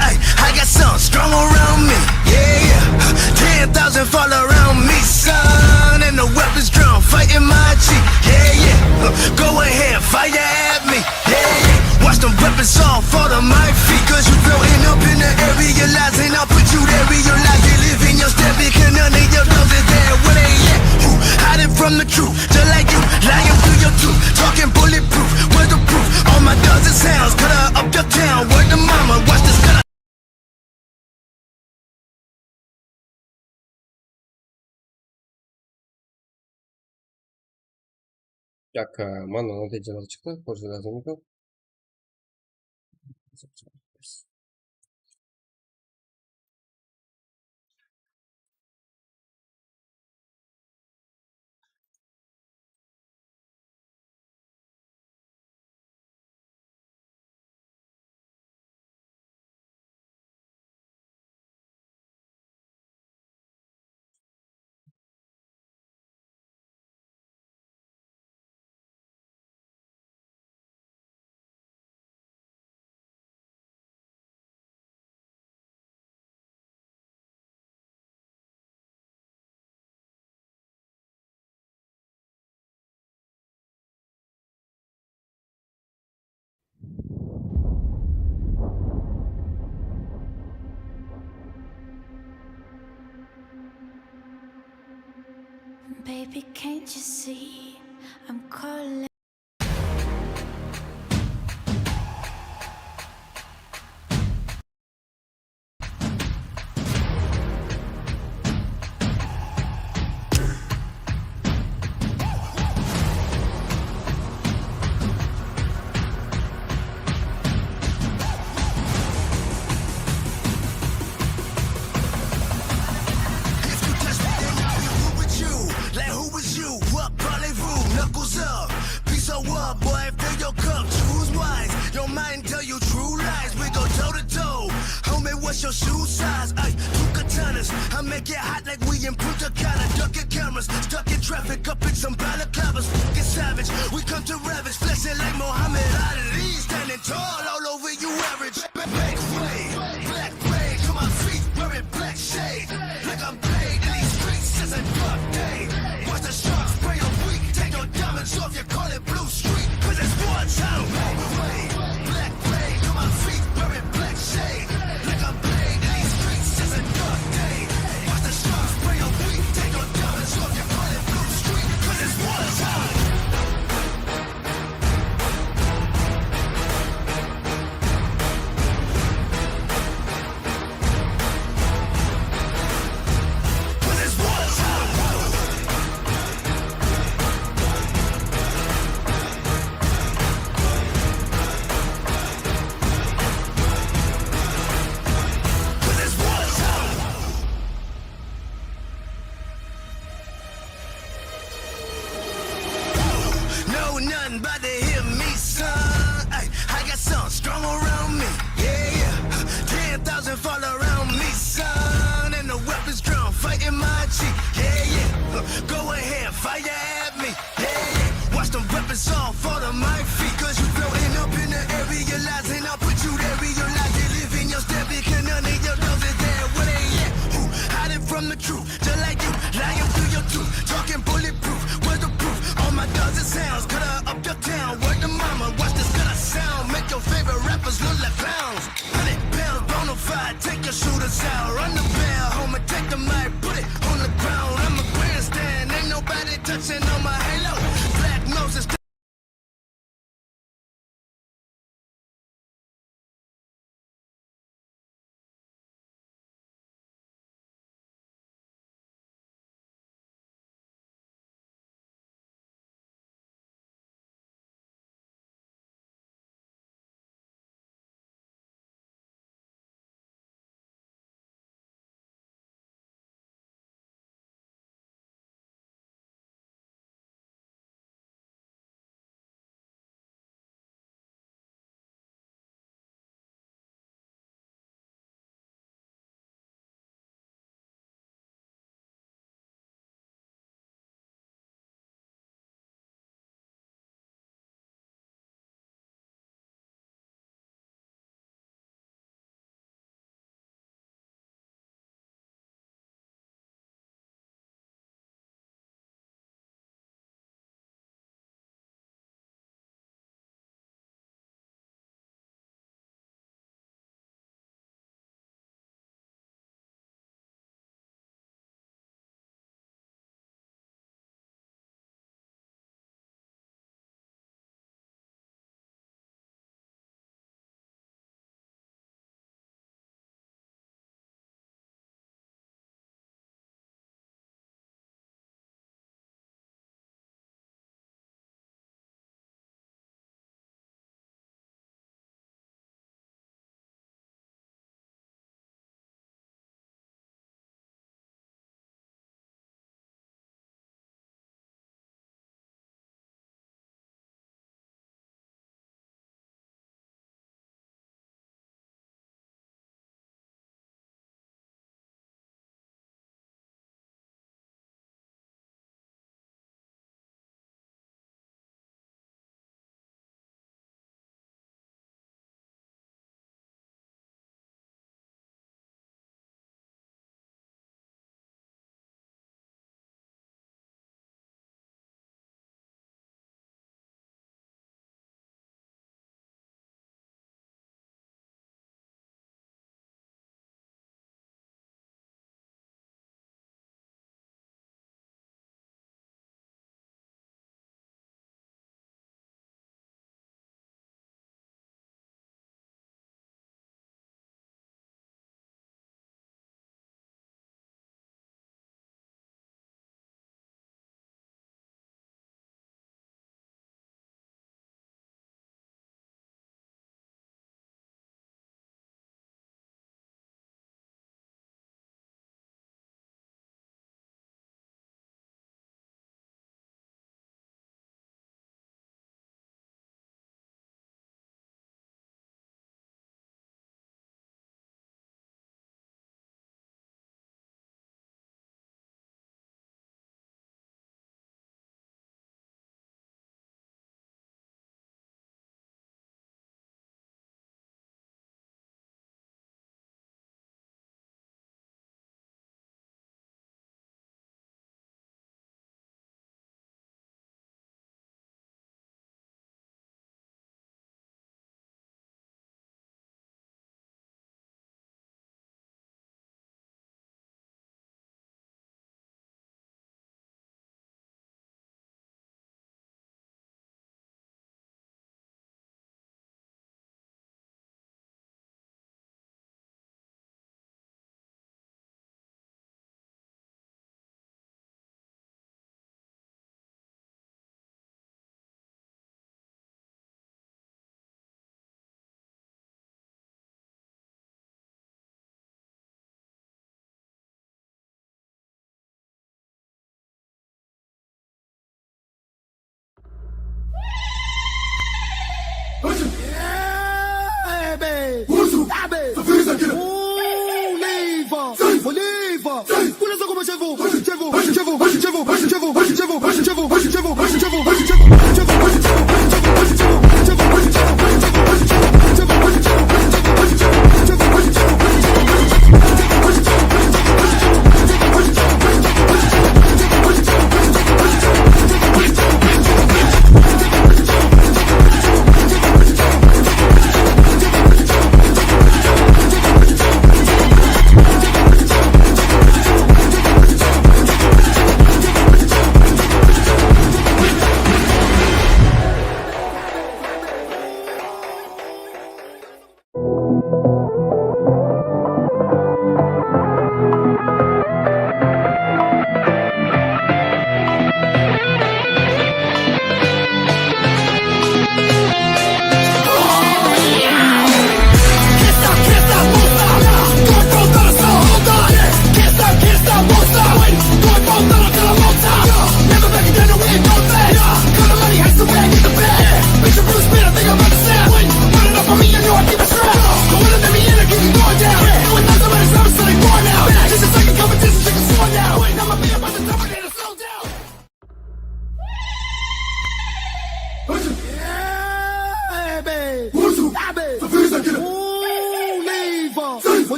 Ay, I got something strong around me. Yeah, yeah. 10,000 fall around me, son. And the weapons drawn, fighting my cheek. Yeah, yeah. Go ahead, fire at me. Yeah, yeah. Watch them weapons all fall to my feet. Cause you floating up in the air, realizing I'll put you there. Realize you live in your step, because none of your dogs is there. Where they at? Who hiding from the truth? Just like you, lying through your tooth. Talking bulletproof, where's the proof? All my dogs and sounds, cut her up your town. Word to mama, watch this cut. Так, mana natijalar chiqdi, ko'rsatamiz. Baby, can't you see I'm calling? If you touch me, then I'll be who with you. Like who was you? What parlez-vous? Knuckles up. Be so up, boy. Fill your cup. Choose wise. Your mind tell you true lies. We go toe to toe. Homie, what's your shoe size? Ay, two katanas. I make it hot like we in Punta Cana. Ducking cameras. Stuck in traffic up in some balaclavas. Fucking savage. We come to ravage. Flexing like Muhammad Ali. Standing tall all over you average. Make way. Black rain. Come on feet. Wearing black shades. Like I'm paid in these streets. It's a dark day. Watch the sharks spray a week. Take your diamonds off. You call it blue street. Cause it's wartime. Make way. Black rain. Come on feet. Wearing black shades. Like I'm paid in these streets. It's a dark day. Watch the sharks spray a week. Take your diamonds off. You call it blue street. Cause it's wartime. Cause it's wartime. Cause it's wartime. No, nothing about to hit me, son. Ay, I got something strong around me. Yeah, yeah. 10,000 fall around me, son. And the weapons drawn, fighting my cheek. Yeah, yeah. Go ahead, fire at me. Yeah, yeah. Watch them weapons all fall to my feet. Cause you floating up in the air, realizing I'll put you there. Realize you live in your step because none of your dogs is there. Where they at? Who hiding from the truth? Just like you, lying through your tooth. Talking bulletproof, where's the proof? All my dogs and sounds, cut her up your town. Word to mama, watch this gutter sound. Make your favorite rappers look like clowns. 100 pounds, bona fide, take your shooters out. Run the bell, homie, take the mic, put it on the ground. I'm a grandstand, ain't nobody touching on my halo. Black noses.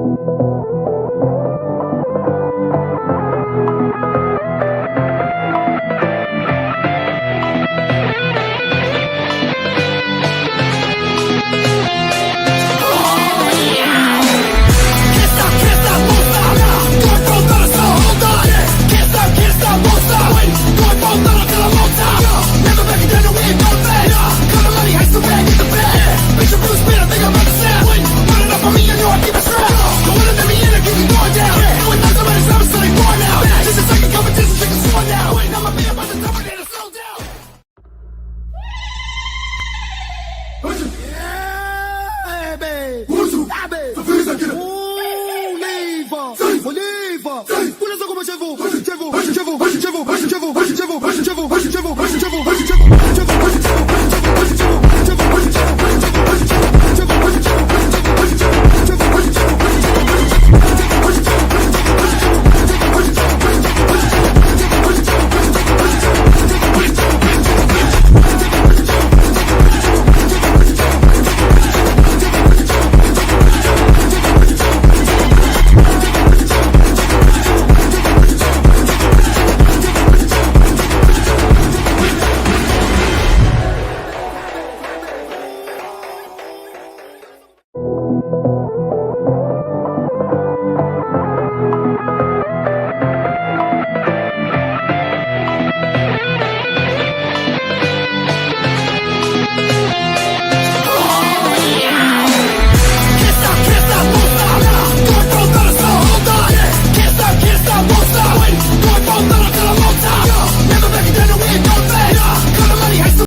Can't stop, can't stop, won't stop. Going full throttle, so hold on. Can't stop, can't stop, won't stop. Going full throttle till I'm on top. Never back down, no, we ain't going back. Cut the money, heist the bag, get the bag. Bitch, I'm Bruce Banner, think I'm about to snap. Running up on me, I know I keep it strapped. Don't wanna let me in, I keep it going down. No one knows somebody's never so they born now. Just a second competition, take a score now. I'ma be about to top it and slow down.